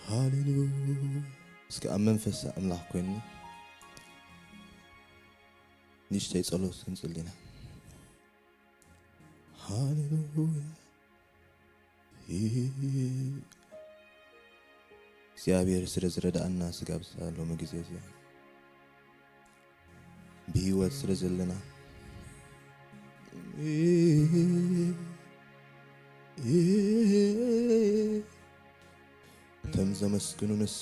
ሃሌሉያ። እስኪ ኣብ መንፈስ ኣምላኽ ኮይንና ንእሽተይ ጸሎት ክንጽሊ ኢና። ሃሌሉያ። እግዚኣብሔር ስለ ዝረዳእና ስጋብ ሎሚ ግዜ እዚ ብህይወት ስለ ዘለና፣ እቶም ዘመስግኑንስ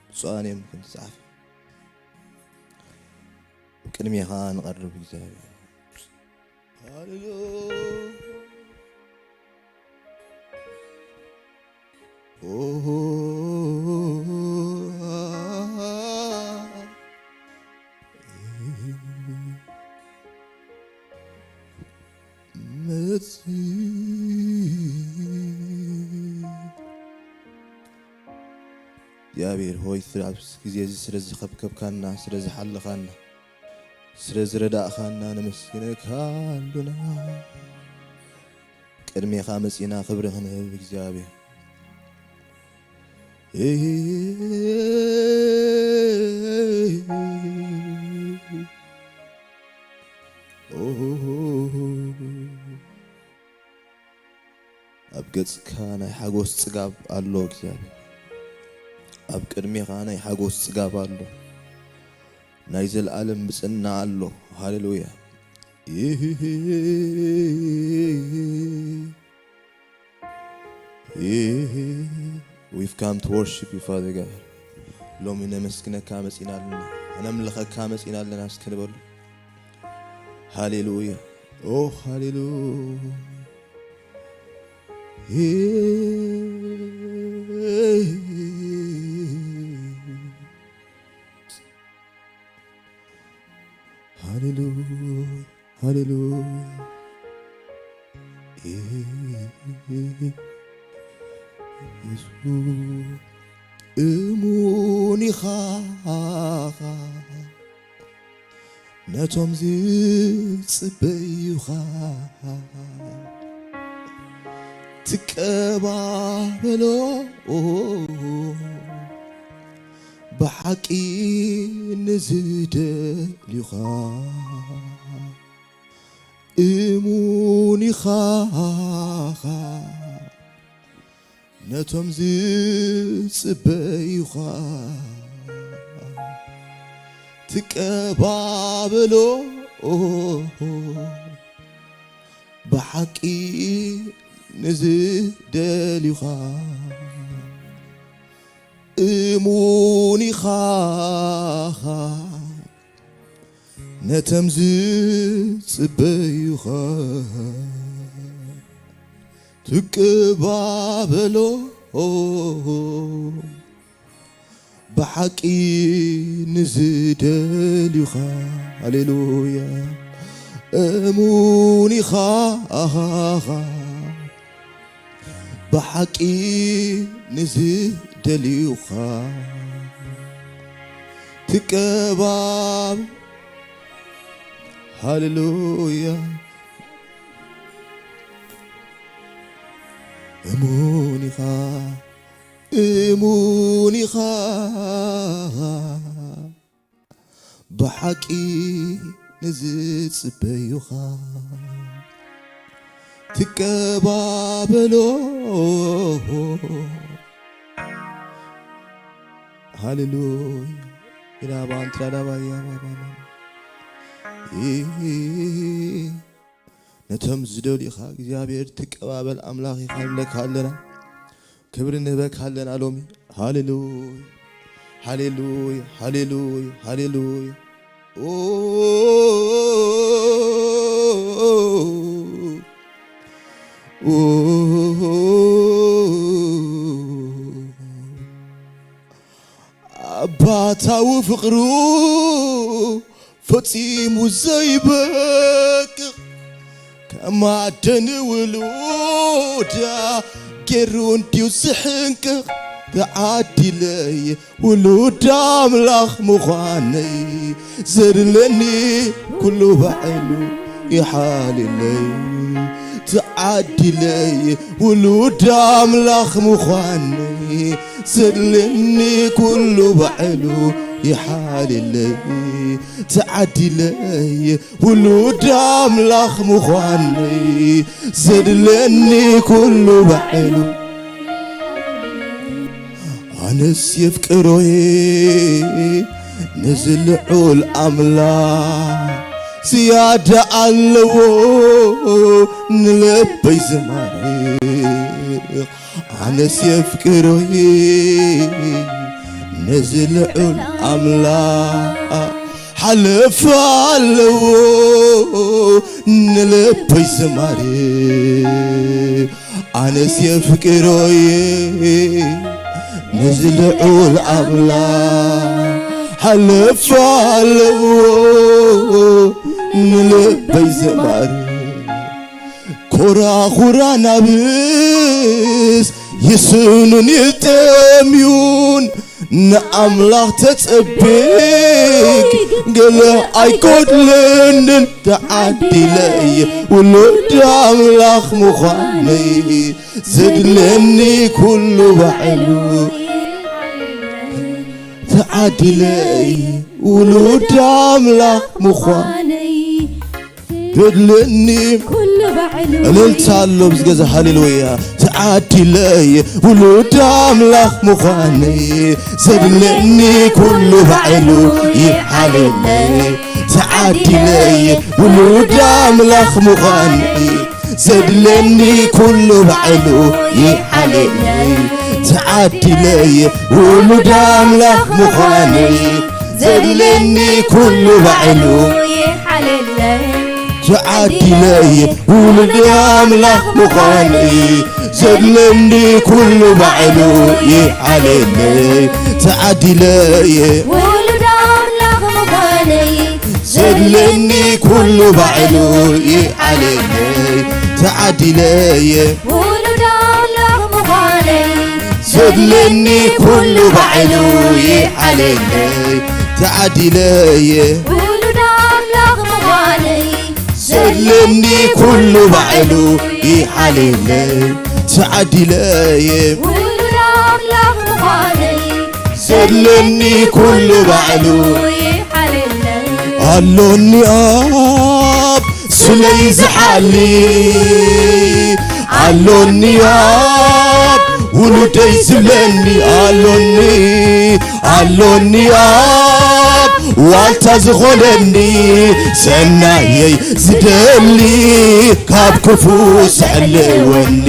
ብፁዓን እዮም ከም ዝተጻሕፈ፣ ኣብ ቅድሜኻ ንቐርብ እግዚኣብሔር። ሃሌሉያ። ኦሆ። መጺ። እግዚኣብሔር ሆይ፣ ኣብዚ ግዜ እዚ ስለ ዝኸብከብካና፣ ስለ ዝሓለኻና፣ ስለ ዝረዳእኻና ነመስግነካ ኣሎና። ቅድሜኻ መጺና ክብሪ ክንህብ እግዚኣብሔር። ኣብ ገጽካ ናይ ሓጎስ ጽጋብ ኣሎ እግዚኣብሔር። ኣብ ቅድሜኻ ናይ ሓጎስ ጽጋብ ኣሎ። ናይ ዘለኣለም ብጽና ኣሎ። ሃሌሉያ። We've come to worship you, Father God. ሎሚ ነመስግነካ መጺና ኣለና፣ ነምልኸካ መጺና ኣለና። እስኪ ንበሉ። ሃሌሉያ። ኦ ሃሌሉያ። ሃሌሉያ፣ ሃሌሉያ። ኢየሱስ እሙን ኢኻ ነቶም ዝጽበዩኻ ትቀባበሎ ብሓቂ ንዝደልዩኻ እሙን ኢኻ ነቶም ዝጽበዩኻ ትቀባበሎ ብሓቂ ንዝደልዩኻ እሙን ኢኻ ነቶም ዝጽበዩኻ ትቀባበሎ ብሓቂ ንዝደልዩኻ። ሃሌሉያ። እሙን ኢኻ ብሓቂ ንዝደልዩኻ ትቀባብ። ሃሌሉያ። እሙን ኢኻ፣ እሙን ኢኻ። ብሓቂ ንዝጽበዩኻ ትቀባበሎ። ሃሌሉያ። ኢላባን ትላዳባያ ባባና። ነቶም ዝደልዩኻ እግዚኣብሔር ትቀባበል ኣምላኽ ኢኻ ንብለካ ኣለና። ክብሪ ንህበካ ኣለና ሎሚ። ሃሌሉያ፣ ሃሌሉያ፣ ሃሌሉያ፣ ሃሌሉያ። ኦ፣ ኦ፣ ኣባታዊ ፍቕሩ ፈጺሙ ዘይበቅቕ፣ ከም ኣደ ንውሉዳ ገይሩ እንድዩ ዝሕንቅቕ። ተዓዲለ'የ ውሉድ ኣምላኽ ምዃነይ፣ ዘድለኒ ኩሉ ባዕሉ ይሓልየለይ። ተዓዲለይ ውሉድ ኣምላኽ ምዃነይ፣ ዘድልየኒ ኩሉ ባዕሉ ይሓልየለይ። ተዓዲለይ ውሉድ ኣምላኽ ምዃነይ፣ ዘድልየኒ ኩሉ ባዕሉ። ኣነስ የፍቅሮየ ነዚ ልዑል ኣምላኽ፣ ዝያዳ ኣለዎ ንልበይ ዝማርኽ። ኣነስ የፍቅሮየ ነዚ ልዑል ኣምላኽ፣ ሓለፋ ኣለዎ ንልበይ ዝማርኽ። ኣነስ የፍቅሮየ ነዚ ልዑል ኣምላኽ፣ ሓለፋ ኣለዎ ንልበይ ዝማርኽ። ኮራኹራ ናብስ ይስኑን ይጠምዩን፣ ንኣምላኽ ተጸበይ ገለ ኣይጎድለንን። ተዓዲለይ ውሉድ ኣምላኽ ምዃነይ፣ ዘድልየኒ ኩሉ ባዕሉ። ተዓዲለይ ውሉድ ኣምላኽ ምዃነይ፣ ዘድልየኒ ኩሉ ባዕሉ። እልልታ ኣሎ ኣብዚ ገዛ፣ ሃሌሉያ። ተዓዲለይ ውሉድ ኣምላኽ ምዃነይ፣ ዘድልየኒ ኩሉ ባዕሉ ይሓልየለይ። ተዓዲለይ ውሉድ ኣምላኽ ምዃነይ፣ ዘድልየኒ ኩሉ ባዕሉ ይሓልየለይ። ተዓዲለይ ውሉድ ኣምላኽ ምዃነይ፣ ዘድልየኒ ኩሉ ባዕሉ ይሓልየለይ። ተዓዲለይ ውሉድ ኣምላኽ ምዃነይ፣ ዘድልየኒ ኩሉ ባዕሉ ይሓልየለይ። ተዓዲለይ ውሉድ ኣምላኽ ምዃነይ፣ ዘድልየኒ ኩሉ ባዕሉ ይሓልየለይ። ተዓዲለይ ውሉድ ኣምላኽ ምዃነይ፣ ዘድልየኒ ኩሉ ባዕሉ ይሓልየለይ። ተዓዲለይ ውሉድ ኣምላኽ ምዃነይ፣ ዘድልየኒ ኩሉ ባዕሉ ይሓልየለይ። ተዓዲለይ ውሉድ ኣምላኽ ምዃነይ፣ ዘድልየኒ ኩሉ ባዕሉ ይሓልየለይ። ኣሎኒ ኣብ ስለይ ዝሓሊ፣ ኣሎኒ ኣብ ውሉደይ ዝብለኒ፣ ኣሎኒ፣ ኣሎኒ ኣብ ዋልታ ዝኾነኒ፣ ሰናየይ ዝደሊ ካብ ክፉ ዝሕልወኒ፣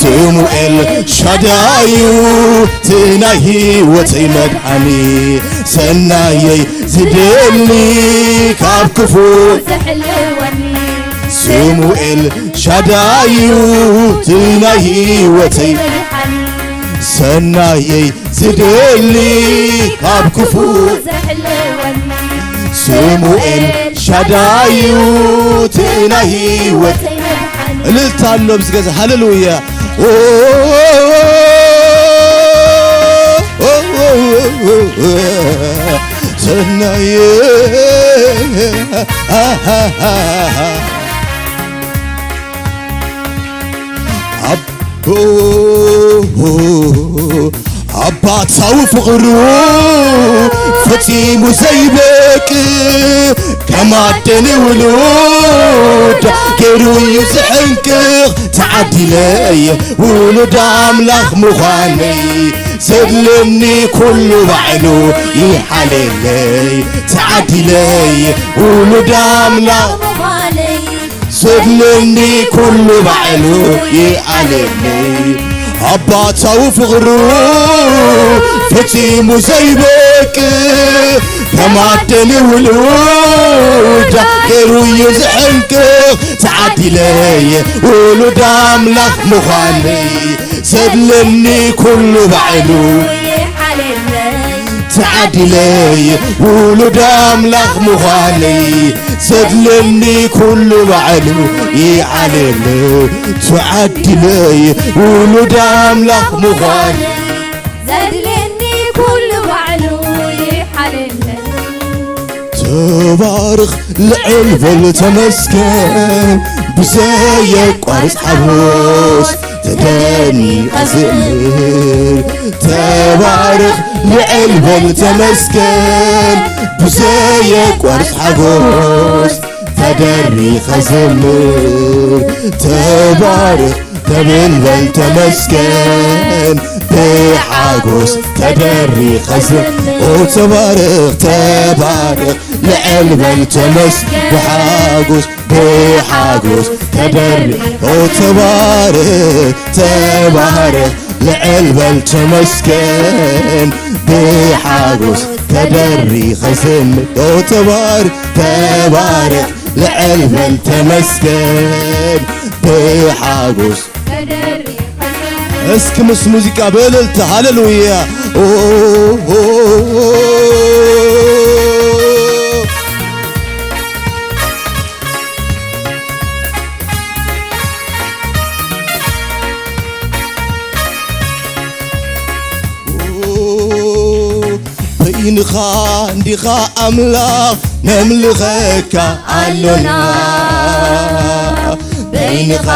ስሙኤል ሻዳዩ እቲ ናይ ህይወተይ መድሓኒ፣ ሰናየይ ዝደሊ ካብ ክፉ ዝሕልወኒ፣ ስሙኤል ሻዳዩ እቲ ናይ ህይወተይ መድሓኒ፣ ሰናየይ ዝደሊ ካብ ክፉ ዘሕልወኒ፣ ስሙኤል ሻዳዩ እቲ ናይ ህይወት። እልልታ ኣሎ ኣብዚ ገዛ፣ ሃሌሉያ። ኦ፣ ኦ፣ ኦ፣ ኦ፣ ኦ፣ ሰናየ። ኣሃሃሃ። ኣብ ኣባታዊ ፍቕሩ ፈጺሙ ዘይበቅ፣ ከም ኣደ ንውሉዳ ገይሩ እዩ ዝሕንቅቕ። ተዓዲለ እየ ውሉድ ኣምላኽ ምዃነይ፣ ዘድልየኒ ኩሉ ባዕሉ ይሓልየለይ። ተዓዲለ እየ ውሉድ ኣምላኽ ምዃነይ፣ ዘድልየኒ ኩሉ ባዕሉ ይኣልየኒ። ኣባታዊ ፍቕሩ ፈጺሙ ዘይበቅ፣ ከም ኣደ ንውሉዳ ገይሩ እዩ ዝሕንቅቕ። ተዓዲለ እየ ውሉድ ኣምላኽ ምዃነይ፣ ዘድልየኒ ኩሉ ባዕሉ ይሓልየለይ። ተዓዲለ እየ ውሉድ ኣምላኽ ምዃነይ፣ ዘድልየኒ ኩሉ ባዕሉ ይኣልየለይ። ተዓዲለ እየ ውሉድ ኣምላኽ ምዃነይ፣ ዘድልየኒ ኩሉ ባዕሉ ይሓልየለይ። ተባረኽ ልዕል በል ተመስገን፣ ብዘየቋርጽ ሓጎስ ተደኒቐ ዝእምር፣ ተባረኽ ልዕል በል ተመስገን። ብዘየቋርጽ ሓጎስ ተደሪኸ ዝምር፣ ተባረኽ ተብል በል ተመስገን። ብሓጎስ ተደሪኸ ዝምር፣ ኦ ተባረኽ፣ ተባረኽ ልዕል በል ተመስገን። ብሓጎስ ብሓጎስ ተደሪ ኦ ተባረኽ፣ ተባረኽ ልዕል በል ተመስገን። ብሓጎስ ተደሪኸ ዝምር፣ ኦ ተባረኽ፣ ተባረኽ ልዕል በል ተመስገን። ብሓጎስ እስኪ ምስ ሙዚቃ ብእልልታ ሃሌሉያ። ኦ፣ ኦ፣ ኦ፣ ኦ። በይንኻ እንዲኻ ኣምላኽ ነምልኸካ ኣሎና። በይንኻ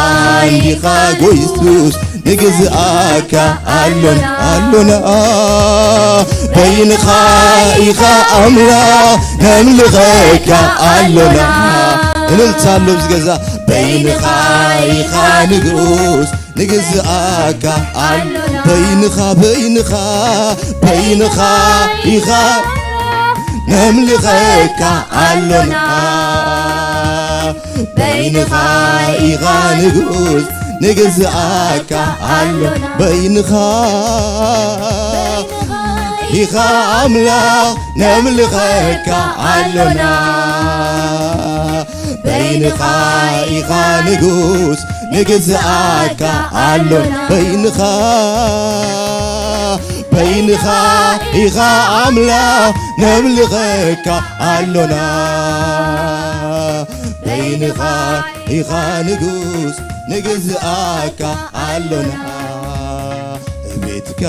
እንዲኻ ጎይሱስ ንግዝኣካ ኣሎና፣ ኣሎና። በይንኻ ኢኻ ኣምላኽ ነምልኸካ ኣሎና። እልልታ ኣሎ ኣብዚ ገዛ። በይንኻ ኢኻ ንጉስ ንግዝኣካ ኣል በይንኻ በይንኻ በይንኻ ኢኻ ነምልኸካ ኣሎና። በይንኻ ኢኻ ንጉስ ንግዝኣካ ኣሎ በይንኻ ኢኻ ኣምላኽ ነምልኸካ ኣሎና። በይንኻ ኢኻ ንጉስ ንግዝኣካ ኣሎና። በይንኻ በይንኻ ኢኻ ኣምላኽ ነምልኸካ ኣሎና። በይንኻ ኢኻ ንጉስ ንግዝኣካ ኣሎና። ቤትካ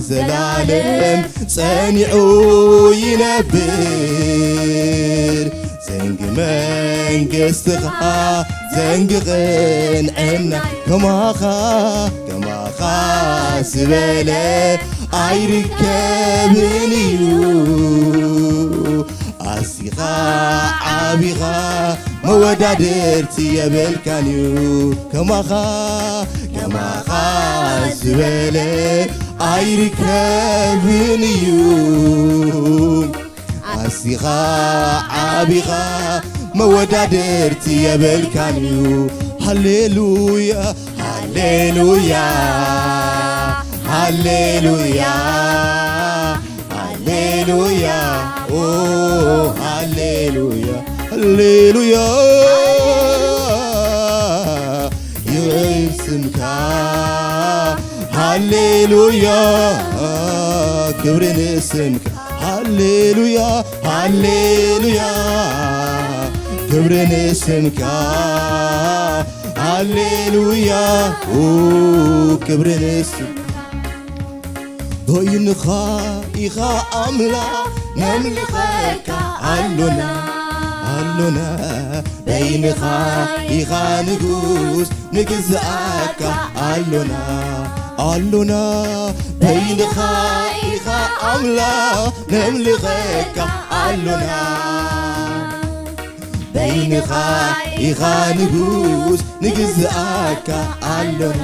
ዘላለም ጸኒዑ ይነብር። ዘንጊ መንግስትኻ ዘንጊ ቅንዕና ከማኻ ከማኻ ዝበለ ኣይርከብን እዩ። ኣዚኻ ዓቢኻ መወዳድርቲ የብልካን እዩ። ከማኻ ከማኻ ዝበለ ኣይርከብን እዩ። ኣዚኻ ዓቢኻ መወዳድርቲ የብልካን እዩ። ሃሌሉያ ሃሌሉያ ሃሌሉያ ሃሌሉያ ኦ ሃሌሉያ ሃሌሉያ ይበል ስምካ ሃሌሉያ ክብሪ ንስምካ ሃሌሉያ ሃሌሉያ ክብሪ ንስምካ ሃሌሉያ ኡ ክብሪ ንስምካ በይንኻ ኢኻ ኣምላኽ ነምልኸካ ኣሎና ኣሎና በይንኻ ኢኻ ንጉስ ንግዝኣካ ኣሎና ኣሎና በይንኻ ኢኻ ኣምላኽ ነምልኸካ ኣሎና በይንኻ ኢኻ ንጉስ ንግዝኣካ ኣሎና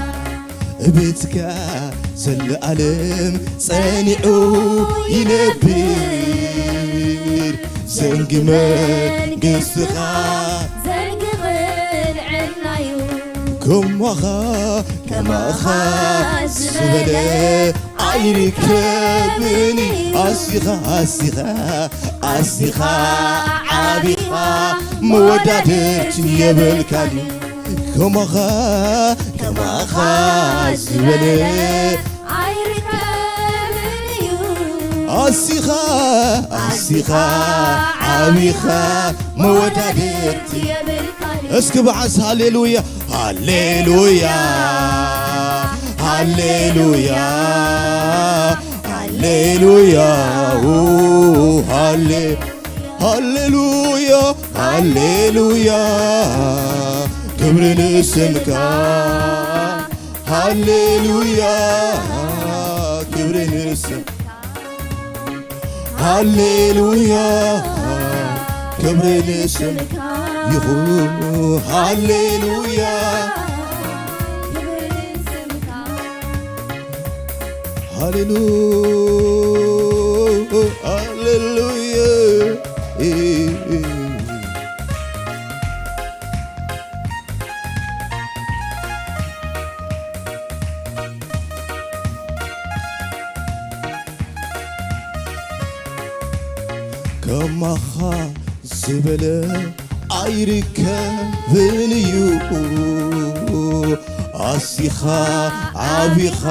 ቤትካ ዘለኣለም ጸኒዑ ይነብር ዘንጊ መንግስትኻ ዘንጊ ቅንዕናዩ ከማኻ ከማኻ ዝበለ ኣይርከብን ኣሲኻ ኣሲኻ ኣሲኻ ዓቢኻ መወዳድርቲ የብልካን ከማኻ ከማኻ ዝበለ ኣይርከብን እዩ ኣሲኻ ኣሲኻ ዓቢኻ መወዳድርቲ የብልካን እስኪ በዓስ ሃሌሉያ ሃሌሉያ ሃሌሉያ ሃሌሉያ ኡ፣ ሃሌ ሃሌሉያ ሃሌሉያ ክብሪ ንስምካ፣ ሃሌሉያ፣ ክብሪ ንስምካ፣ ሃሌሉያ፣ ክብሪ ንስምካ ይኹን፣ ሃሌሉያ፣ ሃሌሉ-፣ ሃሌሉያ። ከማኻ ዝበለ ኣይርከብን እዩ። ኣሲኻ ዓቢኻ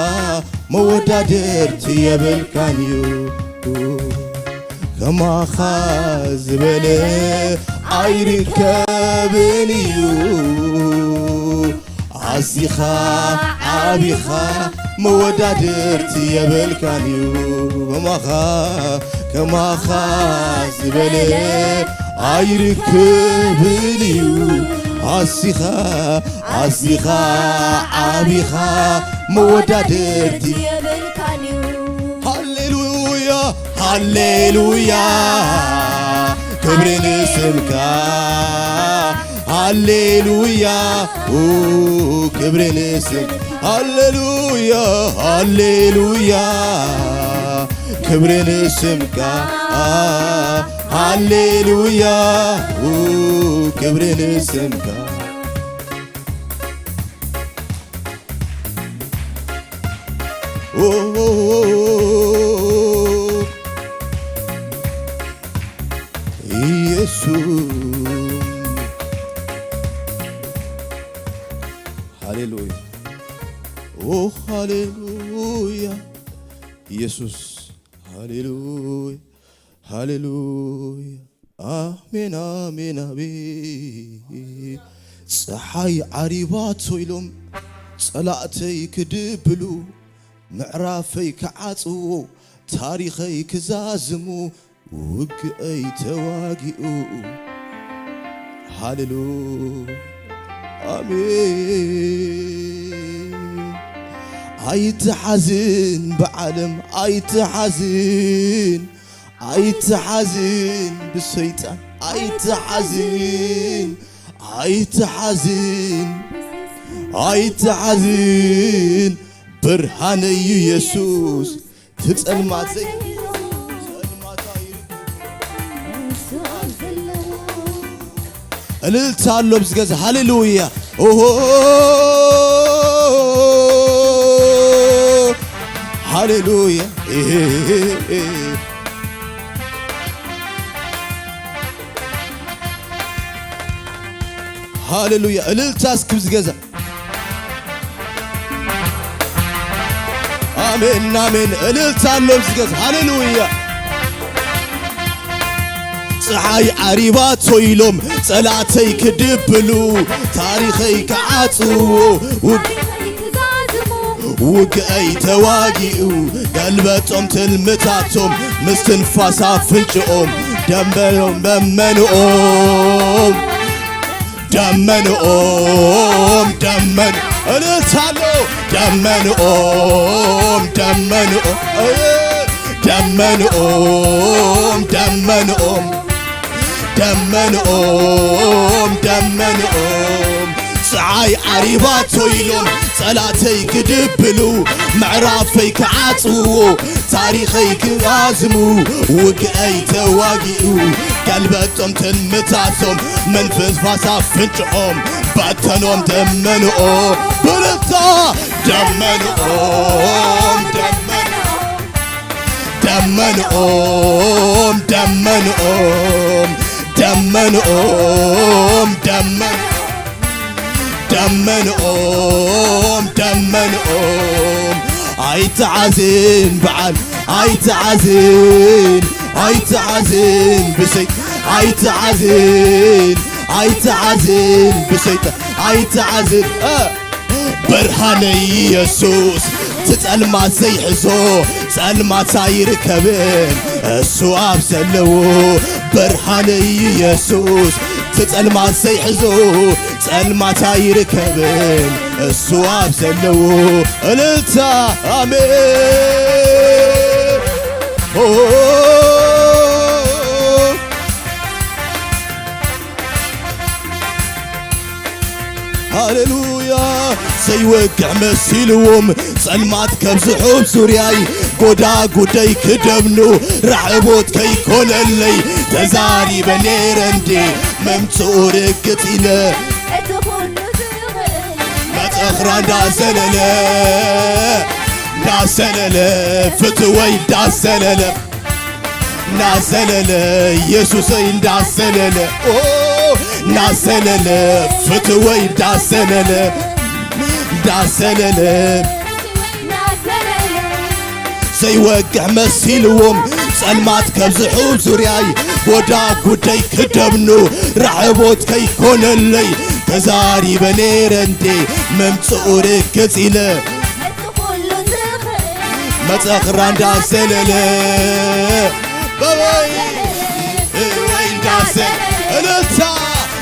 መወዳድርቲ የብልካን እዩ። ከማኻ ዝበለ ኣይርከብን እዩ። ኣዚኻ ዓቢኻ መወዳድርቲ የብልካን እዩ። ከማኻ፣ ከማኻ ዝበለ ኣይርክብን እዩ። ኣዚኻ፣ ኣዚኻ ዓቢኻ መወዳድርቲ የብልካን እዩ። ሃሌሉያ፣ ሃሌሉያ፣ ክብሪ ንስምካ። ሃሌሉያ፣ ኡ፣ ክብሪ ንስም። ሃሌሉያ፣ ሃሌሉያ፣ ክብሪ ንስምካ። ሃሌሉያ፣ ኡ፣ ክብሪ ንስምካ። ኦ፣ ኢየሱስ። ሃሌሉያ። ኦ፣ ሃሌሉያ። ኢየሱስ። ሃሌሉያ። ሃሌሉያ። ኣሜን፣ ኣሜን፣ ኣሜን። ፀሓይ ዓሪባቶ ኢሎም ፀላእተይ ክድብሉ፣ ምዕራፈይ ክዓጽዎ፣ ታሪኸይ ክዛዝሙ፣ ውግአይ ተዋጊኡ። ሃሌሉያ። ኣሜን። ኣይትሓዝን ብዓለም ኣይትሓዝን፣ ኣይትሓዝን ብሰይጣን ኣይትሓዝን፣ ኣይትሓዝን፣ ኣይትሓዝን። ብርሃነይ ኢየሱስ ትጸልማት ዘይ እልልታ ኣሎ ኣብዚ ገዛ። ሃሌሉያ። ኦሆ፣ ሃሌሉያ። ሃሌሉያ። እልልታ እስኪ ኣብዚ ገዛ። ኣሜን፣ ኣሜን። እልልታ ኣሎ ኣብዚ ገዛ። ሃሌሉያ። ፀሓይ ዓሪባቶ ኢሎም ፀላእተይ ክድብሉ፣ ታሪኸይ ክዓጽዎ፣ ውግ-፣ ውግአይ ተዋጊኡ፣ ገልበጦም ትልምታቶም፣ ምስትንፋስ ኣፍንጭኦም፣ ደመኖም፣ ደመንኦም። ደመንኦም፣ ደመን-፣ እልልታ ኣሎ። ደመንኦም፣ ደመንኦም፣ ደመንኦም፣ ደመንኦም፣ ደመንኦም፣ ደመንኦም። ፀዓይ ዓሪባቶ ኢሎም ፀላተይ ክድብሉ፣ ምዕራፈይ ክዓፅዎ፣ ታሪኸይ ክዛዝሙ፣ ውግአይ ተዋጊኡ፣ ገልበጦም ትልምታቶም፣ ምስትንፋስ ኣፍንጭኦም፣ በተኖም ደመንኦም። ብልታ ደመንኦም፣ ደመንኦም፣ ደመንኦም፣ ደመንኦም፣ ደመንኦም፣ ደመን-፣ ደመንኦም፣ ደመንኦም። ኣይትሓዝን በዓል፣ ኣይትሓዝን፣ ኣይትሓዝን ብሰይጣን፣ ኣይትሓዝን፣ ኣይትሓዝን ብሰይጣን፣ ኣይትሓዝን። እ፣ ብርሃነይ ኢየሱስ ትጸልማት ዘይሕዞ፣ ጸልማት ኣይርከብን እሱ ኣብ ዘለዎ። ብርሃነይ ኢየሱስ እቲ ጸልማት ዘይሕዞ ጸልማት ኣይርከብን እሱ ኣብ ዘለዎ። እልልታ ኣሜን። ኦ፣ ሃሌሉያ። ዘይወግሕ መሲልዎም ጸልማት ከብዝሑ ዙርያይ፣ ጎዳ ጉደይ ክደምኑ ራዕቦት ከይኮነለይ፣ ተዛሪበ ነይረ እንዴ መምጽኡ ርግጽ ኢለ። እቲ ኩሉ ዝኽእል መጸኽራ እንዳዘለለ እንዳዘለለ ፍትወይ እንዳዘለለ እንዳዘለለ ኢየሱሰይ እንዳዘለለ ኦ እንዳዘለለ ፍትወይ እንዳዘለለ እንዳዘለለ ዘይወግሕ መሲልዎም ጸልማት ከብዝሑ ዙርያይ ጎዳ ጉደይ ክደምኑ ራዕቦት ከይኮነለይ ተዛሪበ ነይረ እንዴ መምጽኡ ርግጽ ኢለ መጸኽራ እንዳዘለለ በበይ ወይ እንዳዘለ እልልታ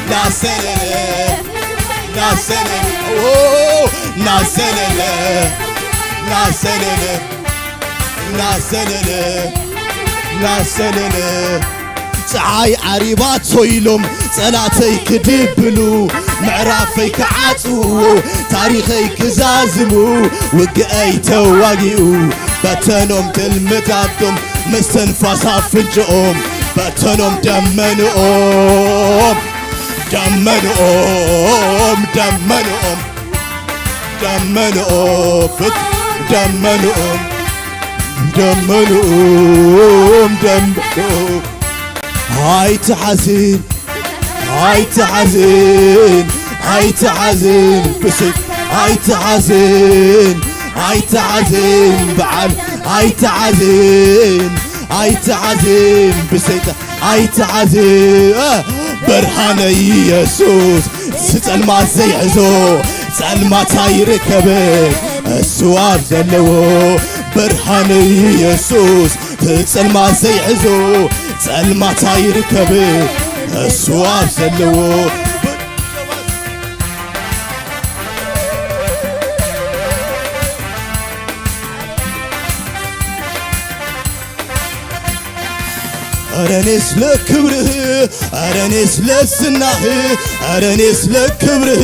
እንዳዘለለ እንዳዘለለ ኦ እንዳዘለለ እንዳዘለለ እናሰለለ እናሰለለ ፀዓይ ዓሪባቶ ኢሎም ጸላተይ ክድብሉ ምዕራፈይ ክዓጽዎ ታሪኸይ ክዛዝሙ ውግአይ ተዋጊኡ በተኖም ትልምታቶም ምስትንፋስ ኣፍንጭኦም በተኖም ደመንኦም ደመንኦም ደመንኦም ደመንኦም ፍት ደመንኦም ደመንኦም ደመንኦም ኣይትሓዝን ኣይትሓዝን ኣይትሓዝን ብስት ኣይትሓዝን ኣይትሓዝን በዓል ኣይትሓዝን ኣይትሓዝን ብሰይጣን ኣይትሓዝ ብርሃነ ኢየሱስ ዝጸልማት ዘይሕዞ ጸልማት ኣይርከብ እሱ ኣብ ዘለዎ ብርሃነ ኢየሱስ ትጸልማት ዘይሕዞ ጸልማት ኣይርከብ እሱ ኣብ ዘለዎ ኧረ እኔስ ለክብርህ ኧረ እኔስ ለዝናህ ኧረ እኔስ ለክብርህ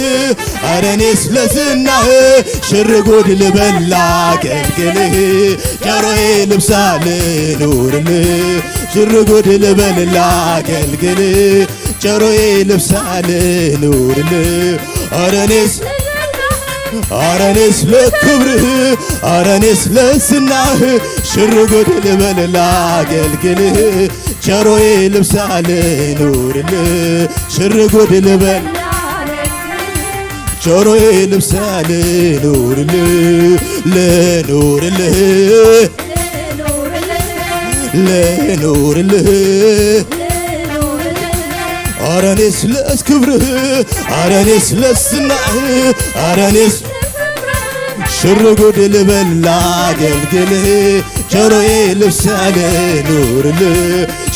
ኧረ እኔስ ለዝናህ ሽርጉድ ልበል ላገልግልህ ጆሮዬ ልብሳ ልኑርልህ ሽርጉድ ልበል ላገልግልህ ጆሮዬ ልብሳ ልኑርልህ ኧረ እኔስ ኧረ እኔስ ለክብርህ ኧረ እኔስ ለዝናህ ሽርጉድ ልበል ላገልግልህ ጆሮዬ ልብሳ ልኑርልህ ሽርጉድ ልበል ጆሮዬ ልብሳ ልኑርልህ ልኑርልህ ልኑርልህ ኧረ እኔስ ለክብርህ ኧረ እኔስ ለዝናህ ኧረ እኔስ ሽርጉድ ልበል ላገልግልህ ጆሮዬ ልብሳ ልኑርልህ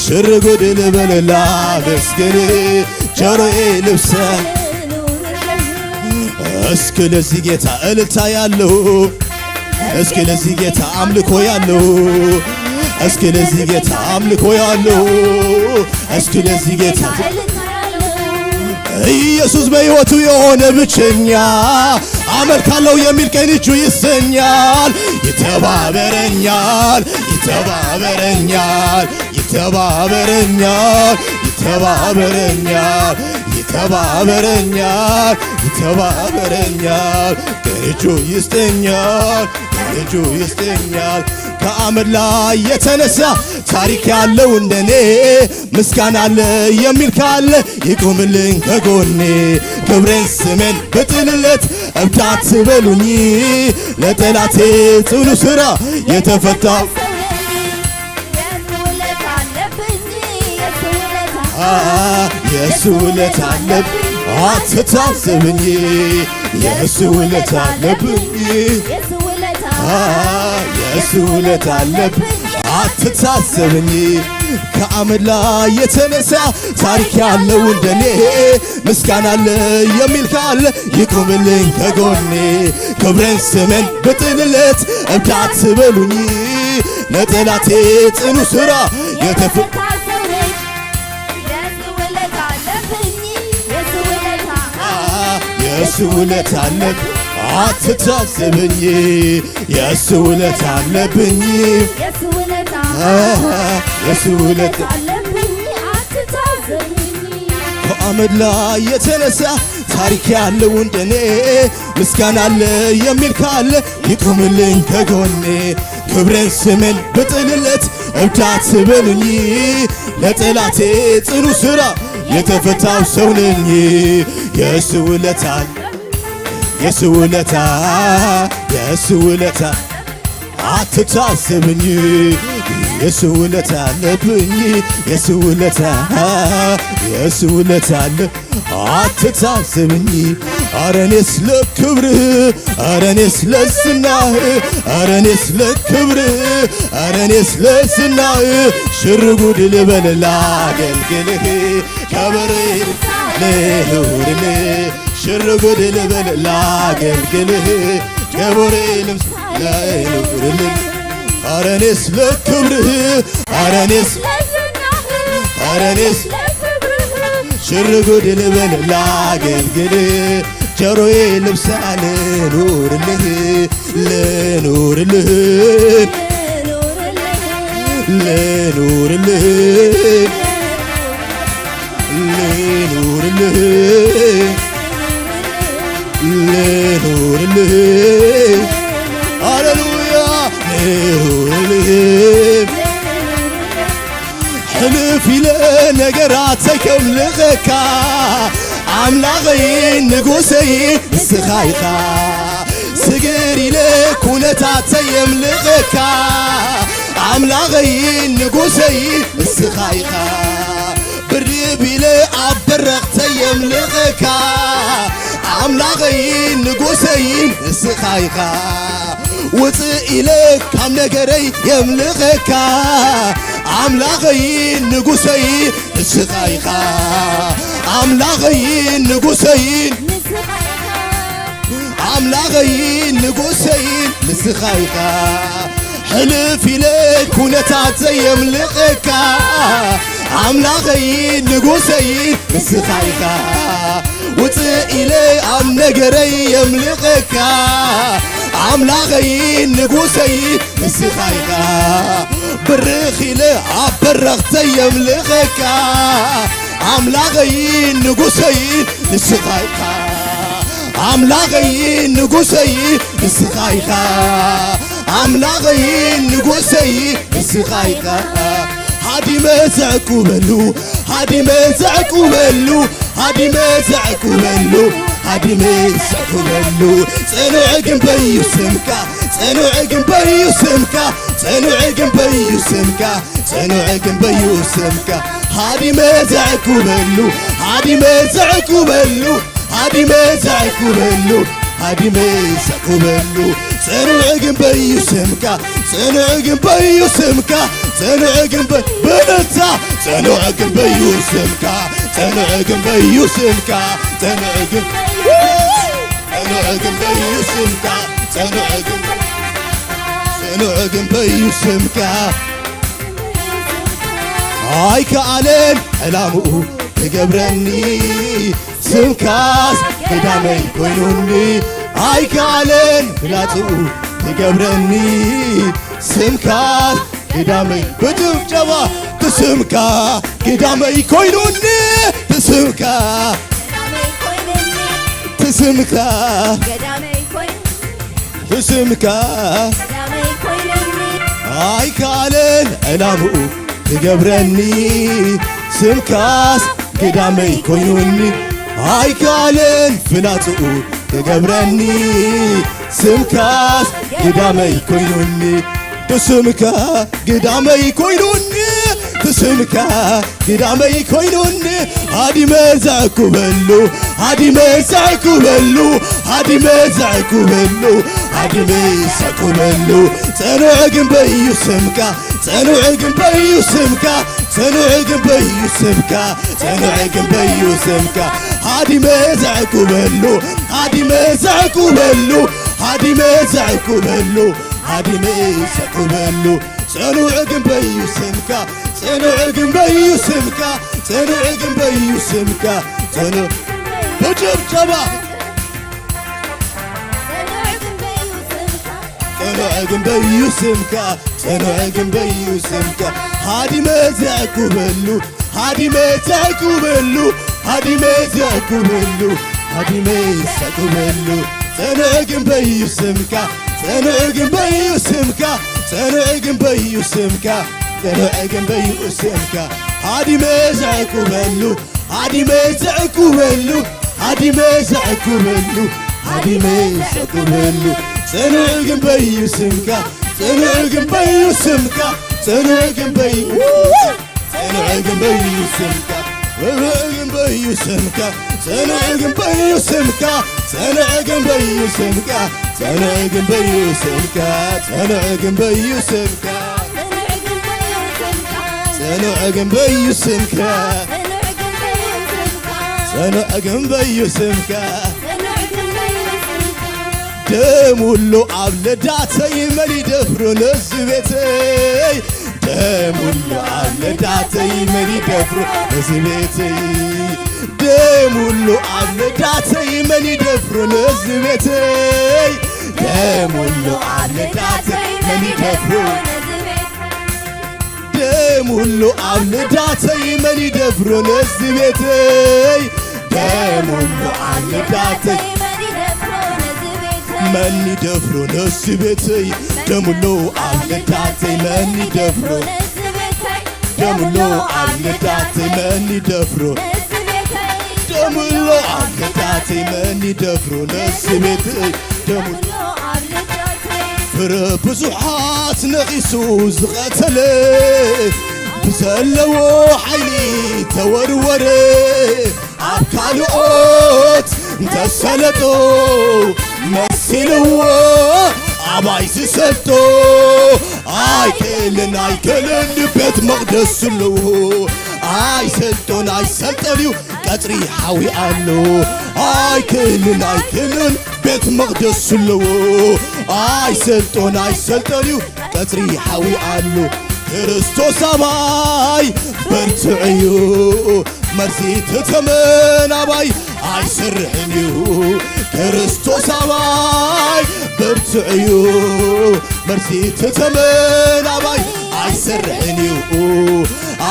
ሽርጉድ ልበል ላመስግንህ ጆሮዬ ልብሳ እስኪ ለዚህ ጌታ እልልታ ያለው እስኪ ለዚህ ጌታ አምልኮ ያለው እስኪ ለዚህ ጌታ አምልኮ ያለው እስኪ ለዚህ ጌታ ኢየሱስ በሕይወቱ የሆነ ብቸኛ አመልካለሁ የሚል ቀኝ እጁ ይሰኛል። ይተባበረኛል፣ ይተባበረኛል፣ ይተባበረኛል፣ ይተባበረኛል፣ ይተባበረኛል፣ ይተባበረኛል። ቀኝ እጁ ይስጠኛል፣ ቀኝ እጁ ይስጠኛል። ከአመድ ላይ የተነሳ ታሪክ ያለው እንደኔ ምስጋና አለ የሚል ካለ ይቁምልኝ ከጎኔ። ክብሬን ስሜን ብጥልለት እብድ አትበሉኝ። ለጠላቴ ጽኑ ስራ የተፈታው የሱ ውለታ አለብኝ። የሱ ውለታ አለብኝ አትታዘብኝ። የሱ ውለታ አለብኝ። የሱ ውለታ አለብኝ አትታዘብኝ። ከአመድ ላይ የተነሳ ታሪክ ያለው እንደኔ ምስጋና አለ የሚል ካለ ይቁምልኝ ከጎኔ። ክብሬን ስሜን ብጥልለት እብድ አትበሉኝ። ለጠላቴ ጽኑ ስራ የተፈ- ታዘበኝ። የሱ ውለታ አለብኝ፣ የሱ ውለታ፣ የሱ ውለታ አለብኝ አትታዘበኝ። የሱ ውለታ አለብኝ የሱ ውለታ፣ የሱ ውለታ አለብኝ አትታዘበኝ። ከአመድ ላይ የተነሳ ታሪክ ያለው እንደኔ ምስጋና አለ የሚል ካለ ይቁምልኝ ከጎኔ። ክብሬን ስሜን ብጥልለት እብድ አትበሉኝ። ለጠላቴ ጽኑ ስራ የተፈታው ሰው ነኝ። የሱ ውለታ የሱ ውለታ የሱ ውለታ አትታዘበኝ። የሱ ውለታ አለብኝ የሱ ውለታ የሱ ውለታ አለ አትታዘበኝ። ኧረ እኔስ ለክብርህ ኧረ እኔስ ለዝናህ ኧረ እኔስ ለክብርህ ኧረ እኔስ ለዝናህ ሽር ጉድ ልበል ላገልግልህ ከበሬ ልኑርልህ ሽር ጉድ ልበል ላገልግልህ ከበሬ ልብስ ልኑርልህ ኧረ እኔስ ለክብርህ ኧረ እኔስ ኧረ እኔስ ሽር ጉድ ልበል ላገልግልህ ጆሮዬ ልብሳ ልኑርልህ ልኑርልህ ልኑርልህ ልኑርልህ ልኑርልህ ሃሌሉያ ልኑርልህ ሕልፍ ኢለ ነገራተይ ከምልኸካ ኣምላኸይ ንጉሰይ ንስኻ ኢኻ ስግር ኢለ ኩነታተይ የምልኸካ ኣምላኸይ ንጉሰይ ንስኻ ኢኻ ብርብ ኢለ ኣብ በረኽተይ የምልኸካ ኣምላኸይ ንጉሰይ ንስኻ ኢኻ ውፅእ ኢለ ካብ ነገረይ የምልኸካ ኣምላኸይ ንጉሰይ ንስኻ ኢኻ ኣምላኸይ ንጉሰይ ኣምላኸይ ንጉሰይ ንስኻ ኢኻ ሕልፍ ኢለ ኩነታት ዘየምልኸካ ኣምላኸይ ንጉሰይ ንስኻ ኢኻ ውፅእ ኢለ ኣብ ነገረይ የምልኸካ ኣምላኸይ ንጉሰይ ንስኻ ኢኻ ብርኽ ኢለ ኣብ በረኽተይ የምልኸካ ኣምላኸይ ንጉሰይ ንስኻ ኢኻ ኣምላኸይ ንጉሰይ ንስኻ ኢኻ ኣምላኸይ ንጉሰይ ንስኻ ኢኻ ሃዲመ ዘዕቁበሉ ሃዲመ ዘዕቁበሉ ሃዲመ ዘዕቁበሉ ሃዲመ ዘዕቁበሉ ጽኑዕ ግንበይ እዩ ስምካ ጽኑዕ ግንበይ እዩ ስምካ ጽኑዕ ግንበይ እዩ ስምካ ጽኑዕ ግንበይ እዩ ስምካ ሃዲመ ዘዕቁበሉ ሃዲመ ዘዕቁበሉ ሃዲመ ዘዕቁበሉ ሃዲመ ዘዕቁበሉ ጽኑዕ ግንበይ እዩ ስምካ ጽኑዕ ግንበይ እዩ ስምካ ጽኑዕ ግንበይ ብልታ ጽኑዕ ግንበይ እዩ ስምካ ጽኑዕ ግንበይ እዩ ስምካ ጽኑዕ ግንበይ ጽኑዕ ግንበይ እዩ ስምካ ጽኑዕ ግንበይ ጽኑዕ ግንበይ እዩ ስምካ ኣይከኣለን ዕላምኡ ክገብረኒ ስምካስ ቀዳመይ ኮይኑኒ ኣይከኣለን ፍላጽኡ ክገብረኒ ስምካስ ቀዳመይ ብጭብጨባ ትስምካ ቀዳመይ ኮይኑኒ ትስምካ ትስምካ ትስምካ ኣይከኣለን ዕላምኡ ክገብረኒ ስምካስ ግዳመይ ኮይኑኒ ኣይከኣለን ፍላጽኡ ክገብረኒ ስምካስ ግዳመይ ኮይኑኒ ብስምካ ግዳመይ ኮይኑኒ ብስምካ ግዳመይ ኮይኑኒ ሃዲመ ዘዕቁበሉ ሃዲመ ዘዕቁበሉ ሃዲመ ዘዕቁበሉ ሃዲመ ዘዕቁበሉ ጽኑዕ ግንበይ እዩ ስምካ ጽኑዕ ግንበይ እዩ ስምካ ጽኑዕ ግንበዩ ስምካ፣ ጽኑዕ ግንበዩ ስምካ። ሃዲመ ዘዕቁበሉ፣ ሃዲመ ዘዕቁበሉ፣ ሃዲመ ዘዕቁበሉ፣ ሃዲመ ዘዕቁበሉ። ጽኑዕ ግንበዩ ስምካ፣ ጽኑዕ ግንበዩ ስምካ፣ ጽኑዕ ግንበዩ ስምካ። ጽኑዕ ብጭብጨባ። ጽኑዕ ግንበዩ ስምካ፣ ጽኑዕ ግንበዩ ስምካ። ሃዲመ ዘዕቁበሉ፣ ሃዲመ ዘዕቁበሉ፣ ሃዲመ ዘዕቁበሉ፣ ሃዲመ ዘዕቁበሉ። ጽኑዕ ግንበዩ ስምካ፣ ጽኑዕ ግንበዩ ስምካ፣ ጽኑዕ ግንበዩ ስምካ፣ ጽኑዕ ግንበዩ ስምካ። ሃዲመ ዘዕቁበሉ፣ ሃዲመ ዘዕቁበሉ፣ ሃዲመ ዘዕቁበሉ፣ ሃዲመ ዘዕቁበሉ። ጽኑዕ ግንበዩ ስምካ፣ ጽኑዕ ግንበዩ ስምካ፣ ጽኑዕ ግንበዩ፣ ጽኑዕ ግንበዩ ስምካ፣ ጽኑዕ ግንበዩ ስምካ፣ ጽኑዕ ግንበዩ ስምካ፣ ጽኑዕ ግንበዩ ስምካ፣ ጽኑዕ ግንበዩ ስምካ፣ ጽኑዕ ግንበዩ ስምካ። ጽኑዕ ግንበዩ ስምካ፣ ጽኑዕ ግንበዩ ስምካ። ደሙሎ ኣብ ልዳተይ መን ይደፍሮ ነዚ ቤተይ? ደሙሎ ኣብ ልዳተይ መን ይደፍሮ ነዚ ቤተይ? ደሙሎ ኣብ ልዳተይ መን ይደፍሮ ነዚ ቤተይ? ደሙሎ ኣብ ልዳተይ መን ይደፍሮ? ደሙሎ ኣብ ልዳተይ መን ይደፍሮ ነዚ ቤተይ? ደሙሎ ኣብ ልዳተይ መን ይደፍሮ ነዚ ቤተይ? ደሙሎ ኣብ ልዳተይ መን ይደፍሮ? ደሙሎ ኣብ ልዳተይ መን ይደፍሮ? ደሙሎ ኣብ ልዳተይ መን ይደፍሮ ነዚ ቤተይ? ደሙሎ ፍረ ብዙሓት ነቒሱ ዝቐተለ፣ ብዘለዎ ሓይሊ ተወርወረ፣ ኣብ ካልኦት እንተሰለጦ መሲልዎ፣ ኣባይ ዝሰጦ ኣይክእልን ኣይክእልን፣ ቤት መቕደስ ኣለዎ። ኣይሰልጦን ኣይሰልጠን እዩ፣ ቀጽሪ ሓዊ ኣሎ። ኣይክእልን ኣይክእልን፣ ቤት መቕደስ ኣለዎ። ኣይሰልጦን ኣይሰልጠን እዩ፣ ቀጽሪ ሓዊ ኣሎ። ክርስቶስ ኣባይ ብርቱዕ እዩ፣ መርሲ ተተመን ኣባይ ኣይሰርሕን እዩ። ክርስቶስ ኣባይ ብርቱዕ እዩ፣ መርሲ ተተመን ኣባይ ኣይሰርሕን እዩ።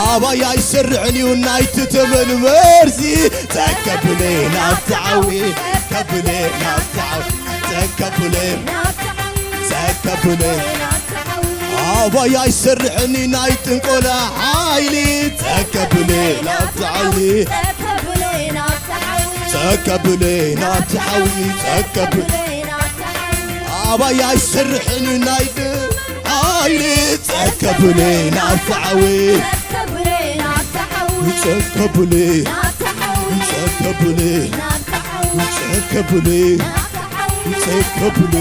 ኣባይ ኣይሰርሕን እዩ፣ ናይቲ ተመን መርሲ። ተከብለ ናብቲ ዓዊ፣ ከብለ ናብቲ ዓዊ፣ ተከብለ፣ ተከብለ። ኣባይ ኣይሰርሕን እዩ፣ ናይ ጥንቆላ ሓይሊ። ተከብለ ናብቲ ዓዊ፣ ተከብለ ናብቲ ዓዊ፣ ተከብለ። ኣባይ ኣይሰርሕን እዩ፣ ናይ ድ-፣ ሓይሊ። ተከብለ ናብቲ ዓዊ፣ ተከብለ፣ ተከብለ፣ ተከብለ፣ ተከብለ፣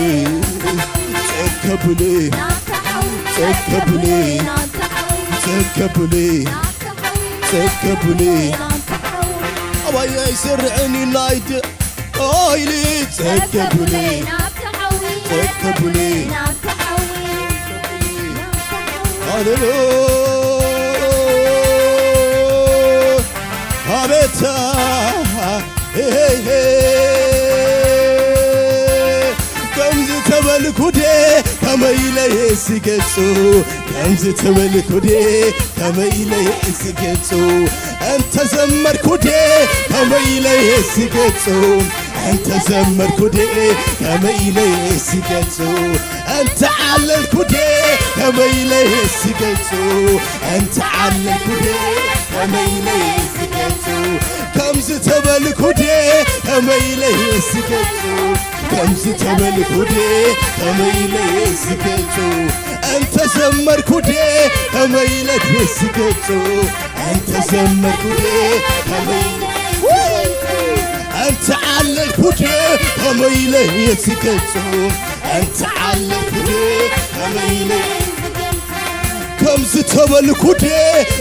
ተከብለ፣ ተከብለ፣ ተከብለ። ኣባይ ኣይሰርሕን እዩ፣ ናይ ድ-፣ ሓይሊ። ተከብለ፣ ተከብለ። ሃሌሉያ። ኣቤታ፣ ሄይ፣ ሄይ፣ ሄይ። ከምዚ ተበልኩ ደ ከመይ ኢለ እየ ዝገልጹ? ከምዚ ተበልኩ ደ ከመይ ኢለ እየ ዝገልጹ? እንተ ዘመርኩ ደ ከመይ ኢለ እየ ዝገልጹ? እንተ ዘመርኩ ደ ከመይ ኢለ እየ ዝገልጹ? እንተ ዓለልኩ ደ ከመይ ኢለ እየ ዝገልጹ? እንተ ዓለልኩ ደ ከመይ ኢለ እየ ዝገልጹ? ከምዚ ተበልኩ ደ ከመይ ኢለ እየ ዝገልጹ? ከምዚ ተበልኩ ደ ከመይ ኢለ እየ ዝገልጹ? እንተ ዘመርኩ ደ ከመይ ኢለ እየ ዝገልጹ? እንተ ዘመርኩ ደ ከመይ ኢለ እየ ዝገልጹ? እንተ ዓለልኩ ደ ከመይ ኢለ እየ ዝገልጹ? እንተ ዓለልኩ ደ ከመይ ኢለ እየ ዝገልጹ? ከምዚ ተበልኩ ደ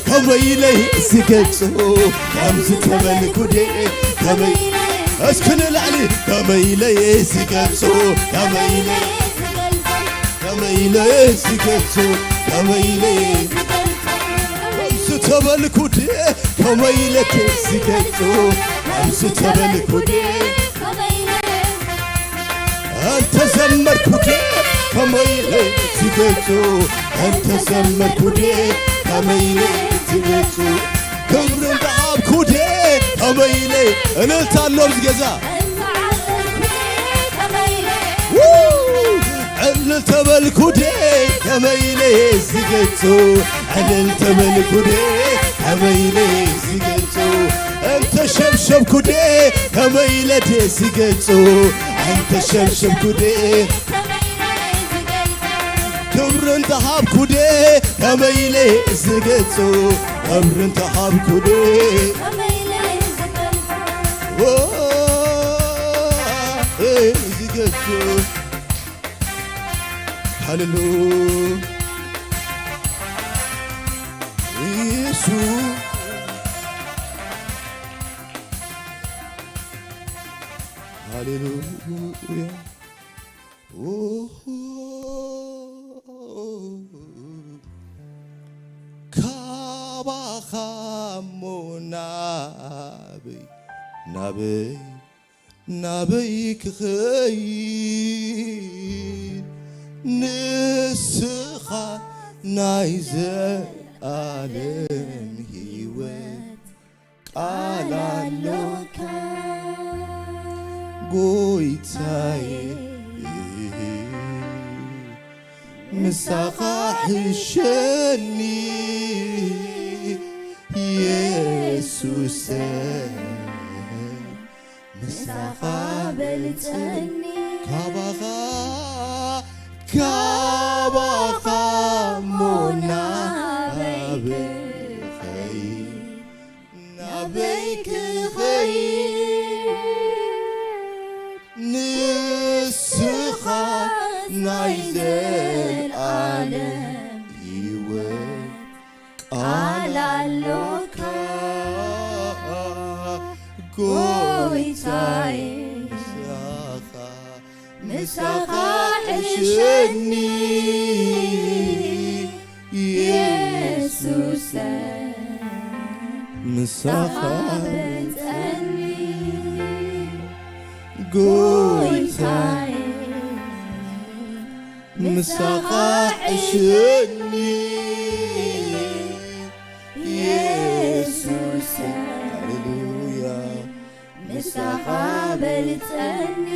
ከመይ ኢለ ዝገልጾ? ከምዚ ተበልኩ ደ ከመይ እስኪ ንላዕሊ ከመይ ኢለ ዝገልጾ? ከመይ ኢለ ከመይ ኢለ ዝገልጾ? ከመይ ኢለ ከምዚ ተበልኩ ደ ከመይ ኢለ ዝገልጾ? ከምዚ ተበልኩ ደ እንተ ዘመርኩ ደ ከመይ ኢለ ዝገልጾ? እንተ ዘመርኩ ደ ከመይ ኢለ ዝገልጾ? ክብሪ እንተ ሃብኩ ደ ከመይ ኢለ እልልታ ኣሎ ኣብዚ ገዛ ው! ዕልል ተበልኩ ደ ከመይ ኢለ ዝገልጾ? ዕልል ተበልኩ ደ ከመይ ኢለ ዝገልጾ? እንተ ሸብሸብኩ ደ ከመይ ኢለ ደ ዝገልጾ? እንተ ሸብሸብኩ ደ ክብሪ እንተ ሃብኩ ደ ከመይ ኢለ ዝገልጾ? ክብሪ እንተ ሃብኩ ደ ኦ፣ እ፣ ዝገልጾ ሃሌሉ ኢየሱስ ሃሌሉያ ኦሆ ካባኻ እሞ ናበይ ናበይ ናበይ ክኸይድ ንስኻ ናይ ዘለኣለም ህይወት ቃል ኣሎካ ጎይታዬ ምሳኻ ሕሸኒ የሱሰ ምሳኻ በልጸኒ ካባኻ ካባኻ እሞ ናበይ ክኸይድ ናበይ ክኸይድ ንስኻ ናይ ዘለኣለም ህይወት ቃል ኣሎካ ጎይታዬ ምሳኻ ምሳኻ ሕሸኒ የሱሰ ምሳኻ በልጸኒ ጎይታዬ ምሳኻ ሕሸኒ የሱሰ ሃሌሉያ ምሳኻ በልጸኒ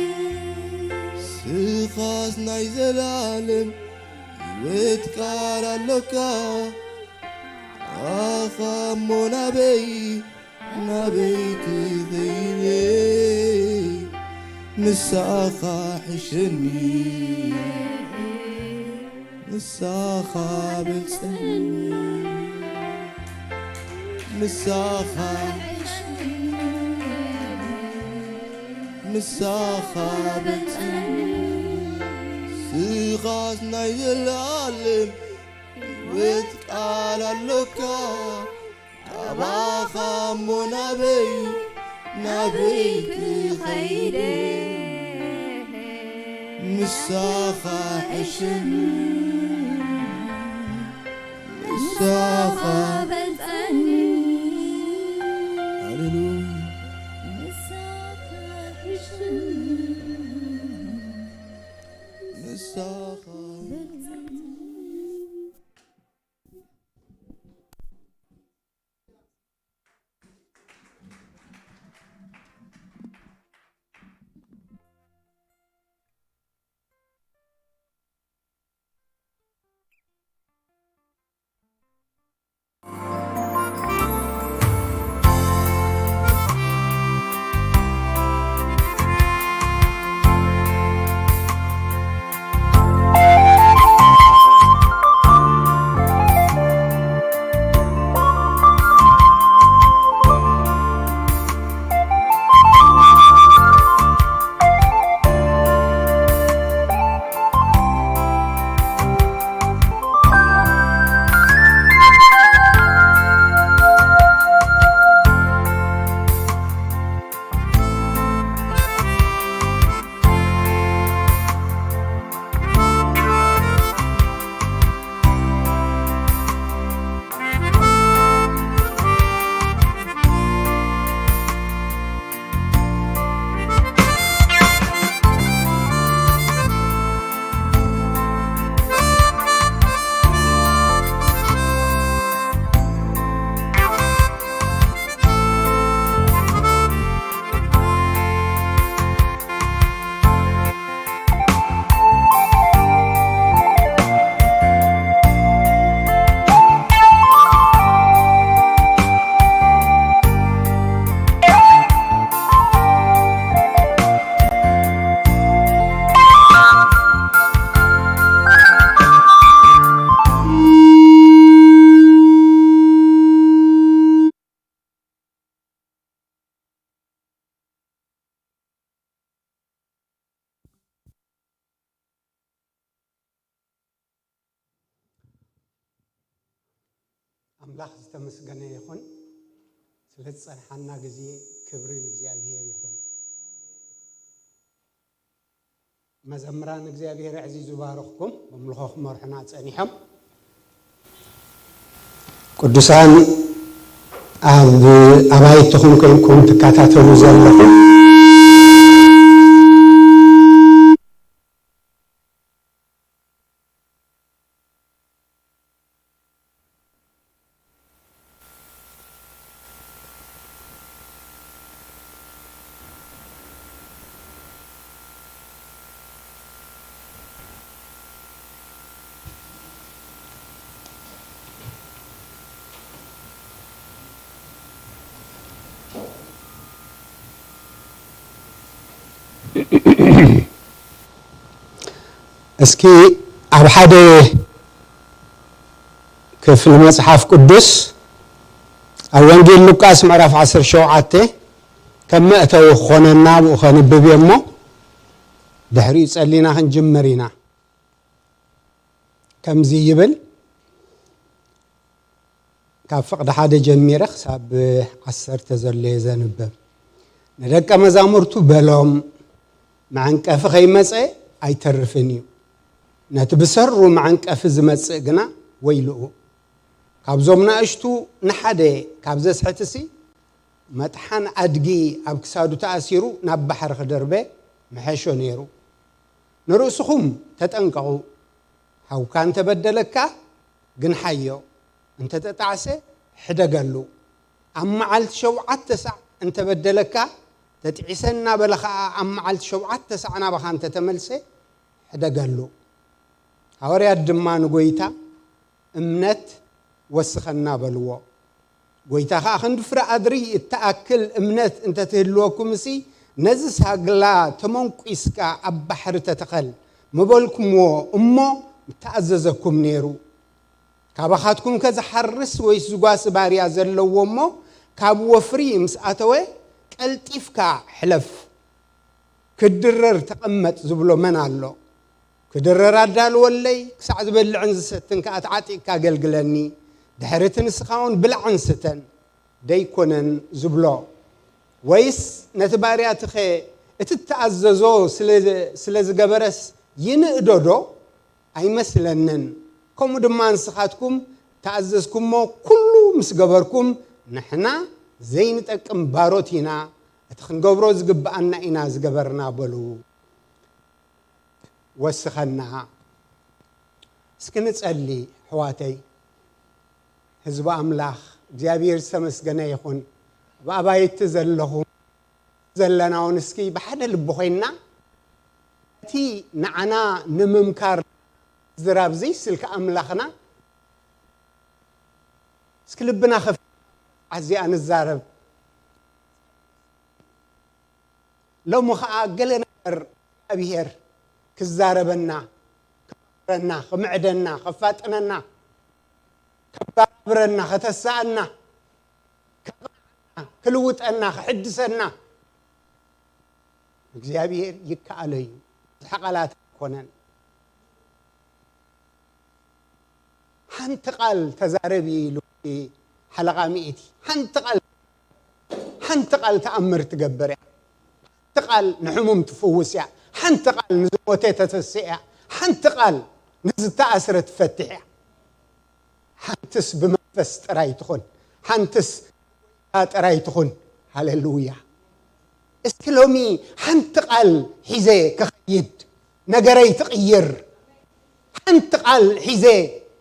ስኻስ ናይ ዘላለም ህይወት ቃል ኣሎካ ኣኻ እሞ ናበይ ናበይ ክኸይድ ምሳኻ ሕሸኒ ምሳኻ በልጸኒ ምሳኻ ምሳኻ በልጸኒ ስኻስ ናይ ዘላለም ህይወት ቃል ኣሎካ ካባኻ እሞ ናበይ ናበይ ክኸይደ ምሳኻ ሕሸኒ ምሳኻ በልጸኒ ሃሌሉያ ምሳኻ ሕሸኒ ምሳኻ በልጸኒ ኣምላኽ ዝተመስገነ ይኹን። ስለ ዝጸንሓና ግዜ ክብሪ ንእግዚኣብሔር ይኹን። መዘምራን እግዚኣብሔር ኣዕዚዙ ባረኽኩም። ብምልኾ ክመርሑና ጸኒሖም። ቅዱሳን ኣብ ኣባይትኹም ኮይንኩም ትከታተሉ ዘለኹም እስኪ ኣብ ሓደ ክፍሊ መጽሓፍ ቅዱስ ኣብ ወንጌል ሉቃስ ምዕራፍ ዓሰርተ ሸውዓተ ከም መእተዊ ክኾነና ብኡ ከንብብ እየ እሞ ድሕሪኡ ጸሊና ክንጅምር ኢና። ከምዚ ይብል፣ ካብ ፍቕዲ ሓደ ጀሚረ ክሳብ ዓሰርተ ዘሎ እየ ዘንብብ። ንደቀ መዛሙርቱ በሎም፣ መዐንቀፊ ከይመጸ ኣይተርፍን እዩ። ነቲ ብሰሩ መዐንቀፊ ዝመጽእ ግና ወይልኡ። ካብዞም ናእሽቱ ንሓደ ካብ ዘስሕትሲ፣ መጥሓን ኣድጊ ኣብ ክሳዱ ተኣሲሩ ናብ ባሕሪ ክድርበ ምሐሾ ነይሩ። ንርእስኹም ተጠንቀቑ። ሓውካ እንተበደለካ ግንሓዮ፣ እንተተጣዕሰ ሕደገሉ። ኣብ መዓልቲ ሸውዓተ ሳዕ እንተበደለካ፣ ተጥዒሰ እናበለ ኸኣ ኣብ መዓልቲ ሸውዓተ ሳዕ ናባኻ እንተተመልሰ ሕደገሉ። ሃዋርያት ድማ ንጎይታ እምነት ወስኸና በልዎ። ጎይታ ኸኣ ክንዲ ፍረ ኣድሪ እትኣክል እምነት እንተትህልወኩምሲ ነዚ ሳግላ ተመንኲስካ ኣብ ባሕሪ ተተኸል ምበልኩምዎ እሞ ምተኣዘዘኩም ነይሩ። ካባኻትኩምከ ዝሓርስ ወይስ ዝጓሲ ባርያ ዘለዎ እሞ ካብ ወፍሪ ምስ ኣተወ ቀልጢፍካ ሕለፍ። ክድረር ተቐመጥ ዝብሎ መን ኣሎ? ክድረር ኣዳልወለይ፣ ክሳዕ ዝበልዕን ዝሰትን ከኣ ተዓጢቕካ ኣገልግለኒ፣ ድሕሪ እቲ ንስኻ እውን ብላዕን ስተን ደይኮነን ዝብሎ? ወይስ ነቲ ባርያትኸ እቲ እተኣዘዞ ስለ፣ ስለ ዝገበረስ ይንእዶ ዶ? ኣይመስለንን። ከምኡ ድማ ንስኻትኩም ተኣዘዝኩሞ ኩሉ ምስ ገበርኩም፣ ንሕና ዘይንጠቅም ባሮት ኢና፣ እቲ ክንገብሮ ዝግብኣና ኢና ዝገበርና በሉ። ወስኸና። እስኪ ንጸሊ፣ ኣሕዋተይ፣ ህዝቢ ኣምላኽ፣ እግዚኣብሔር ዝተመስገነ ይኹን። ኣብ ኣባይቲ ዘለኹም ዘለና እውን እስኪ ብሓደ ልቢ ኮይንና፣ እቲ ንዓና ንምምካር ዝራብ ዘይስልካ ኣምላኽና፣ እስኪ ልብና ከፍ ኣዚኣ ንዛረብ። ሎሚ ኸኣ ገለ ነገር እግዚኣብሔር ክዛረበና፣ ክመኽረና፣ ክምዕደና፣ ከፋጥነና፣ ከባብረና፣ ከተሳእና፣ ከቕንዓና፣ ክልውጠና፣ ክሕድሰና እግዚኣብሔር ይከኣሎ እዩ። ብዙሕ ቃላት ኣይኮነን። ሓንቲ ቃል ተዛረቢ ኢሉ ሓለቓ ሚእቲ፣ ሓንቲ ቃል፣ ሓንቲ ቃል ተኣምር ትገብር እያ። ሓንቲ ቃል ንሕሙም ትፍውስ እያ። ሓንቲ ቃል ንዝሞተ ተተስእ እያ። ሓንቲ ቃል ንዝተኣስረ ትፈትሕ እያ። ሓንትስ ብመንፈስ ጥራይ ትኹን፣ ሓንትስ ጥራይ ትኹን። ሃሌሉያ። እስኪ ሎሚ ሓንቲ ቃል ሒዘ ክኸይድ፣ ነገረይ ትቕይር። ሓንቲ ቃል ሒዘ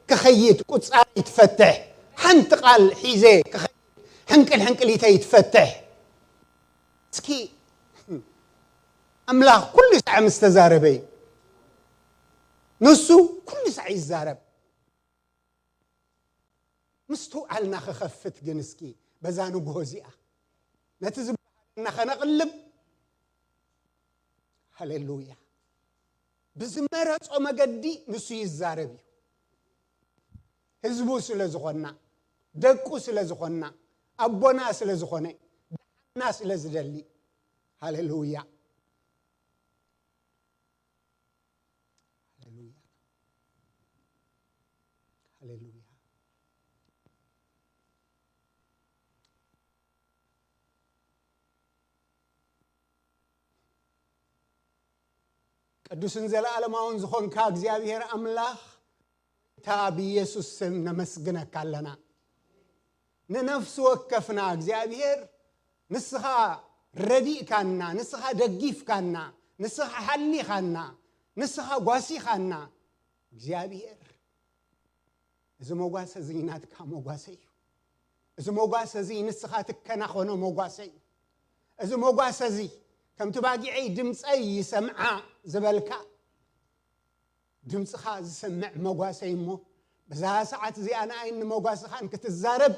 ክኸይድ፣ ቁጻረይ ትፈትሕ። ሓንቲ ቃል ሒዘ ክኸይድ፣ ሕንቅል ሕንቅሊተይ ትፈትሕ። እስኪ ኣምላኽ ኩሉ ሳዕ ምስ ተዛረበ እዩ። ንሱ ኩሉ ሳዕ ይዛረብ። ምስትውዓልና ክኸፍት ግን እስኪ በዛ ንግሆ እዚኣ ነቲ ዝበሃለና ከነቕልብ፣ ሃሌሉያ፣ ብዝመረጾ መገዲ ንሱ ይዛረብ እዩ። ህዝቡ ስለ ዝኾንና፣ ደቁ ስለ ዝኾንና፣ ኣቦና ስለ ዝኾነ፣ ደሓንና ስለ ዝደሊ፣ ሃሌሉያ። ሃሌሉያ። ሃሌሉያ። ቅዱስን ዘለዓለማውን ዝኾንካ እግዚኣብሔር ኣምላኽ፣ እታ ብኢየሱስ ስም ነመስግነካ ኣለና። ንነፍሲ ወከፍና እግዚኣብሔር ንስኻ ረዲእካና፣ ንስኻ ደጊፍካና፣ ንስኻ ሓሊኻና፣ ንስኻ ጓሲኻና። እግዚኣብሔር እዚ መጓሰ እዚ ናትካ መጓሰ እዩ። እዚ መጓሰ እዚ ንስኻ ትከናኸኖ መጓሰ እዩ። እዚ መጓሰ እዚ ከምቲ ባጊዐይ ድምፀይ ይሰምዓ ዝበልካ ድምፅኻ ዝሰምዕ መጓሰይ እሞ በዛ ሰዓት እዚኣ ንኣይን ንመጓስኻን ክትዛረብ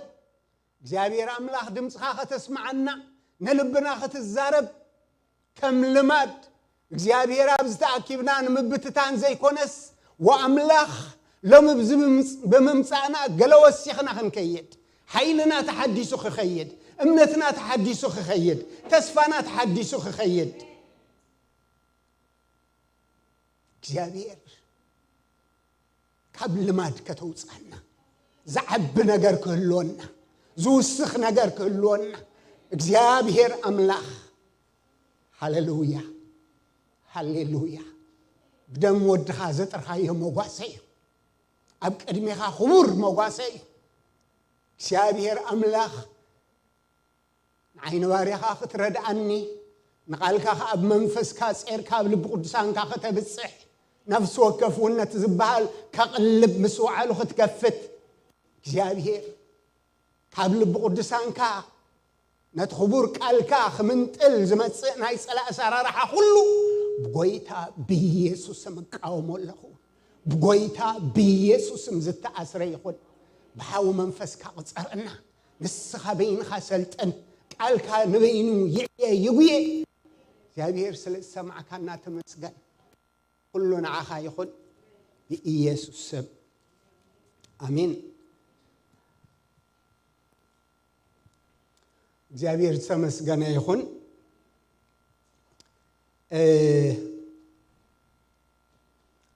እግዚኣብሔር ኣምላኽ ድምፅኻ ከተስምዓና ንልብና ክትዛረብ ከም ልማድ እግዚኣብሔር ኣብዚ ተኣኪብና ንምብትታን ዘይኮነስ ወኣምላኽ ሎሚ ብምምፃእና ገለ ወሲኽና ክንከይድ ሓይልና ተሓዲሱ ክኸይድ እምነትና ተሓዲሱ ክኸይድ ተስፋና ተሓዲሱ ክኸይድ እግዚኣብሔር ካብ ልማድ ከተውፅኣና ዝዓቢ ነገር ክህልወና ዝውስኽ ነገር ክህልወና እግዚኣብሔር ኣምላኽ ሃሌሉያ ሃሌሉያ ብደም ወድኻ ዘጥርኻዮ መጓሰ እዩ ኣብ ቅድሜኻ ክቡር መጓሰ እዩ እግዚኣብሔር ኣምላኽ ንዓይኒ ባርያኻ ክትረድኣኒ ንቓልካ ከኣ ብመንፈስካ ጼርካ ኣብ ልቢ ቅዱሳንካ ከተብጽሕ ነፍሲ ወከፍ እውን ነቲ ዝበሃል ከቕልብ ምስ ወዓሉ ክትከፍት እግዚኣብሔር ካብ ልቢ ቅዱሳንካ ነቲ ክቡር ቃልካ ክምንጥል ዝመጽእ ናይ ጸላእ ኣሰራርሓ ኩሉ ብጎይታ ብኢየሱስ ስም እቃወሞ ኣለኹ ብጎይታ ብኢየሱስ ስም ዝተኣስረ ይኹን ብሓዊ መንፈስካ ቅጸረና ንስኻ በይንኻ ሰልጥን ቃልካ ንበይኑ ይዕየ ይጉየ እግዚኣብሔር ስለ ዝሰማዕካና ተመስገን ኩሉ ንዓኻ ይኹን ብኢየሱስ ስም ኣሜን እግዚኣብሔር ዝተመስገነ ይኹን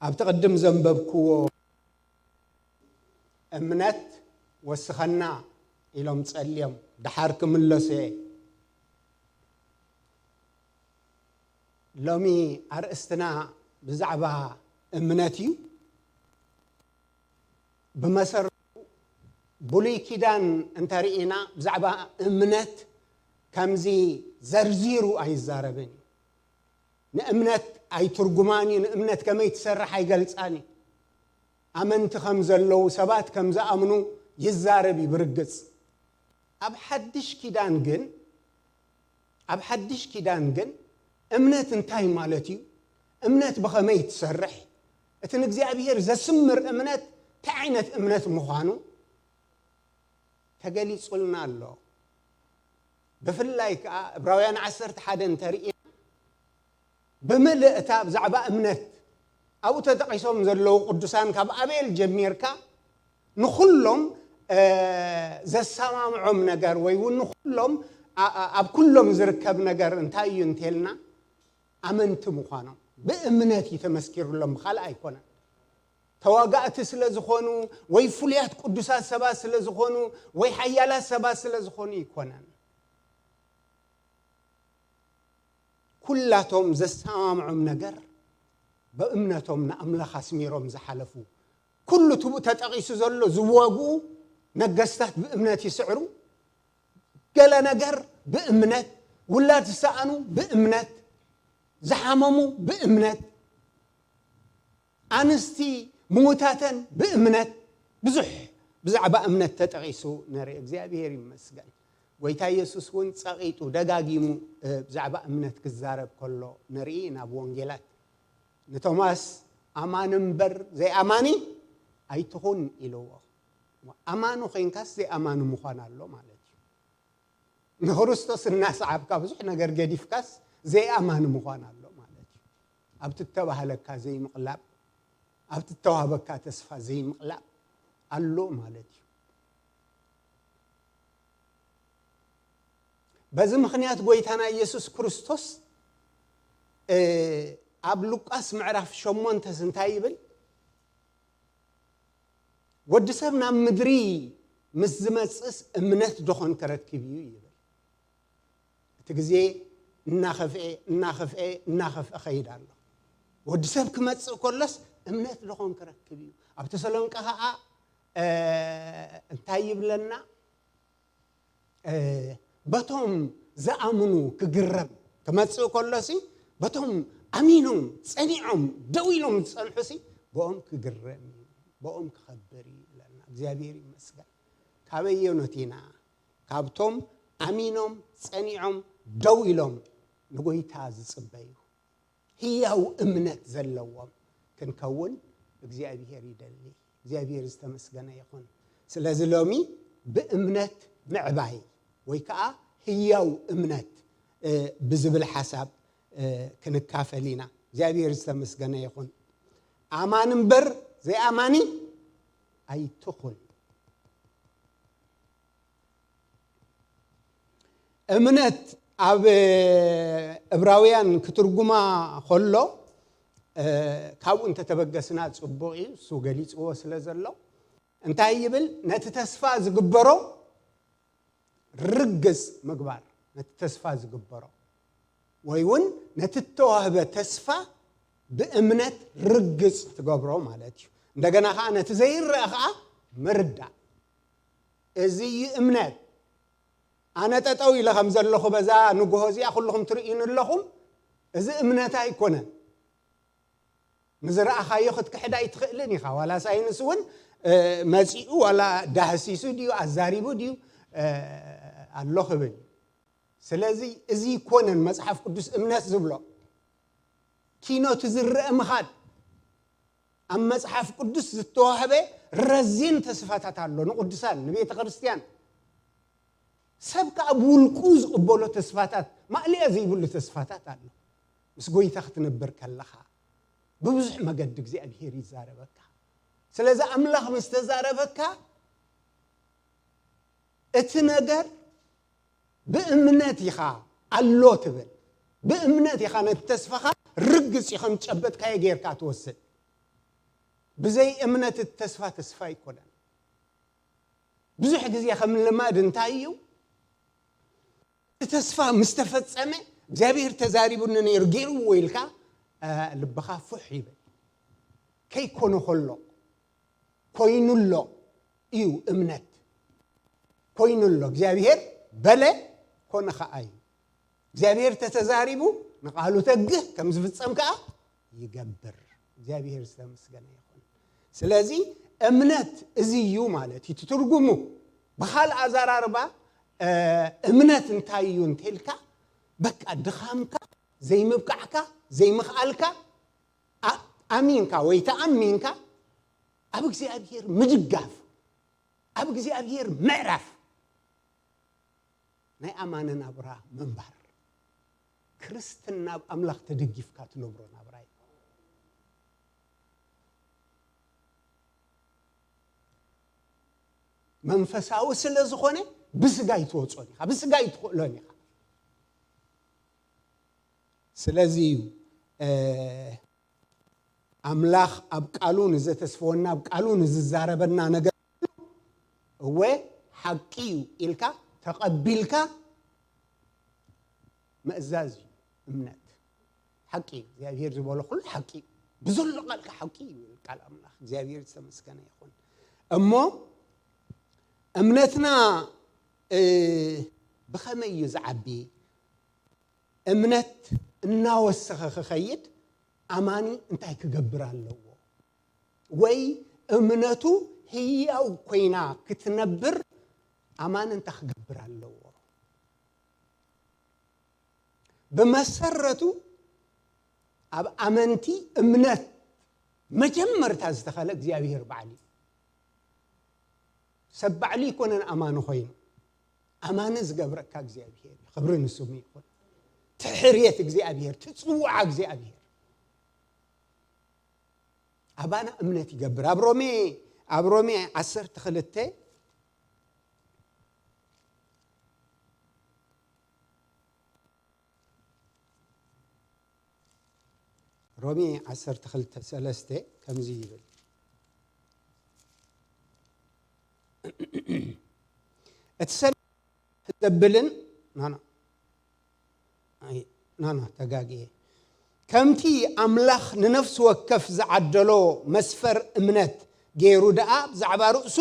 ኣብቲ ቅድም ዘንበብክዎ እምነት ወስኸና ኢሎም ጸልዮም ደሓር ክምለሱ እየ ሎሚ ኣርእስትና ብዛዕባ እምነት እዩ ብመሰረቱ ብሉይ ኪዳን እንተርኢና ብዛዕባ እምነት ከምዚ ዘርዚሩ ኣይዛረብን እዩ ንእምነት ኣይትርጉማን እዩ ንእምነት ከመይ ትሰርሕ ኣይገልጻን እዩ ኣመንቲ ከም ዘለዉ ሰባት ከም ዝኣምኑ ይዛረብ እዩ ብርግጽ ኣብ ሓድሽ ኪዳን ግን ኣብ ሓድሽ ኪዳን ግን እምነት እንታይ ማለት እዩ እምነት ብኸመይ ትሰርሕ እቲ ንእግዚኣብሔር ዘስምር እምነት እንታይ ዓይነት እምነት ምዃኑ ተገሊጹልና ኣሎ ብፍላይ ከዓ ዕብራውያን ዓሰርተ ሓደ እንተርኢና ብምልእታ ብዛዕባ እምነት ኣብኡ ተጠቒሶም ዘለዉ ቅዱሳን ካብ ኣቤል ጀሚርካ ንኹሎም ዘሰማምዖም ነገር ወይ እውን ንኹሎም ኣብ ኩሎም ዝርከብ ነገር እንታይ እዩ እንተልና ኣመንቲ ምዃኖም ብእምነት እዩ ተመስኪሩሎም ብካልእ ኣይኮነን ተዋጋእቲ ስለ ዝኾኑ ወይ ፍሉያት ቅዱሳት ሰባት ስለ ዝኾኑ ወይ ሓያላት ሰባት ስለ ዝኾኑ ይኮነን ኩላቶም ዘሰማምዖም ነገር ብእምነቶም ንኣምላኽ ኣስሚሮም ዝሓለፉ ኩሉ ትብኡ ተጠቒሱ ዘሎ ዝዋግኡ ነገስታት ብእምነት ይስዕሩ ገለ ነገር ብእምነት ውላድ ዝሰኣኑ ብእምነት ዝሓመሙ ብእምነት ኣንስቲ ምዉታተን ብእምነት ብዙሕ ብዛዕባ እምነት ተጠቒሱ ንርኢ እግዚኣብሔር ይመስገን ጎይታ የሱስ እውን ጸቒጡ ደጋጊሙ ብዛዕባ እምነት ክዛረብ ከሎ ንርኢ ናብ ወንጌላት ንቶማስ ኣማኒ እምበር ዘይኣማኒ ኣይትኹን ኢልዎ ኣማኒ ኮይንካስ ዘይኣማኒ ምዃን ኣሎ ማለት እዩ ንክርስቶስ እናሰዓብካ ብዙሕ ነገር ገዲፍካስ ዘይኣማኒ ምዃን ኣሎ ማለት እዩ ኣብቲ እተባህለካ ዘይምቕላብ ኣብቲ እተዋህበካ ተስፋ ዘይምቕላብ ኣሎ ማለት እዩ በዚ ምኽንያት ጎይታና ኢየሱስ ክርስቶስ ኣብ ሉቃስ ምዕራፍ ሸሞንተስ እንታይ ይብል ወዲ ሰብ ናብ ምድሪ ምስ ዝመፅእስ እምነት ዶኾን ክረክብ እዩ ይብል እቲ ግዜ እናኸፍኤ እናኸፍኤ እናኸፍኤ ኸይድ ኣሎ ወዲ ሰብ ክመጽእ ከሎስ እምነት ዶ ኾን ክረክብ እዩ? ኣብ ተሰሎንቀ ኸዓ፣ እ፣ እንታይ ይብለና? እ፣ በቶም ዝኣምኑ ክግረም ክመጽእ ከሎሲ፣ በቶም ኣሚኖም ጸኒዖም ደው ኢሎም ዝጸንሑሲ፣ ብኦም ክግረም እዩ፣ ብኦም ክኸብር እዩ ይብለና። እግዚኣብሔር ይመስገን። ካበየኖት ኢና? ካብቶም ኣሚኖም ጸኒዖም ደው ኢሎም ንጎይታ ዝጽበዩ። ህያው እምነት ዘለዎም ክንከውን እግዚኣብሔር ይደሊ። እግዚኣብሔር ዝተመስገነ ይኹን። ስለዚ ሎሚ ብእምነት ምዕባይ ወይ ከዓ ህያው እምነት፣ እ፣ ብዝብል ሓሳብ፣ እ፣ ክንካፈል ኢና። እግዚኣብሔር ዝተመስገነ ይኹን። ኣማን እምበር ዘይኣማኒ ኣይትኹን። እምነት ኣብ እብራውያን ክትርጉማ ከሎ፣ እ፣ ካብኡ እንተተበገስና ጽቡቕ እዩ፣ እሱ ገሊጽዎ ስለ ዘሎ። እንታይ ይብል? ነቲ ተስፋ ዝግበሮ ርግጽ ምግባር፣ ነቲ ተስፋ ዝግበሮ ወይ እውን ነቲ እተዋህበ ተስፋ ብእምነት ርግጽ ትገብሮ ማለት እዩ። እንደገና ኸዓ ነቲ ዘይረአ ኸዓ ምርዳእ። እዚ እዩ እምነት። ኣነ ጠጠው ኢለ ከም ዘለኹ በዛ ንግሆ እዚኣ ኩልኹም ትርእዩኒ ኣለኹም። እዚ እምነት ኣይኮነን። ንዝረኣኻዮ ክትክሕድ ኣይትኽእልን ኢኻ። ዋላ ሳይንስ እውን፣ እ፣ መጺኡ ዋላ ዳህሲሱ ድዩ ኣዛሪቡ ድዩ፣ እ፣ ኣሎ ክብል እዩ። ስለዚ እዚ ይኮነን መጽሓፍ ቅዱስ እምነት ዝብሎ። ኪኖ እቲ ዝረአ ምኻድ። ኣብ መጽሓፍ ቅዱስ ዝተዋህበ ረዚን ተስፋታት ኣሎ ንቅዱሳን፣ ንቤተ ክርስቲያን። ሰብ ከኣ ብውልቁ ዝቕበሎ ተስፋታት፣ ማእለያ ዘይብሉ ተስፋታት ኣሎ። ምስ ጎይታ ክትነብር ከለኻ፣ ብብዙሕ መገዲ እግዚኣብሔር ይዛረበካ። ስለዚ ኣምላኽ ምስ ተዛረበካ፣ እቲ ነገር ብእምነት ኢኻ ኣሎ ትብል። ብእምነት ኢኻ ነቲ ተስፋኻ ርግጽ እዩ ከም ዝጨበጥካዮ ጌርካ ትወስድ። ብዘይ እምነት እቲ ተስፋ ተስፋ ኣይኮነን። ብዙሕ ግዜ ከም ልማድ እንታይ እዩ? እቲ ተስፋ ምስ ተፈጸመ እግዚኣብሔር ተዛሪቡኒ ነይሩ፣ ገይርዎ ኢልካ፣ እ፣ ልብኻ ፉሕ ይብል። ከይኮነ ከሎ፣ ኮይኑ ኣሎ እዩ እምነት። ኮይኑ ኣሎ፣ እግዚኣብሔር በለ፣ ኮነ ኸዓ እዩ። እግዚኣብሔር ተተዛሪቡ ንቓሉ ተግህ ከም ዝፍጸም ከኣ ይገብር። እግዚኣብሔር ዝተመስገነ ይኹን። ስለዚ እምነት እዚ እዩ ማለት እዩ እቲ ትርጉሙ። ብኻልእ ኣዘራርባ፣ እ፣ እምነት እንታይ እዩ እንተልካ፣ በቃ ድኻምካ፣ ዘይምብቃዕካ፣ ዘይምኽኣልካ፣ ኣ-፣ ኣሚንካ ወይ ተኣሚንካ ኣብ እግዚኣብሔር ምድጋፍ፣ ኣብ እግዚኣብሔር ምዕራፍ፣ ናይ ኣማነ ናብራ ምንባር። ክርስትና ኣብ ኣምላኽ ተደጊፍካ ትነብሮ ናብራ እዩ። መንፈሳዊ ስለ ዝኾነ ብስጋ ኣይትወጾን ኢኻ፣ ብስጋ ኣይትኽእሎን ኢኻ። ስለዚ እዩ፣ እ፣ ኣምላኽ ኣብ ቃሉ ንዘተስፈወና፣ ኣብ ቃሉ ንዝዛረበና ነገር እወ ሓቂ እዩ ኢልካ ተቐቢልካ ምእዛዝ እዩ እምነት። ሓቂ እዩ፣ እግዚኣብሔር ዝበሎ ኩሉ ሓቂ እዩ። ብዘሎ ቃልካ ሓቂ እዩ ይብል ቃል ኣምላኽ። እግዚኣብሔር ዝተመስገነ ይኹን። እሞ እምነትና፣ እ፣ ብኸመይ እዩ ዝዓቢ? እምነት እናወሰኸ ክኸይድ ኣማኒ እንታይ ክገብር ኣለዎ? ወይ እምነቱ ህያው ኮይና ክትነብር ኣማኒ እንታይ ክገብር ኣለዎ? ብመሰረቱ ኣብ ኣመንቲ እምነት መጀመርታ ዝተኸለ እግዚኣብሔር ባዕሉ እዩ። ሰብ ባዕሉ ይኮነን ኣማኒ ኮይኑ። ኣማኒ ዝገብረካ እግዚኣብሔር እዩ። ክብሪ ንስሙ ይኹን። ትሕርየት እግዚኣብሔር፣ ትጽውዓ እግዚኣብሔር። ኣባና እምነት ይገብር። ኣብ ሮሜ፣ ኣብ ሮሜ ዓሰርተ ክልተ፣ ሮሜ ዓሰርተ ክልተ ሰለስተ ከምዚ ይብል። እቲ ሰለ-፣ ዘብልን፣ ኖ፣ ኖ። ኣይ፣ ኖ፣ ኖ፣ ተጋግየ። ከምቲ ኣምላኽ ንነፍሲ ወከፍ ዝዓደሎ መስፈር እምነት ገይሩ ደኣ፣ ብዛዕባ ርእሱ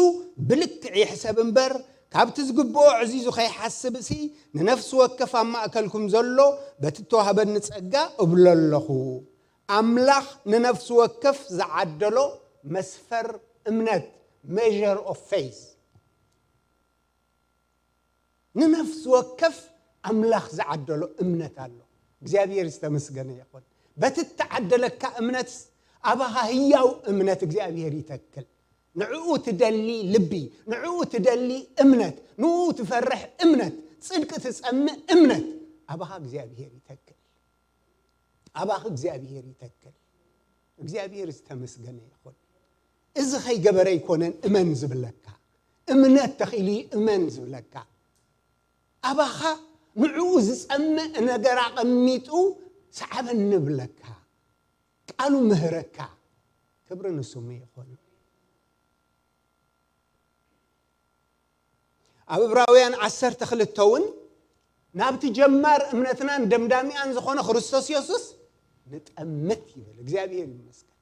ብልክዕ ይሕሰብ እምበር፣ ካብቲ ዝግብኦ ዕዚዙ ከይሓስብሲ፣ ንነፍሲ ወከፍ ኣብ ማእከልኩም ዘሎ በቲ እተዋህበኒ ጸጋ እብሎ ኣለኹ። ኣምላኽ ንነፍሲ ወከፍ ዝዓደሎ መስፈር እምነት፣ measure of faith፣ ንነፍሲ ወከፍ ኣምላኽ ዝዓደሎ እምነት ኣሎ። እግዚኣብሔር ዝተመስገነ ይኹን። በቲ እተዓደለካ እምነት፣ ኣባኻ ህያው እምነት እግዚኣብሔር ይተክል። ንዕኡ ትደሊ ልቢ፣ ንዕኡ ትደሊ እምነት፣ ንኡ ትፈርሕ እምነት፣ ጽድቂ ትጸምእ እምነት ኣባኻ እግዚኣብሔር ይተክል። ኣባኺ እግዚኣብሔር ይተክል። እግዚኣብሔር ዝተመስገነ ይኹን። እዚ ከይገበረ ኣይኮነን እመን ዝብለካ። እምነት ተኺሉ እዩ እመን ዝብለካ። ኣባኻ ንዕኡ ዝጸምእ ነገር ኣቐሚጡ ሰዓበኒ ይብለካ። ቃሉ ምህረካ። ክብሪ ንስሙ ይኹን። ኣብ ዕብራውያን ዓሰርተ ክልተ እውን ናብቲ ጀማር እምነትናን ደምዳሚኣን ዝኾነ ክርስቶስ የሱስ ንጠምት ይብል። እግዚኣብሔር ይመስገን።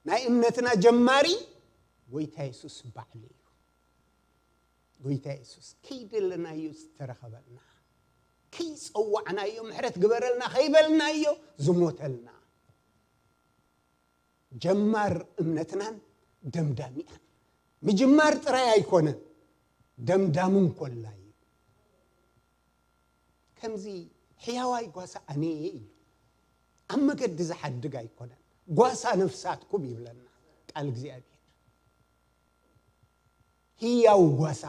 ናይ እምነትና ጀማሪ ጎይታ የሱስ ባዕሉ እዩ። ጎይታ የሱስ ከይደለናዮ ዝተረኸበልና፣ ከይጸዋዕናዮ ምሕረት ግበረልና ከይበልናዮ ዝሞተልና። ጀማር እምነትናን ደምዳሚኣን። ምጅማር ጥራይ ኣይኮነን፣ ደምዳሙ እንኮላ እዩ። ከምዚ ሕያዋይ ጓሳ ኣነ እየ ኢሉ። ኣብ መገዲ ዝሓድግ ኣይኮነን፣ ጓሳ ነፍሳትኩም ይብለና ቃል እግዚኣብሔር። ህያው ጓሳ፣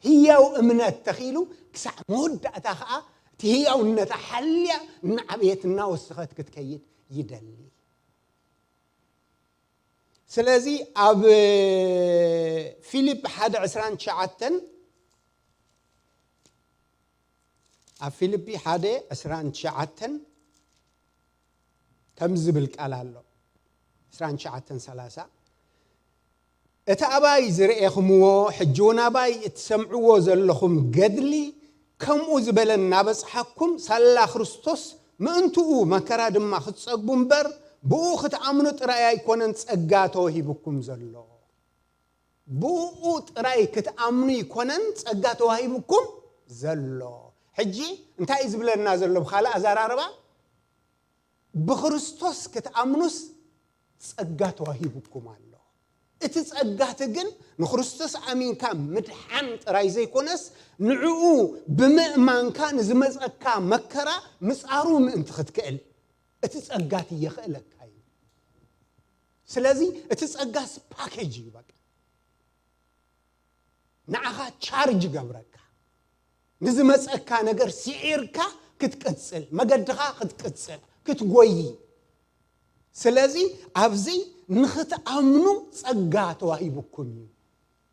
ህያው እምነት ተኺሉ ክሳዕ መወዳእታ ኸዓ እቲ ህያውነታ ሓልያ እናዓበየት እናወሰኸት ክትከይድ ይደሊ። ስለዚ ኣብ ፊልፕ ሓደ ዕስራን ትሽዓተን፣ ኣብ ፊልፒ ሓደ ዕስራን ትሽዓተን ከምዚ ዝብል ቃል ኣሎ። ዕስራን ትሽዓተን ሰላሳ፣ እቲ ኣባይ ዝረኤኹምዎ፣ ሕጂ እውን ኣባይ እትሰምዕዎ ዘለኹም ገድሊ፣ ከምኡ ዝበለ እናበጽሓኩም፣ ሳላ ክርስቶስ ምእንትኡ መከራ ድማ ክትጸግቡ እምበር፣ ብኡ ክትኣምኑ ጥራይ ኣይኮነን ጸጋ ተወሂቡኩም ዘሎ። ብኡ ጥራይ ክትኣምኑ ኣይኮነን ጸጋ ተዋሂቡኩም ዘሎ። ሕጂ እንታይ እዩ ዝብለና ዘሎ? ብኻልእ ኣዘራርባ፣ ብክርስቶስ ክትኣምኑስ ጸጋ ተዋሂቡኩም ኣሎ። እቲ ጸጋ እቲ ግን ንክርስቶስ ኣሚንካ ምድሓን ጥራይ ዘይኮነስ፣ ንዕኡ ብምእማንካ ንዝመጸካ መከራ ምጻሩ ምእንቲ ክትክእል፣ እቲ ጸጋ እቲ የኽእለካ እዩ። ስለዚ እቲ ጸጋስ ፓኬጅ እዩ። በቃ ንዓኻ ቻርጅ ገብረካ፣ ንዝመጸካ ነገር ስዒርካ ክትቅጽል፣ መገድኻ ክትቅጽል፣ ክትጎይ። ስለዚ ኣብዚ ንኽትኣምኑ ጸጋ ተዋሂቡኩም እዩ።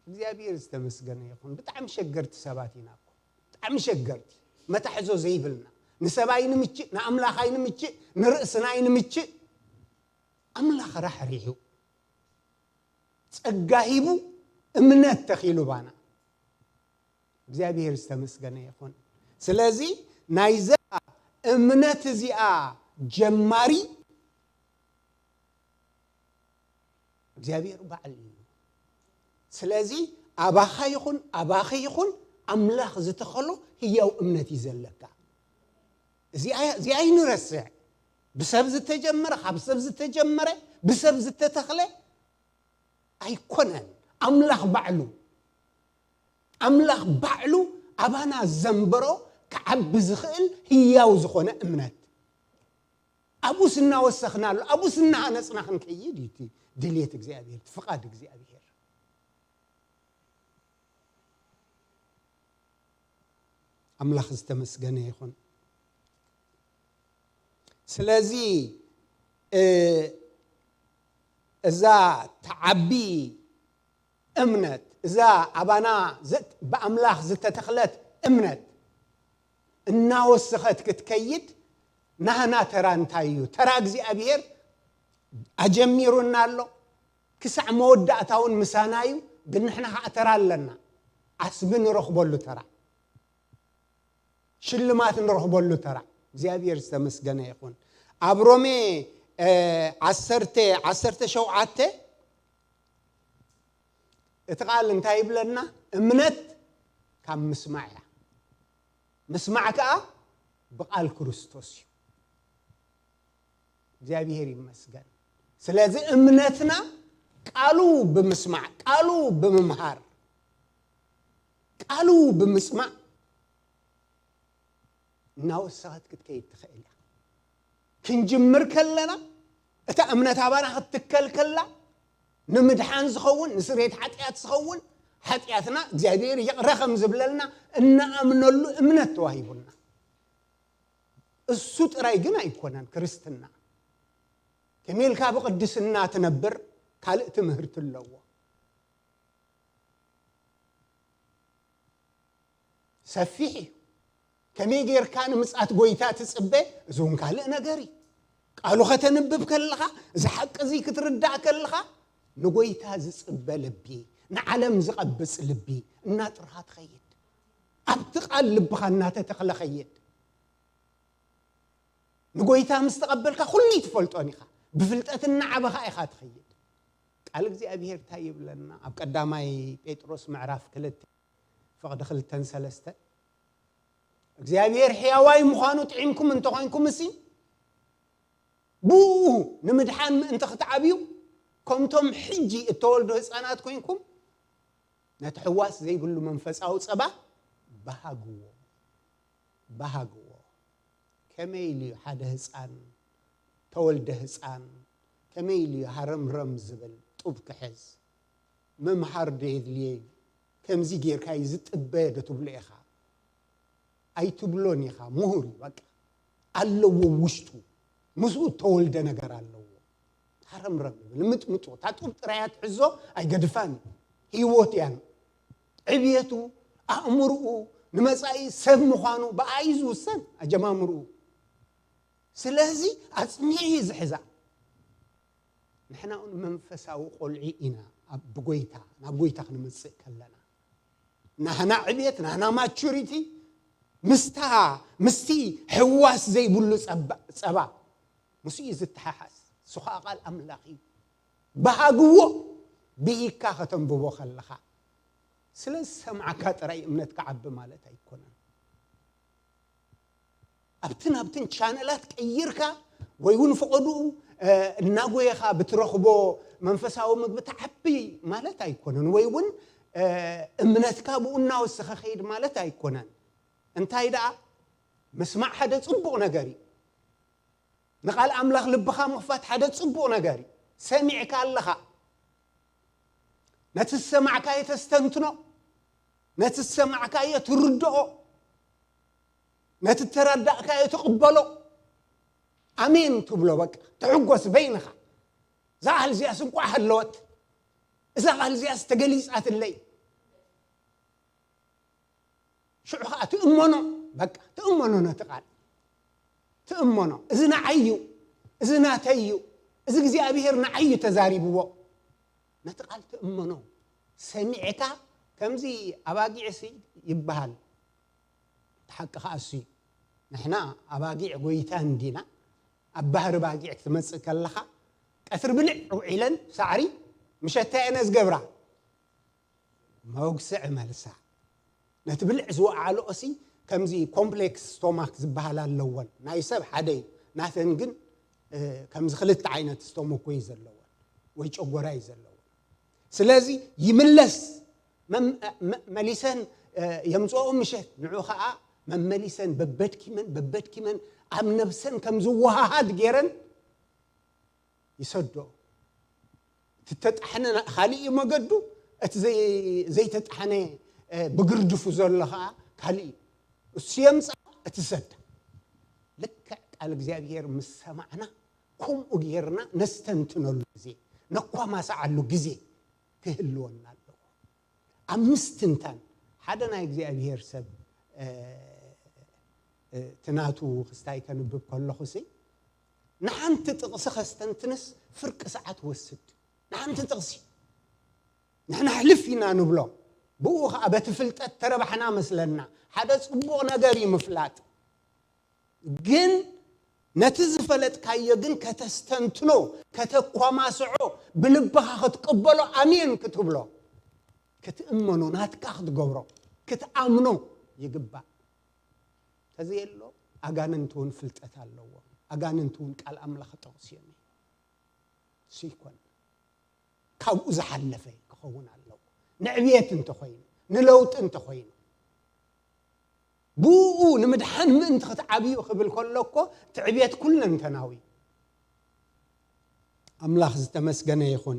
እግዚኣብሔር ዝተመስገነ ይኹን። ብጣዕሚ ሸገርቲ ሰባት ኢና እኮ። ብጣዕሚ ሸገርቲ። መታሕዞ ዘይብልና። ንሰብ ኣይንምችእ፣ ንኣምላኽ ኣይንምችእ፣ ንርእስና ኣይንምችእ። ኣምላኽ ራሕሪሑ፣ ጸጋ ሂቡ፣ እምነት ተኺሉ ባና። እግዚኣብሔር ዝተመስገነ ይኹን። ስለዚ ናይዛ እምነት እዚኣ ጀማሪ እግዚኣብሔር ባዕሉ እዩ። ስለዚ ኣባኻ ይኹን ኣባኺ ይኹን ኣምላኽ ዝተኸሎ ህያው እምነት እዩ ዘለካ። እዚኣ፣ እዚኣ ኣይንረስዕ። ብሰብ ዝተጀመረ፣ ካብ ሰብ ዝተጀመረ፣ ብሰብ ዝተተኽለ ኣይኮነን። ኣምላኽ ባዕሉ፣ ኣምላኽ ባዕሉ ኣባና ዘንበሮ ክዓቢ ዝኽእል ህያው ዝኾነ እምነት። ኣብኡስ እናወሰኽናሉ፣ ኣብኡስ እናሃነጽና ክንከይድ እዩ እቲ ድልየት እግዚኣብሔር፣ እቲ ፍቓድ እግዚኣብሔር። ኣምላኽ ዝተመስገነ ይኹን። ስለዚ፣ እ፣ እዛ ተዓቢ እምነት፣ እዛ ኣባና ዘ-፣ ብኣምላኽ ዝተተኽለት እምነት እናወሰኸት ክትከይድ ናህና ተራ እንታይ እዩ? ተራ እግዚኣብሔር ኣጀሚሩና ኣሎ። ክሳዕ መወዳእታ እውን ምሳና እዩ። ግን ንሕና ኸዓ ተራ ኣለና። ዓስቢ ንረኽበሉ ተራ፣ ሽልማት ንረኽበሉ ተራ፣ እግዚኣብሔር ዝተመስገነ ይኹን። ኣብ ሮሜ ዓሰርተ ዓሰርተ ሸውዓተ እቲ ቃል እንታይ ይብለና? እምነት ካብ ምስማዕ እያ፣ ምስማዕ ከዓ ብቃል ክርስቶስ እዩ። እግዚኣብሔር ይመስገን። ስለዚ እምነትና ቃሉ ብምስማዕ፣ ቃሉ ብምምሃር፣ ቃሉ ብምስማዕ እናወሰኸት ክትከይድ ትኽእል እያ። ክንጅምር ከለና እታ እምነት ኣባና ክትትከል ከላ ንምድሓን ዝኸውን፣ ንስሬት ሓጢኣት ዝኸውን ሓጢኣትና እግዚኣብሔር ይቕረ ከም ዝብለልና እናኣምነሉ እምነት ተዋሂቡና። እሱ ጥራይ ግን ኣይኮነን ክርስትና። ከመይ ኢልካ ብቕድስና ትነብር ካልእ ትምህርቲ ኣለዎ። ሰፊሕ እዩ። ከመይ ጌርካ ንምጽኣት ጎይታ ትጽበ? እዚ እውን ካልእ ነገር እዩ። ቃሉ ከተንብብ ከለኻ፣ እዚ ሓቂ እዚ ክትርዳእ ከለኻ፣ ንጎይታ ዝጽበ ልቢ፣ ንዓለም ዝቐብጽ ልቢ እናጥርኻ ትኸይድ። ኣብቲ ቃል ልብኻ እናተተኽለ ኸይድ። ንጎይታ ምስ ተቐበልካ ኩሉ ትፈልጦን ኢኻ። ብፍልጠት እናዓበኻ ኢኻ ትኸይድ። ቃል እግዚኣብሔር እንታይ ይብለና? ኣብ ቀዳማይ ጴጥሮስ ምዕራፍ ክልተ ፍቕዲ ክልተን ሰለስተን እግዚኣብሔር ሕያዋይ ምዃኑ ጥዒምኩም እንተኾይንኩም እሲ ብኡ ንምድሓን ምእንቲ ክትዓብዩ ከምቶም ሕጂ እተወልዶ ህፃናት ኮይንኩም ነቲ ሕዋስ ዘይብሉ መንፈሳዊ ጸባ በሃግዎ፣ በሃግዎ። ከመይ ኢሉ እዩ ሓደ ህፃን ተወልደ ህፃን ከመይ ኢሉ እዩ ሃረምረም ዝብል ጡብ ክሕዝ? ምምሃር ዶ የድልየ እዩ? ከምዚ ጌርካ እዩ ዝጥበ ዶ ትብሎ ኢኻ? ኣይትብሎን ኢኻ። ምሁር እዩ በቃ። ኣለዎ ውሽጡ። ምስኡ እተወልደ ነገር ኣለዎ። ሃረምረም ይብል። ምጥምጡ። እታ ጡብ ጥራይ እያ ትሕዞ፣ ኣይገድፋን እዩ። ህይወት እያ። ዕብየቱ፣ ኣእምርኡ፣ ንመጻኢ ሰብ ምዃኑ ብኣ እዩ ዝውሰን ኣጀማምርኡ። ስለዚ ኣጽኒዑ እዩ ዝሕዛ። ንሕና እውን መንፈሳዊ ቆልዑ ኢና ኣብ ብጎይታ፣ ናብ ጎይታ ክንመጽእ ከለና። ናህና ዕብየት፣ ናህና ማቹሪቲ ምስታ፣ ምስቲ ሕዋስ ዘይብሉ ጸባ፣ ጸባ ምስኡ እዩ ዝተሓሓዝ። እሱ ኸዓ ቃል ኣምላኽ እዩ። በሃግዎ ብኢካ ከተንብቦ ከለኻ። ስለ ዝሰማዕካ ጥራይ እምነት ክዓቢ ማለት ኣይኮነን። ኣብትን ኣብትን ቻነላት ቀይርካ ወይ እውን ፈቐድኡ፣ እ፣ እናጎየኻ ብትረኽቦ መንፈሳዊ ምግቢ ትዓቢ ማለት ኣይኮነን። ወይ እውን፣ እ፣ እምነትካ ብኡ እናወሰኸ ኸይድ ማለት ኣይኮነን። እንታይ ደኣ፣ ምስማዕ ሓደ ጽቡቕ ነገር እዩ። ንቓል ኣምላኽ ልብኻ ምኽፋት ሓደ ጽቡቕ ነገር እዩ። ሰሚዕካ ኣለኻ። ነቲ ዝሰማዕካዮ ተስተንትኖ፣ ነቲ ዝሰማዕካዮ ትርድኦ፣ ነቲ እተረዳእካዮ ትቕበሎ። ኣሜን ትብሎ፣ በቃ ትሕጎስ በይንኻ። እዛ ቃል እዚኣስ እንቋዕ ሃለወት፣ እዛ ቃል እዚኣስ ተገሊጻትለይ። ሽዑ ኸዓ ትእመኖ፣ በቃ ትእመኖ፣ ነቲ ቃል ትእመኖ። እዚ ንዓይ እዩ፣ እዚ ናተይ እዩ፣ እዚ እግዚኣብሔር ንዓይ እዩ ተዛሪብዎ። ነቲ ቃል ትእመኖ። ሰሚዕካ ከምዚ ኣባጊዕሲ ይበሃል። እቲ ሓቂ ኸዓ እሱ እዩ። ንሕና ኣባጊዕ ጎይታ እንዲና። ኣብ ባህሪ ባጊዕ ክትመጽእ ከለኻ ቀትሪ ብልዕ ውዒለን ሳዕሪ ምሸት እንታይ እየን ዝገብራ? መጉስዒ መልሳ። ነቲ ብልዕ ዝወዓልኦሲ ከምዚ ኮምፕሌክስ ስቶማክ ዝበሃል ኣለወን። ናይ ሰብ ሓደ እዩ። ናተን ግን፣ እ፣ ከምዚ ክልተ ዓይነት ስቶሞክ ወይ ዘለወን ወይ ጨጎራ እዩ ዘለወን። ስለዚ ይምለስ። መም-፣ መ-፣ መሊሰን፣ እ፣ የምጽኦ ምሸት። ንዑ ኸኣ መመሊሰን በበድኪመን፣ በበድኪመን ኣብ ነብሰን ከም ዝወሃሃድ ገይረን ይሰዶ። እቲ ተጣሕነ ና-፣ ካልእ እዩ መገዱ፣ እቲ ዘይ-፣ ዘይተጣሕነ፣ እ፣ ብግርድፉ ዘሎ ኸኣ ካልእ እዩ። እሱ የምጽኣ፣ እቲ ሰዳ። ልክዕ ቃል እግዚኣብሔር ምስ ሰማዕና፣ ከምኡ ጌርና ነስተንትነሉ ግዜ፣ ነኳማስዓሉ ግዜ ክህልወና ኣለዎ። ኣብ ምስትንታን፣ ሓደ ናይ እግዚኣብሔር ሰብ፣ እ፣ እ፣ እቲ ናቱ ክስታይ ከንብብ ከለኹሲ፣ ንሓንቲ ጥቕሲ ከስተንትንስ ፍርቂ ሰዓት ወስድ። ንሓንቲ ጥቕሲ። ንሕና ሕልፍ ኢና ንብሎ። ብኡ ኸዓ በቲ ፍልጠት ተረባሕና መስለና። ሓደ ጽቡቕ ነገር እዩ ምፍላጥ። ግን ነቲ ዝፈለጥካዮ ግን ከተስተንትኖ፣ ከተኳማስዖ፣ ብልብኻ ክትቅበሎ፣ ኣሜን ክትብሎ፣ ክትእመኖ፣ ናትካ ክትገብሮ፣ ክትኣምኖ ይግባእ። ተዘየሎ ኣጋንንቲ እውን ፍልጠት ኣለዎም። ኣጋንንቲ እውን ቃል ኣምላኽ ጠቕስዮም እዮም። እሱ ይኮን ካብኡ ዝሓለፈ ክኸውን ኣለዎ። ንዕብየት እንተኾይኑ፣ ንለውጢ እንተኾይኑ፣ ብኡ ንምድሓን ምእንቲ ክትዓብዩ ክብል ከሎ እኮ ትዕብየት ኩለንተናዊ። ኣምላኽ ዝተመስገነ ይኹን።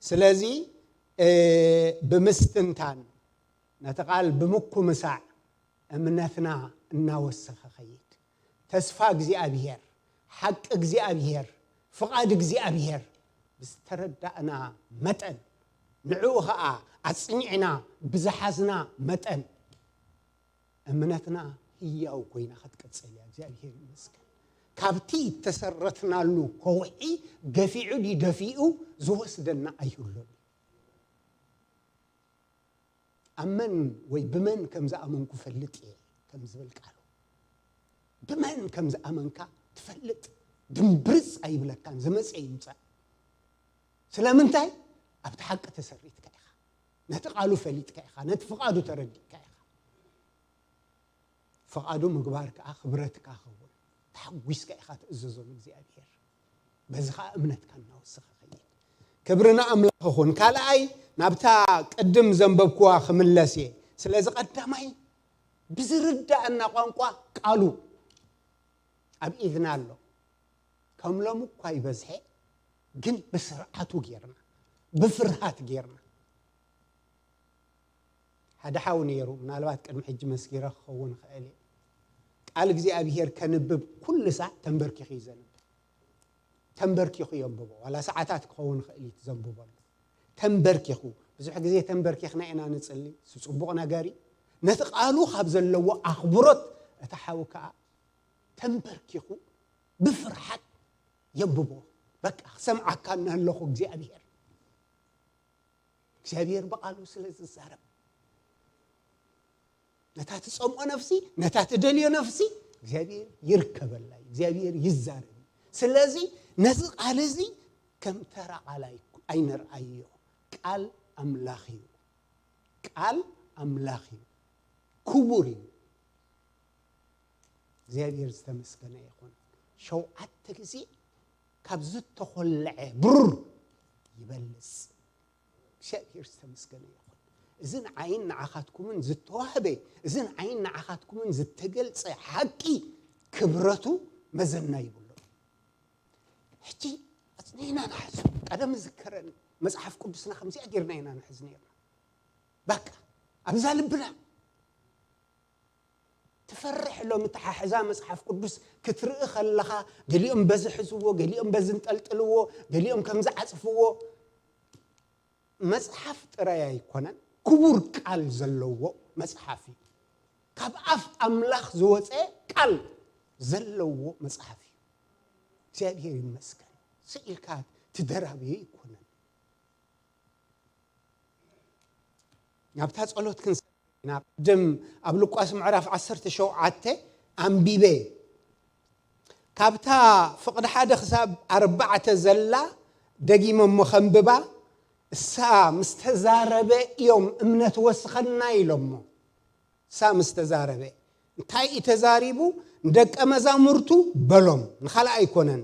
ስለዚ፣ እ፣ ብምስትንታን ነቲ ቃል ብምኩምሳዕ እምነትና እናወሰኸ ኸይድ። ተስፋ እግዚኣብሔር፣ ሓቂ እግዚኣብሔር፣ ፍቓድ እግዚኣብሔር ብዝተረዳእና መጠን፣ ንዕኡ ኸኣ ኣጽኒዕና ብዝሓዝና መጠን፣ እምነትና ህያው ኮይና ክትቅጽል እያ። እግዚኣብሔር ይመስገን። ካብቲ እተሰረትናሉ ከውሒ ገፊዑ ድዩ ደፊኡ ዝወስደና ኣይህሉን። ኣብ መን ወይ ብመን ከም ዝኣመንኩ ፈልጥ እየ፣ ከም ዝብል ቃሉ። ብመን ከም ዝኣመንካ ትፈልጥ። ድምብርጽ ኣይብለካን፣ ዝመጸ ይምጻእ። ስለምንታይ? ኣብቲ ሓቂ ተሰሪትካ ኢኻ። ነቲ ቃሉ ፈሊጥካ ኢኻ። ነቲ ፍቓዱ ተረዲእካ ኢኻ። ፍቓዱ ምግባር ከኣ ክብረትካ ኸውን። ተሓጒስካ ኢኻ ትእዘዞ ንእግዚኣብሔር። በዚ ኸኣ እምነትካ እናወሰኸ ኸይድ። ክብሪ ንኣምላኽ ይኹን። ካልኣይ፣ ናብታ ቅድም ዘንበብኩዋ ክምለስ እየ። ስለዚ ቀዳማይ፣ ብዝርዳእና ቋንቋ ቃሉ ኣብ ኢድና ኣሎ። ከም ሎሚ እኳ ይበዝሐ፣ ግን ብስርዓቱ ጌርና፣ ብፍርሃት ጌርና። ሓደ ሓው ነይሩ፣ ምናልባት ቅድሚ ሕጂ መስኪረ ክኸውን ይኽእል እየ። ቃል እግዚኣብሔር ከንብብ ኩሉ ሳዕ ተንበርኪኹ እዩ ዘንብብ። ተንበርኪኹ የንብቦ። ዋላ ሰዓታት ክኸውን ይኽእል እዩ ዘንብበሉ። ተንበርኪኹ። ብዙሕ ግዜ ተንበርኪኽና ኢና ንጽሊ። እሱ ጽቡቕ ነገር እዩ። ነቲ ቃሉ ካብ ዘለዎ ኣኽብሮት እቲ ሓው ከኣ ተንበርኪኹ ብፍርሓት የንብቦ። በቃ ክሰምዓካ እናለኹ እግዚኣብሔር። እግዚኣብሔር ብቓሉ ስለ ዝዛረብ፣ ነታ ትጸምኦ ነፍሲ፣ ነታ ትደልዮ ነፍሲ እግዚኣብሔር ይርከበላ እዩ፣ እግዚኣብሔር ይዛረብ እዩ። ስለዚ ነዚ ቃል እዚ ከም ተራ ቃል ኣይ-፣ ኣይንርኣዮ። ቃል ኣምላኽ እዩ። ቃል ኣምላኽ እዩ። ክቡር እዩ። እግዚኣብሔር ዝተመስገነ ይኹን። ሸውዓተ ግዜ ካብ ዝተኾልዐ ብሩር ይበልጽ። እግዚኣብሔር ዝተመስገነ ይኹን። እዚ ንዓይን ንዓኻትኩምን ዝተዋህበ፣ እዚ ንዓይን ንዓኻትኩምን ዝተገልጸ ሓቂ ክብረቱ መዘና ይብሉን። ሕጂ ኣጽኒዕና ንሓዞ። ቀደም ዝከረን መጽሓፍ ቅዱስና ከምዚኣ ጌርና ኢና ንሕዝ ነይርና። በቃ ኣብዛ ልብና ትፈርሕ። ሎም ተሓሕዛ መጽሓፍ ቅዱስ ክትርኢ ከለኻ፣ ገሊኦም በዚ ሕዝዎ፣ ገሊኦም በዚ እንጠልጥልዎ፣ ገሊኦም ከምዚ ዓጽፍዎ። መጽሓፍ ጥራይ ኣይኮነን፣ ክቡር ቃል ዘለዎ መጽሓፍ እዩ። ካብ ኣፍ ኣምላኽ ዝወጸ ቃል ዘለዎ መጽሓፍ እዩ። እግዚኣብሔር ይመስገን። ስኢልካ ትደራብዮ ኣይኮነን። ናብታ ጸሎት ክንሰ-፣ ኢና። ቅድም ኣብ ሉቃስ ምዕራፍ ዓሰርተ ሸውዓተ ኣንቢበ። ካብታ ፍቕዲ ሓደ ክሳብ ኣርባዕተ ዘላ ደጊመ እሞ ከንብባ፣ እሳ ምስ ተዛረበ እዮም እምነት ወስኸና ኢሎሞ። እሳ ምስ ተዛረበ። እንታይ እዩ ተዛሪቡ? ንደቀ መዛሙርቱ በሎም፣ ንኻልእ ኣይኮነን።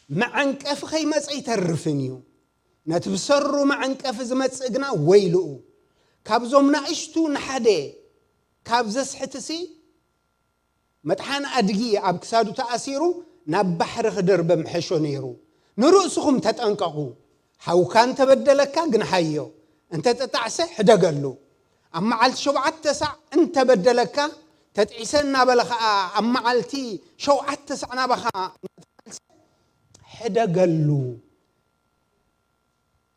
መዐንቀፊ ከይመጸ ኣይተርፍን እዩ። ነቲ ብሰሩ መዐንቀፊ ዝመጽእ ግና ወይልኡ። ካብዞም ናእሽቱ ንሓደ ካብ ዘስሕትሲ፣ መጥሓን ኣድጊ ኣብ ክሳዱ ተኣሲሩ ናብ ባሕሪ ክድርበ ምሐሾ ነይሩ። ንርእስኹም ተጠንቀቑ። ሓውካ እንተበደለካ ግንሓዮ፣ እንተተጣዕሰ ሕደገሉ። ኣብ መዓልቲ ሸውዓተ ሳዕ እንተበደለካ፣ ተጥዒሰ እናበለ ኸኣ ኣብ መዓልቲ ሸውዓተ ሳዕ ናባኻ እናተመልሰ ሕደገሉ።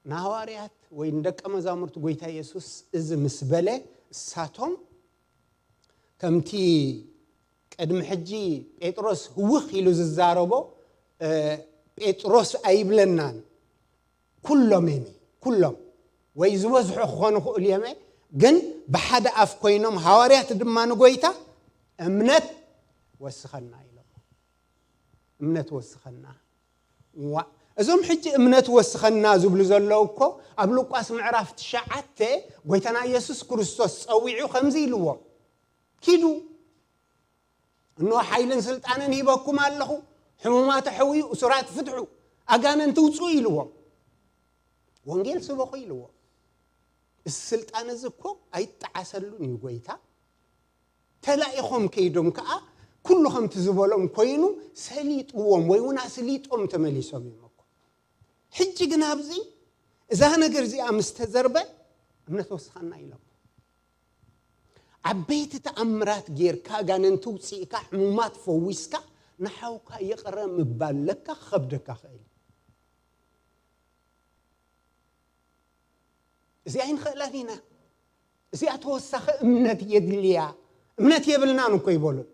ንሃዋርያት ወይ ንደቀ መዛሙርቲ ጎይታ የሱስ እዚ ምስ በለ፣ እሳቶም ከምቲ ቅድሚ ሕጂ ጴጥሮስ ህውኽ ኢሉ ዝዛረቦ፣ እ፣ ጴጥሮስ ኣይብለናን፣ ኩሎም እዮም'ዩ፣ ኩሎም ወይ ዝበዝሑ ክኾኑ ይኽእሉ እዮም'ዩ፣ ግን ብሓደ ኣፍ ኮይኖም ሃዋርያት ድማ ንጎይታ እምነት ወስኸና ኢሎም። እምነት ወስኸና። ዋ፣ እዞም ሕጂ እምነት ወስኸና ዝብሉ ዘለዉ እኮ ኣብ ሉቃስ ምዕራፍ ትሽዓተ ጎይታና ኢየሱስ ክርስቶስ ጸዊዑ ከምዚ ኢልዎም፣ "ኪዱ፣ እንሆ ሓይልን ስልጣንን ሂበኩም ኣለኹ፣ ሕሙማት ኣሕውዩ፣ እሱራት ፍትሑ፣ ኣጋንንቲ ውፅኡ" ኢልዎም። "ወንጌል ስበኹ" ኢልዎም። እዚ ስልጣን እዚ እኮ ኣይጠዓሰሉን እዩ ጎይታ። ተላኢኾም ከይዶም ከዓ ኩሉ ከምቲ ዝበሎም ኮይኑ ሰሊጥዎም ወይ እውን ኣስሊጦም ተመሊሶም እዮም እኮ። ሕጂ ግን ኣብዚ እዛ ነገር እዚኣ ምስ ተዘርበ እምነት ወስኸና ኢሎም። ዓበይቲ ተኣምራት ጌርካ፣ ኣጋንንቲ ውፅእካ፣ ሕሙማት ፈዊስካ፣ ንሓውካ ይቕረ ምባል ለካ ክኸብደካ ክእል እዩ። እዚኣ ኣይንኽእላን ኢና። እዚኣ ተወሳኺ እምነት የድልያ። እምነት የብልናን እኮ ይበሉን።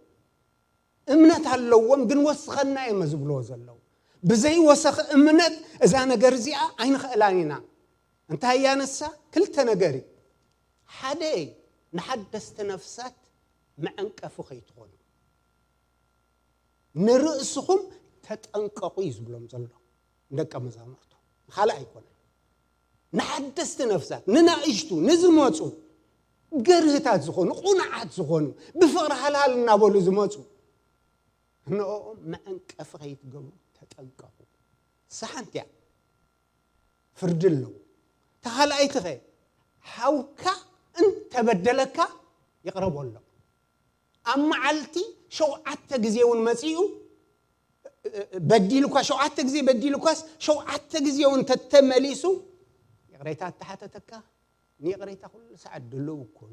እምነት ኣለዎም ግን ወስኸና እዮም ዝብልዎ ዘለዉ። ብዘይ ወሰኺ እምነት እዛ ነገር እዚኣ ኣይንኽእላን ኢና። እንታይ እያ ንሳ? ክልተ ነገር እዩ። ሓደ፣ ንሓደስቲ ነፍሳት መዐንቀፊ ከይትኾኑ፣ ንርእስኹም ተጠንቀቑ እዩ ዝብሎም ዘሎ ንደቀ መዛሙርቱ። ካልእ ኣይኮነን። ንሓደስቲ ነፍሳት፣ ንናእሽቱ፣ ንዝመፁ፣ ገርህታት ዝኾኑ፣ ቁኑዓት ዝኾኑ፣ ብፍቕሪ ሃልሃል እናበሉ ዝመፁ፣ ንኦም መዐንቀፊ ከይትገብሩ ተጠንቀቑ። እሳ ሓንቲ እያ። ፍርዲ ኣለዎ። ተኻልኣይትኸ፣ ሓውካ እንተበደለካ ይቕረ በሎ። ኣብ መዓልቲ ሸውዓተ ግዜ እውን መጺኡ በዲሉካ፣ ሸውዓተ ግዜ በዲሉካስ፣ ሸውዓተ ግዜ እውን ተተመሊሱ፣ ይቕሬታ ኣተሓተተካ፣ ንይቕሬታ ኩሉ ሰዓት ድልው ኩን።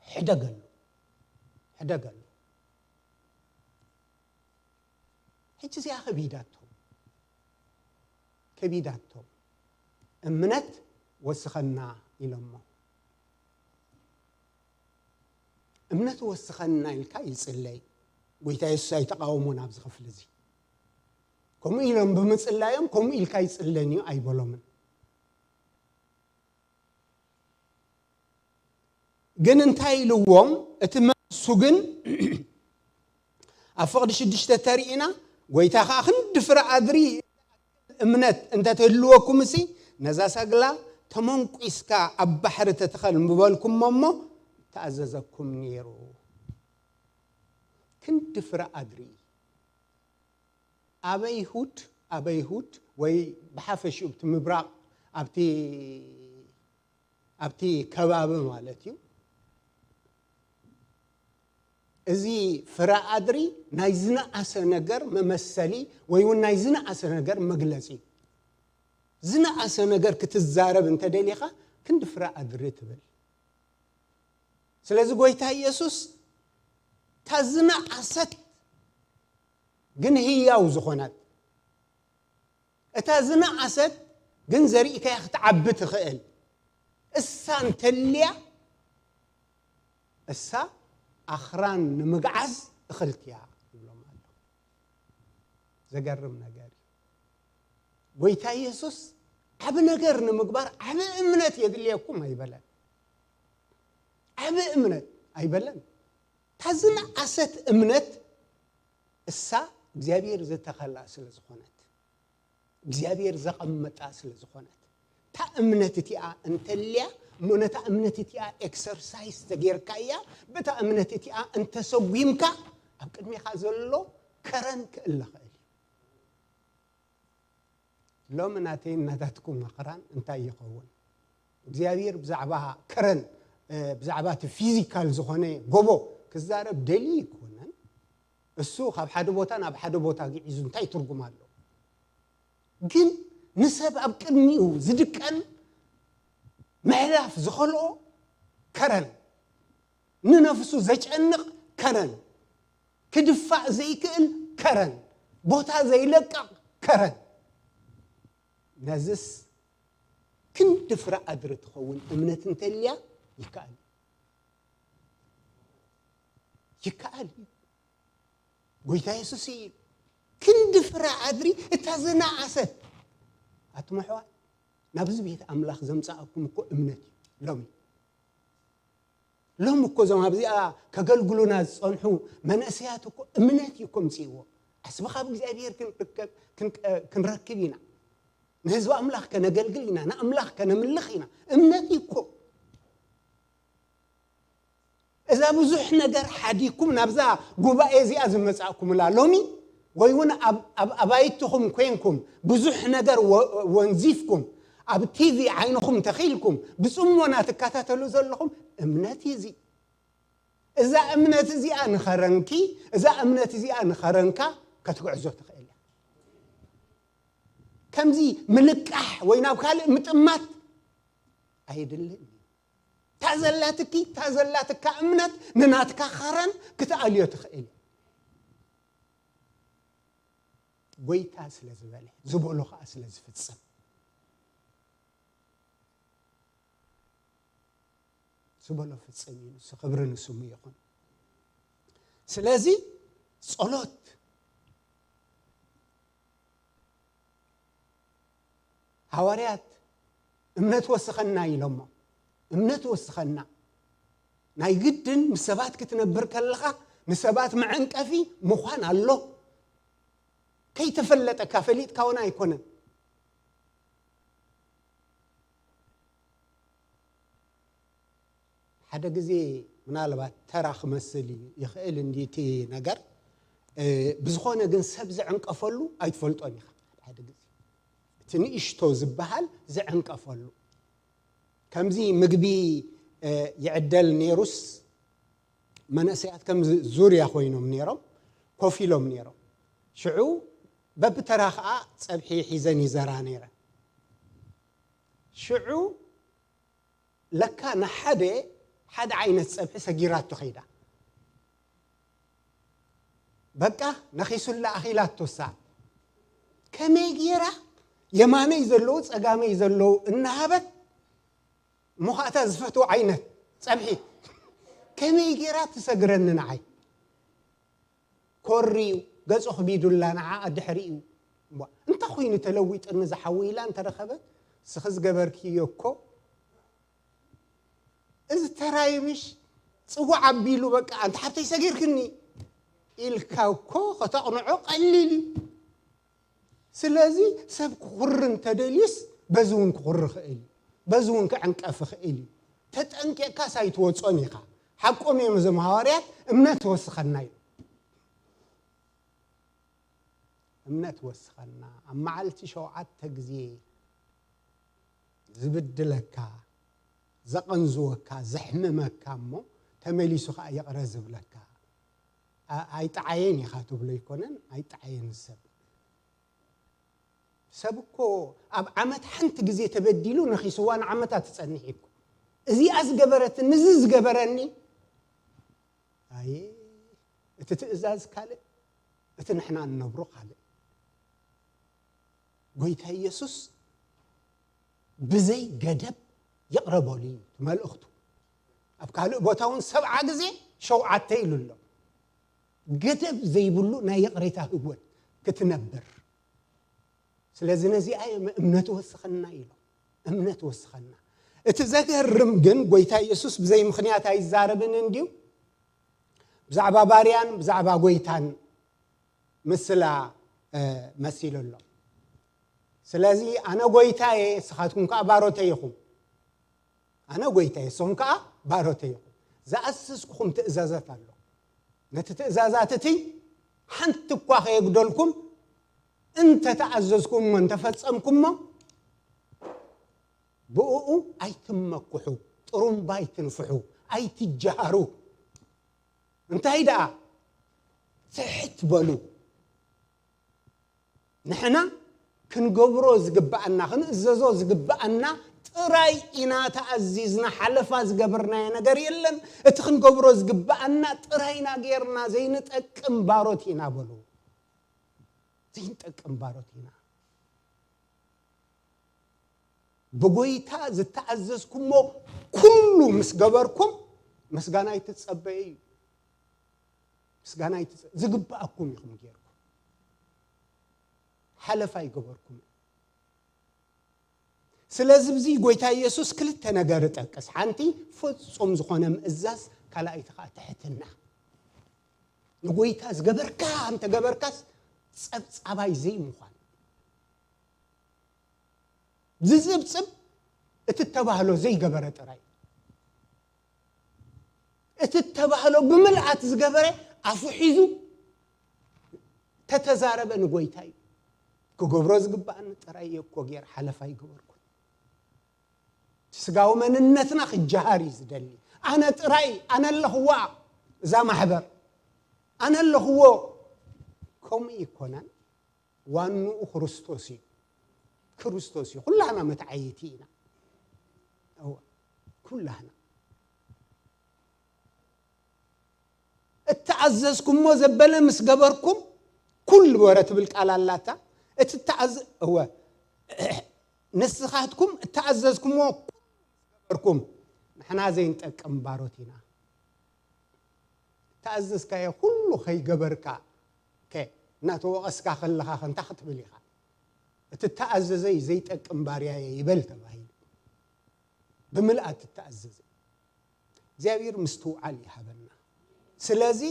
ሕደገሉ፣ ሕደገሉ። ሕጂ እዚኣ ከቢዳቶም፣ ከቢዳቶም። እምነት ወስኸና ኢሎሞ። እምነት ወስኸና ኢልካ ይጽለይ። ጎይታ የሱስ ኣይተቓወሞን ኣብዚ ክፍሊ እዚ። ከምኡ ኢሎም ብምጽላዮም፣ ከምኡ ኢልካ ይጽለንዩ ኣይበሎምን። ግን እንታይ ኢልዎም? እቲ መልሱ ግን ኣብ ፍቕዲ ሽዱሽተ ተሪእና፣ ጎይታ ኸዓ ክንዲ ፍረ ኣድሪ እምነት እንተትህልወኩምሲ፣ ነዛ ሳግላ ተመንቂስካ ኣብ ባሕሪ ተትኸል ምበልኩሞ እሞ፣ ተኣዘዘኩም ነይሩ። ክንዲ ፍረ ኣድሪ። ኣብ ኣይሁድ፣ ኣብ ኣይሁድ ወይ ብሓፈሽኡ ኣብቲ ምብራቕ፣ ኣብቲ፣ ኣብቲ ከባቢ ማለት እዩ። እዚ ፍረ ኣድሪ ናይ ዝነኣሰ ነገር መመሰሊ ወይ እውን ናይ ዝነኣሰ ነገር መግለጺ እዩ። ዝነኣሰ ነገር ክትዛረብ እንተደሊኻ ክንዲ ፍረ ኣድሪ ትብል። ስለዚ ጎይታ ኢየሱስ እታ ዝነኣሰት ግን ህያው ዝኾነት፣ እታ ዝነኣሰት ግን ዘሪእካያ ክትዓቢ ትኽእል እሳ እንተልያ፣ እሳ ኣኽራን ንምግዓዝ እኽልቲ እያ ይብሎም ኣሎ። ዘገርም ነገር እዩ። ጎይታ ኢየሱስ ዓቢ ነገር ንምግባር ዓቢ እምነት የድልየኩም ኣይበለን። ዓቢ እምነት ኣይበለን። እታ ዝነኣሰት እምነት እሳ እግዚኣብሔር ዝተኸላ ስለ ዝኾነት፣ እግዚኣብሔር ዘቐመጣ ስለ ዝኾነት፣ እታ እምነት እቲኣ እንተልያ እሞ ነታ እምነት እቲኣ ኤክሰርሳይዝ ተጌርካያ፣ በታ እምነት እቲኣ እንተሰጒምካ፣ ኣብ ቅድሜኻ ዘሎ ከረን ክእለ ኽእል እዩ። ሎሚ ናተይን ናታትኩም ኣኽራን እንታይ ይኸውን? እግዚኣብሔር ብዛዕባ ከረን፣ እ፣ ብዛዕባ እቲ ፊዚካል ዝኾነ ጎቦ ክዛረብ ደልዩ ኣይኮነን። እሱ ካብ ሓደ ቦታ ናብ ሓደ ቦታ ግዒዙ እንታይ ትርጉም ኣለዎ? ግን ንሰብ ኣብ ቅድሚኡ ዝድቀን ምሕላፍ ዝኸልኦ ከረን፣ ንነፍሱ ዘጨንቕ ከረን፣ ክድፋእ ዘይክእል ከረን፣ ቦታ ዘይለቅቕ ከረን። ነዝስ ክንዲ ፍረ ኣድሪ ትኸውን እምነት እንተልያ ይከኣል እዩ። ይከኣል እዩ። ጎይታ የሱስ እዩ። ክንዲ ፍረ ኣድሪ እታ ዝነኣሰት። ኣቱም ኣሕዋት፣ ናብዚ ቤት ኣምላኽ ዘምጻኣኩም እኮ እምነት እዩ። ሎሚ፣ ሎሚ እኮ እዞም ኣብዚኣ ከገልግሉና ዝጸንሑ መንእሰያት እኮ እምነት እዩ እኮ ምጽእዎ። ዓስቢ ካብ እግዚኣብሔር ክንርከብ- ክንቀ- ክንረክብ ኢና። ንህዝቢ ኣምላኽ ከነገልግል ኢና፣ ንኣምላኽ ከነምልኽ ኢና። እምነት እዩ እኮ። እዛ ብዙሕ ነገር ሓዲግኩም ናብዛ ጉባኤ እዚኣ ዝመጻእኩምላ ሎሚ፣ ወይ እውን ኣብ- ኣብ ኣባይትኹም ኮንኩም ብዙሕ ነገር ወ- ወንዚፍኩም፣ ኣብ ቲቪ ዓይንኹም ተኺልኩም ብጽሞና ትከታተሉ ዘለኹም፣ እምነት እዩ እዚ። እዛ እምነት እዚኣ ንኸረንኪ፣ እዛ እምነት እዚኣ ንኸረንካ፣ ከትግዕዞ ትኽእል እያ። ከምዚ ምልቃሕ ወይ ናብ ካልእ ምጥማት ኣይድልን እዩ። እታ ዘላትኪ፣ እታ ዘላትካ እምነት ንናትካ ኸረን ክትኣልዮ ትኽእል እያ። ጎይታ ስለ ዝበለ፣ ዝበሎ ኸኣ ስለ ዝፍጽም። ዝበሎ ፍጽም እዩ። ንሱ ክብሪ ንስሙ ይኹን። ስለዚ ጸሎት፣ ሃዋርያት እምነት ወስኸና ኢሎሞ። እምነት ወስኸና። ናይ ግድን ምስ ሰባት ክትነብር ከለኻ ንሰባት መዐንቀፊ ምዃን ኣሎ። ከይተፈለጠካ፣ ፈሊጥካ እውን ኣይኮነን። ሓደ ግዜ ምናልባት ተራ ክመስል ይኽእል እንዲ እቲ ነገር፣ እ፣ ብዝኾነ ግን ሰብ ዝዕንቀፈሉ ኣይትፈልጦን ኢኻ። ሓደ ግዜ እቲ ንእሽቶ ዝበሃል ዝዕንቀፈሉ። ከምዚ ምግቢ፣ እ፣ ይዕደል ነይሩስ፣ መንእሰያት ከም ዝ- ዙርያ ኮይኖም ነይሮም፣ ኮፍ ኢሎም ነይሮም። ሽዑ በብተራ ኸኣ ጸብሒ ሒዘን ይዘራ ነይረ። ሽዑ ለካ ንሓደ ሓደ ዓይነት ጸብሒ ሰጊራቶ ከይዳ። በቃ ነኺሱላ ኣኺላቶ እሳ። ከመይ ገይራ የማነይ ዘለዉ ጸጋመይ ዘለዉ እናሃበት፣ እሞ ኸኣታ ዝፈትዎ ዓይነት ጸብሒ ከመይ ገይራ ትሰግረኒ ንዓይ? ኮርዩ ገጹ ክቢዱላ ንዓኣ ድሕሪኡ። እሞ እንታይ ኮይኑ ተለዊጥኒ ዝሓዊ ኢላ እንተረኸበት፣ እስኺ ዝገበርክዮ እኮ እዚ ተራይ ምሽ ጽዋዕ ኣቢሉ፣ በቃ፣ ኣንታ ሓብተይ ሰጊርክኒ ኢልካ እኮ ከተቕንዖ ቀሊል እዩ። ስለዚ ሰብ ክኹሪ እንተደልዩስ በዚ እውን ክኹሪ ይኽእል እዩ። በዚ እውን ክዕንቀፍ ይኽእል እዩ። ተጠንቂቕካስ ኣይትወጾን ኢኻ። ሓቆም እዮም እዞም ሃዋርያት፣ እምነት ወስኸና እዩ። እምነት ወስኸና። ኣብ መዓልቲ ሸውዓተ ግዜ ዝብድለካ፣ ዘቐንዝወካ፣ ዘሕምመካ እሞ ተመሊሱ ኸዓ ይቕረ ዝብለካ። ኣ- ኣይጠዓየን ኢኻ ትብሎ ኣይኮነን፣ ኣይጠዓየን ሰብ። ሰብ እኮ ኣብ ዓመት ሓንቲ ግዜ ተበዲሉ ነኺስዋ ንዓመታት ትጸንሕ እኮ። እዚኣ ዝገበረትኒ፣ እዚ ዝገበረኒ። ኣየ፣ እቲ ትእዛዝ ካልእ፣ እቲ ንሕና እንነብሮ ካልእ። ጎይታ ኢየሱስ ብዘይ ገደብ ይቕረ በሉ እዩ መልእኽቱ። ኣብ ካልእ ቦታ እውን ሰብዓ ግዜ ሸውዓተ ኢሉ ኣሎ። ገደብ ዘይብሉ ናይ ይቕሬታ ህይወት ክትነብር። ስለዚ ነዚኣ እዮም እምነት ወስኸና ኢሎም። እምነት ወስኸና። እቲ ዘገርም ግን ጎይታ ኢየሱስ ብዘይ ምኽንያት ኣይዛረብን እንድዩ። ብዛዕባ ባርያን ብዛዕባ ጎይታን ምስላ፣ እ፣ መሲሉ ኣሎ። ስለዚ ኣነ ጎይታ እየ፣ ንስኻትኩም ከኣ ባሮተይ ኢኹም። ኣነ ጎይታ እየ፣ ንስኹም ከኣ ባሮተይ ኢኹም። ዝኣዘዝኩኹም ትእዛዛት ኣሎ። ነቲ ትእዛዛት እቲ ሓንቲ እኳ ከየጉደልኩም እንተ ተኣዘዝኩሞ እንተ ፈጸምኩሞ፣ ብእኡ ኣይትመኩሑ፣ ጥሩምባ ኣይትንፍሑ፣ ኣይትጀሃሩ። እንታይ ደኣ? ትሕት በሉ። ንሕና ክንገብሮ ዝግብኣና፣ ክንእዘዞ ዝግብኣና ጥራይ ኢና ተኣዚዝና። ሓለፋ ዝገበርናዮ ነገር የለን። እቲ ክንገብሮ ዝግብኣና ጥራይ ኢና ጌርና። ዘይንጠቅም ባሮት ኢና በሉ። ዘይንጠቅም ባሮት ኢና። ብጎይታ ዝተኣዘዝኩሞ ኩሉ ምስ ገበርኩም ምስጋና ኣይትጸበዩ እዩ። ምስጋና ኣይትጸ- ዝግብኣኩም ኢኹም ጌርኩም። ሓለፋ ኣይገበርኩም። ስለዚ፣ እዚ ጎይታ ኢየሱስ ክልተ ነገር እጠቅስ። ሓንቲ ፍጹም ዝኾነ ምእዛዝ፣ ካልኣይቲ ኸዓ ትሕትና። ንጎይታ ዝገበርካ እንተገበርካስ፣ ጸብጻባይ ዘይምዃን። ዝጽብጽብ እቲ ተባህሎ ዘይገበረ ጥራይ። እቲ ተባህሎ ብምልኣት ዝገበረ ኣፉ ሒዙ ተተዛረበ ንጎይታ እዩ። ክገብሮ ዝግባኣኒ ጥራይ እየ እኮ ገይር ሓለፋ ይገበርኩ። ስጋዊ መንነትና ክጀሃር እዩ ዝደሊ። ኣነ ጥራይ፣ ኣነ ኣለኽዋ እዛ ማሕበር፣ ኣነ ኣለኽዎ። ከምኡ ይኮነን። ዋንኡ ክርስቶስ እዩ። ክርስቶስ እዩ። ኩላህና መትዓይቲ ኢና። እወ፣ ኩላህና። እተኣዘዝኩሞ ዘበለ ምስ ገበርኩም፣ ኩሉ ወረ ትብል ቃል ኣላታ። እቲ እተኣዘ-፣ እወ፣ ንስኻትኩም እተኣዘዝኩሞ ኩሉ ምስ ገበርኩም፣ ንሕና ዘይንጠቅም ባሮት ኢና። እተኣዘዝካዮ ኩሉ ከይገበርካ፣ ከ-፣ እናተወቐስካ ከለኻ ከ እንታይ ክትብል ኢኻ? እቲ እተኣዘዘ እዩ ዘይጠቅም ባርያየ ይበል ተባሂሉ። ብምልኣት እተኣዘዘ። እግዚኣብሔር ምስትውዓል ይሃበና። ስለዚ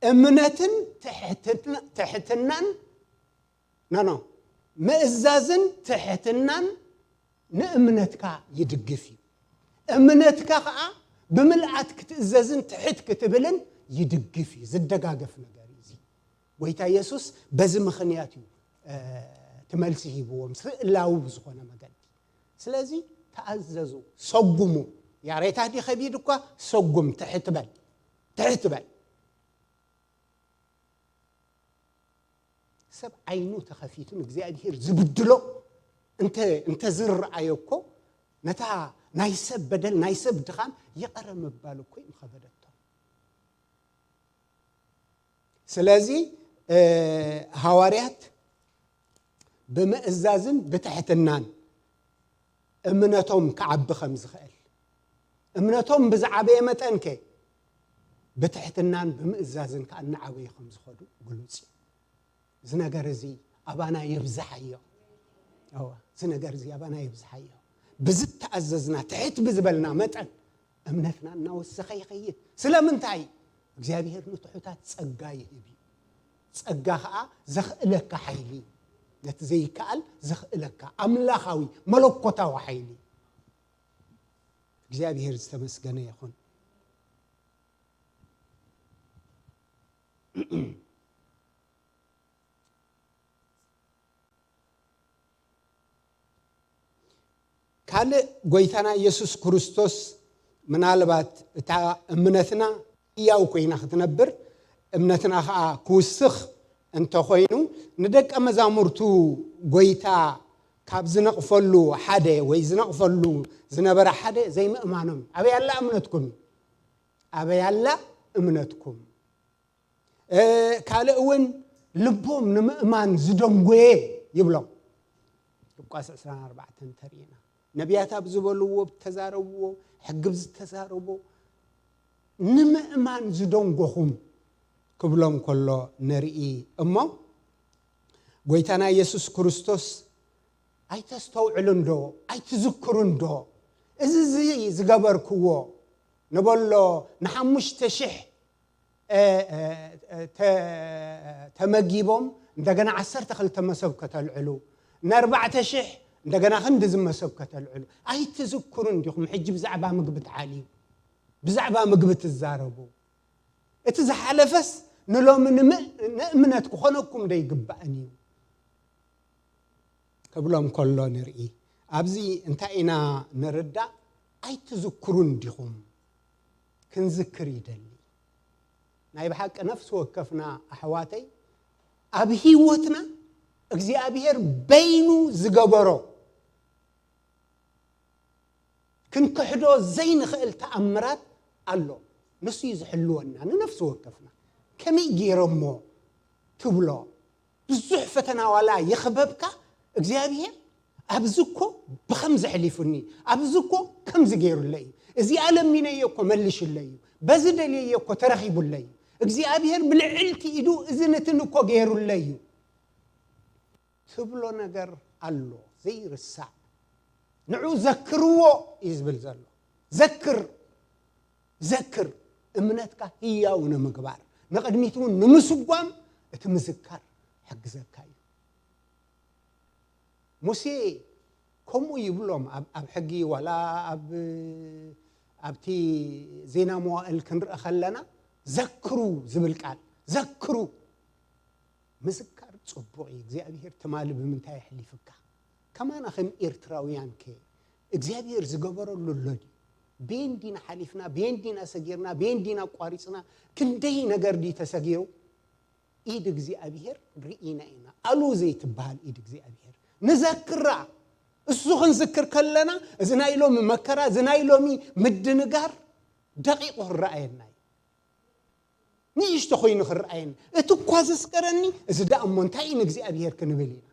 እምነትን ትሕትና-፣ ትሕትናን፣ ኖ፣ ኖ፣ ምእዛዝን ትሕትናን ንእምነትካ ይድግፍ እዩ። እምነትካ ኸዓ ብምልኣት ክትእዘዝን ትሕት ክትብልን ይድግፍ እዩ። ዝደጋገፍ ነገር እዩ እዚ። ጎይታ የሱስ በዚ ምኽንያት እዩ፣ እ፣ እቲ መልሲ ሂብዎም፣ ስእላዊ ብዝኾነ መገዲ። ስለዚ ተኣዘዙ፣ ሰጉሙ። ያሬታ ድዩ ከቢድ እኳ፣ ሰጉም፣ ትሕት በል፣ ትሕት በል። ሰብ ዓይኑ ተኸፊቱ ንእግዚኣብሔር ዝብድሎ እንተ፣ እንተ ዝረኣዮ እኮ፣ ነታ ናይ ሰብ በደል፣ ናይ ሰብ ድኻም ይቕረ ምባል እኮ እዩ ምኸበደቶ። ስለዚ፣ እ፣ ሃዋርያት ብምእዛዝን ብትሕትናን እምነቶም ክዓቢ ከም ዝኽእል፣ እምነቶም ብዝዓበየ መጠን ከ ብትሕትናን ብምእዛዝን ከኣ እናዓበዩ ከም ዝኸዱ ግሉጽ እዩ። እዚ ነገር እዚ ኣባና የብዝሓዮ። እወ፣ እዚ ነገር እዚ ኣባና የብዝሓዮ። ብዝተኣዘዝና፣ ትሕት ብዝበልና መጠን እምነትና እናወሰኸ ይኸይድ። ስለምንታይ? እግዚኣብሔር ንትሑታት ጸጋ ይህብ እዩ። ጸጋ ኸኣ ዘኽእለካ ሓይሊ፣ ነቲ ዘይከኣል ዘኽእለካ ኣምላኻዊ መለኮታዊ ሓይሊ። እግዚኣብሔር ዝተመስገነ ይኹን። ካልእ፣ ጎይታና ኢየሱስ ክርስቶስ ምናልባት እታ እምነትና ህያው ኮይና ክትነብር፣ እምነትና ኸዓ ክውስኽ እንተኾይኑ፣ ንደቀ መዛሙርቱ ጎይታ ካብ ዝነቕፈሉ ሓደ ወይ ዝነቕፈሉ ዝነበረ ሓደ ዘይምእማኖም። ኣበይ ኣላ እምነትኩም? ኣበይ ኣላ እምነትኩም? እ፣ ካልእ እውን ልቦም ንምእማን ዝደንጎየ ይብሎም። ሉቃስ ዕስራን ኣርባዕተን ተርእየና። ነቢያት ኣብ ዝበልዎ፣ ዝተዛረብዎ፣ ሕጊ ኣብ ዝተዛረቦ ንምእማን ዝደንጎኹም ክብሎም ከሎ ንርኢ እሞ፣ ጎይታና ኢየሱስ ክርስቶስ ኣይተስተውዕሉን ዶ? ኣይትዝክሩን ዶ? እዚ፣ እዚ ዝገበርክዎ ንበሎ ንሓሙሽተ ሽሕ እ፣ እ፣ እ፣ ተ-፣ ተመጊቦም እንደገና ዓሰርተ ክልተ መሶብ ከተልዕሉ፣ ንኣርባዕተ ሽሕ እንደገና ክንድዚ መሶብ ከተልዕሉ ኣይትዝክሩን ዲኹም? ሕጂ ብዛዕባ ምግቢ ትዓልዩ፣ ብዛዕባ ምግቢ ትዛረቡ። እቲ ዝሓለፈስ ንሎሚ ንምእ-፣ ንእምነት ክኾነኩም ዶ ይግባእን እዩ? ክብሎም ከሎ ንርኢ። ኣብዚ እንታይ ኢና ንርዳእ? ኣይትዝክሩን ዲኹም? ክንዝክር ይደሊ። ናይ ብሓቂ ነፍሲ ወከፍና ኣሕዋተይ፣ ኣብ ህይወትና እግዚኣብሔር በይኑ ዝገበሮ ክንክሕዶ ዘይንኽእል ተኣምራት ኣሎ። ንሱ እዩ ዝሕልወና ንነፍሲ ወከፍና። ከመይ ገይሮሞ ትብሎ? ብዙሕ ፈተና ዋላ ይኽበብካ፣ እግዚኣብሔር ኣብዚ እኮ ብኸምዚ ኣሕሊፉኒ፣ ኣብዚ እኮ ከምዚ ገይሩለይ እዩ፣ እዚኣ ለሚነዮ እኮ መሊሹለይ እዩ፣ በዚ ደልየዮ እኮ ተረኺቡለይ እዩ፣ እግዚኣብሔር ብልዕልቲ ኢዱ እዚ ንትን እኮ ገይሩለይ እዩ ትብሎ ነገር ኣሎ ዘይርሳዕ። ንዑ ዘክርዎ እዩ ዝብል ዘሎ። ዘክር፣ ዘክር፣ እምነትካ ህያው ንምግባር፣ ንቕድሚት እውን ንምስጓም እቲ ምዝካር ሕግዘካ እዩ። ሙሴ ከምኡ ይብሎም ኣብ ኣብ ሕጊ ዋላ ኣብ ኣብቲ ዜና መዋእል ክንርኢ ከለና ዘክሩ ዝብል ቃል ዘክሩ ምዝካር ጽቡቕ እዩ። እግዚኣብሔር ትማሊ ብምንታይ ኣሕሊፍካ? ከማና ከም ኤርትራውያን ከ እግዚኣብሔር ዝገበረሉ ኣሎ ድዩ? ቤን ዲና ሓሊፍና፣ ቤን ዲና ሰጊርና፣ ቤን ዲና ኣቋሪጽና? ክንደይ ነገር ድዩ ተሰጊሩ? ኢድ እግዚኣብሔር ርኢና ኢና። ኣሉ ዘይትበሃል ኢድ እግዚኣብሔር ንዘክራ። እሱ ክንዝክር ከለና እዚ ናይ ሎሚ መከራ፣ እዚ ናይ ሎሚ ምድንጋር ደቂቑ ክረኣየና እዩ። ንእሽቶ ኮይኑ ክረኣየኒ፣ እቲ እኳ ዘስገረኒ፣ እዚ ደኣ እሞ እንታይ እዩ ንእግዚኣብሔር ክንብል ኢና።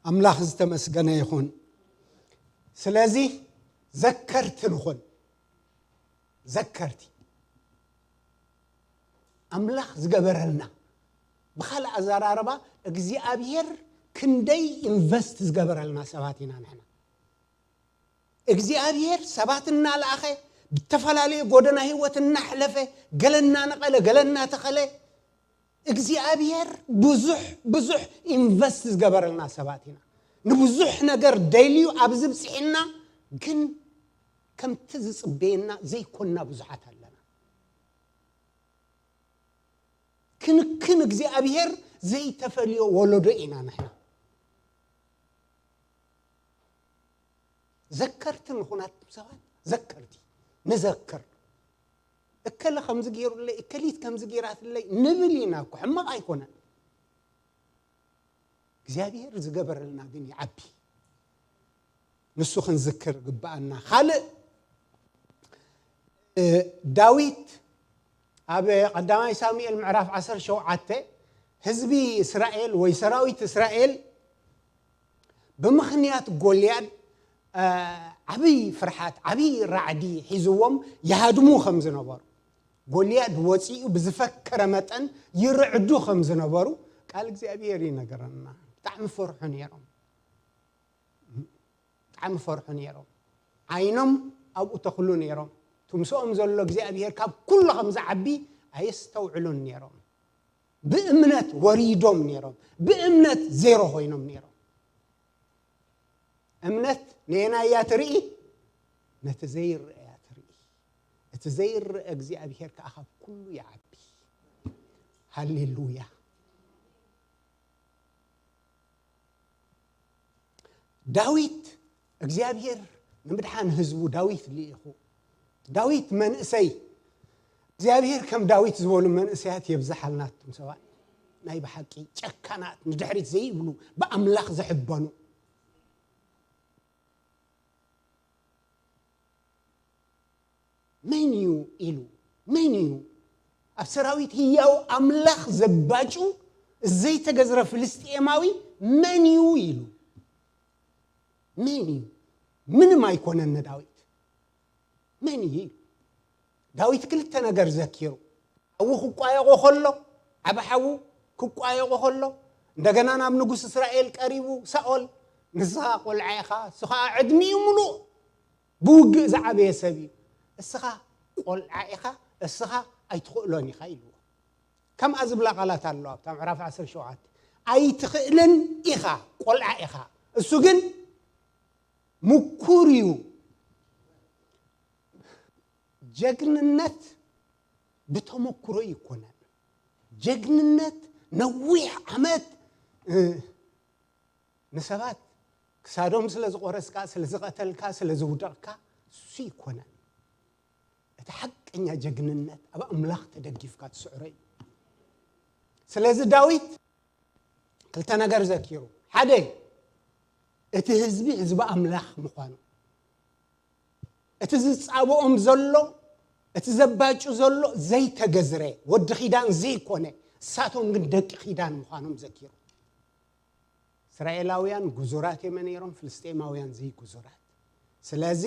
ኣምላኽ ዝተመስገነ ይኹን። ስለዚ ዘከርቲ ንኹን። ዘከርቲ ኣምላኽ ዝገበረልና፣ ብኻልእ ኣዘራርባ እግዚኣብሔር ክንደይ ኢንቨስት ዝገበረልና ሰባት ኢና ንሕና። እግዚኣብሔር ሰባት እናለኣኸ፣ ብተፈላለየ ጎደና ህይወት እናሕለፈ፣ ገለ እናነቐለ ገለ እናተኸለ፣ እግዚኣብሔር ብዙሕ ብዙሕ ኢንቨስት ዝገበረልና ሰባት ኢና። ንብዙሕ ነገር ደልዩ ኣብዚ ብፅሒና፣ ግን ከምቲ ዝፅበየና ዘይኮንና ብዙሓት ኣለና። ክንክን እግዚኣብሔር ዘይተፈልዮ ወለዶ ኢና ንሕና። ዘከርቲ ንኹናት ሰባት፣ ዘከርቲ ንዘክር። እከለ ከምዚ ገይሩለይ፣ እከሊት ከምዚ ገይራትለይ ንብል ኢና እኮ፣ ሕማቕ ኣይኮነን። እግዚኣብሔር ዝገበረልና ግን ይዓቢ። ንሱ ክንዝክር ግብኣና። ካልእ፣ እ፣ ዳዊት ኣብ ቀዳማይ ሳሙኤል ምዕራፍ ዓሰርተ ሸውዓተ፣ ህዝቢ እስራኤል ወይ ሰራዊት እስራኤል ብምኽንያት ጎልያድ፣ እ፣ ዓብይ ፍርሓት፣ ዓብይ ራዕዲ ሒዝዎም ይሃድሙ ከም ዝነበሩ፣ ጎልያድ ወፂኡ ብዝፈከረ መጠን ይርዕዱ ከም ዝነበሩ ቃል እግዚኣብሔር ይነገረና። ብጣዕሚ ፈርሑ ነይሮም። ብጣዕሚ ፈርሑ ነይሮም። ዓይኖም ኣብኡ ተኽሉ ነይሮም። ትምስኦም ዘሎ እግዚኣብሔር ካብ ኩሉ ከም ዝዓቢ ኣየስተውዕሉን ነይሮም። ብእምነት ወሪዶም ነይሮም። ብእምነት ዜሮ ኮይኖም ነይሮም። እምነት ነየናይ እያ ትርኢ? ነቲ ዘይረአ እያ ትርኢ። እቲ ዘይረአ እግዚኣብሔር ከኣ ካብ ኩሉ ይዓቢ። ሃሌሉያ። ዳዊት እግዚኣብሔር ንምድሓን ህዝቡ ዳዊት ልኢኹ። ዳዊት መንእሰይ፣ እግዚኣብሔር ከም ዳዊት ዝበሉ መንእሰያት የብዝሓልና። ኣቱም ሰባት፣ ናይ ብሓቂ ጨካናት፣ ንድሕሪት ዘይብሉ፣ ብኣምላኽ ዝሕበኑ። መን እዩ ኢሉ? መን እዩ ኣብ ሰራዊት ህያው ኣምላኽ ዘባጩ ዘይተገዝረ ፍልስጤማዊ መን እዩ ኢሉ? መን እዩ? ምንም ኣይኮነን ንዳዊት። መን እዩ ኢሉ? ዳዊት ክልተ ነገር ዘኪሩ። ሓዉ ክቋየቖ ከሎ፣ ዓቢ ሓዉ ክቋየቖ ከሎ፣ እንደገና ናብ ንጉስ እስራኤል ቀሪቡ፣ ሳኦል፣ ንስኻ ቆልዓ ኢኻ፣ እሱ ኸኣ ዕድሚኡ ምሉእ ብውግእ ዝዓበየ ሰብ እዩ። እስኻ ቆልዓ ኢኻ፣ እስኻ ኣይትኽእሎን ኢኻ ኢልዎ። ከምኣ ዝብላ ቃላት ኣለዋ ኣብታ ምዕራፍ ዓሰርተ ሸውዓተ። ኣይትኽእልን ኢኻ፣ ቆልዓ ኢኻ። እሱ ግን ምኩር እዩ። ጀግንነት ብተመኩሮ ይኮነን። ጀግንነት ነዊሕ ዓመት፣ እ፣ ንሰባት ክሳዶም ስለ ዝቆረስካ፣ ስለ ዝቐተልካ፣ ስለ ዝውደቕካ፣ እሱ ይኮነን። እቲ ሓቀኛ ጀግንነት ኣብ ኣምላኽ ተደጊፍካ ትስዕሮ እዩ። ስለዚ ዳዊት ክልተ ነገር ዘኪሩ። ሓደ፣ እቲ ህዝቢ ህዝቢ ኣምላኽ ምዃኑ፣ እቲ ዝጻብኦም ዘሎ፣ እቲ ዘባጩ ዘሎ ዘይተገዝረ፣ ወዲ ኪዳን ዘይኮነ፣ እሳቶም ግን ደቂ ኪዳን ምዃኖም ዘኪሩ። እስራኤላውያን ጉዙራት እዮም ነይሮም፣ ፍልስጤማውያን ዘይጉዙራት። ስለዚ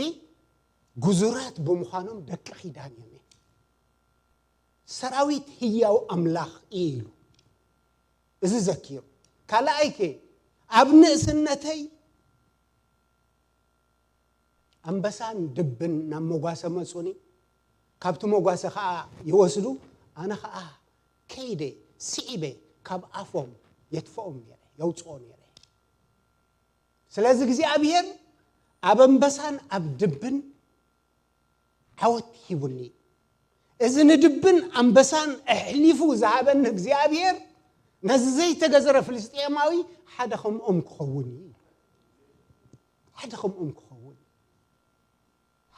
ጉዙራት ብምዃኖም ደቂ ኪዳን እዮም። ሰራዊት ህያው ኣምላኽ እዩ ኢሉ። እዚ ዘኪሩ። ካልኣይ ከ፣ ኣብ ንእስነተይ ኣንበሳን ድብን ናብ መጓሰ መጹኒ፣ ካብቲ መጓሰ ኸኣ ይወስዱ፣ ኣነ ኸኣ ከይደ ስዒበ ካብ ኣፎም የጥፍኦም ነይረ፣ የውጽኦ ነይረ። ስለዚ እግዚኣብሔር ኣብ ኣንበሳን ኣብ ድብን ዓወት ሂቡኒ። እዚ ንድብን ኣንበሳን ኣሕሊፉ ዝሃበኒ እግዚኣብሔር ነዚ ዘይተገዘረ ፍልስጤማዊ ሓደ ከምኦም ክኸውን እዩ። ሓደ ከምኦም ክኸውን።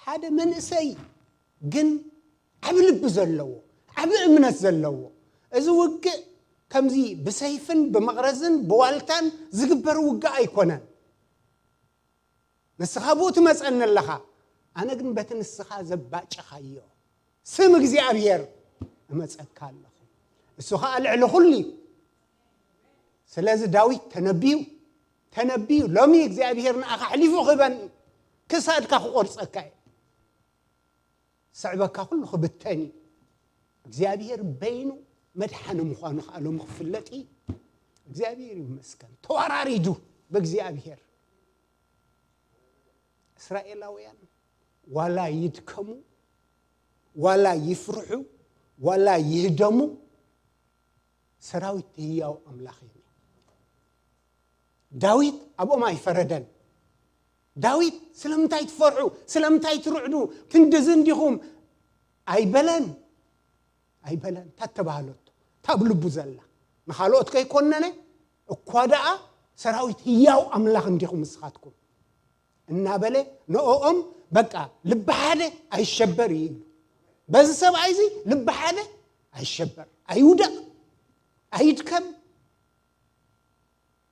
ሓደ መንእሰይ ግን ዓቢ ልቢ ዘለዎ፣ ዓቢ እምነት ዘለዎ። እዚ ውግእ ከምዚ ብሰይፍን ብመቕረዝን ብዋልታን ዝግበር ውግእ ኣይኮነን። ንስኻ ብኡ ትመጸኒ ኣለኻ፣ ኣነ ግን በቲ ንስኻ ዘባጨኻዮ ስም እግዚኣብሔር እመጸካ ኣለኹ። እሱ ኸኣ ልዕሊ ኩሉ እዩ። ስለዚ ዳዊት ተነብዩ፣ ተነብዩ፣ ሎሚ እግዚኣብሔር ንኣኻ ኣሕሊፉ ክህበኒ፣ ክሳድካ ክቖርጸካ እየ። ስዕበካ ኩሉ ክብተን እዩ። እግዚኣብሔር በይኑ መድሓኒ ምዃኑ ኸኣ ሎሚ ክፍለጥ እዩ። እግዚኣብሔር ይመስገን። ተዋራሪዱ ብእግዚኣብሔር። እስራኤላውያን ዋላ ይድከሙ፣ ዋላ ይፍርሑ፣ ዋላ ይህደሙ፣ ሰራዊት ህያው ኣምላኽ እዩ። ዳዊት ኣብኦም ኣይፈረደን። ዳዊት ስለምንታይ ትፈርሑ? ስለምንታይ ትርዕዱ? ክንድዚ እንዲኹም ኣይበለን፣ ኣይበለን። እታ ተባህለቶ፣ እታ ኣብ ልቡ ዘላ፣ ንኻልኦት ከይኮነነ እኳ ደኣ ሰራዊት ህያው ኣምላኽ እንዲኹም ንስኻትኩም እናበለ ንኦም በቃ ልቢ ሓደ ኣይሸበር እዩ ይብሉ። በዚ ሰብኣይ እዚ ልቢ ሓደ ኣይሸበር፣ ኣይውደቕ፣ ኣይድከም፣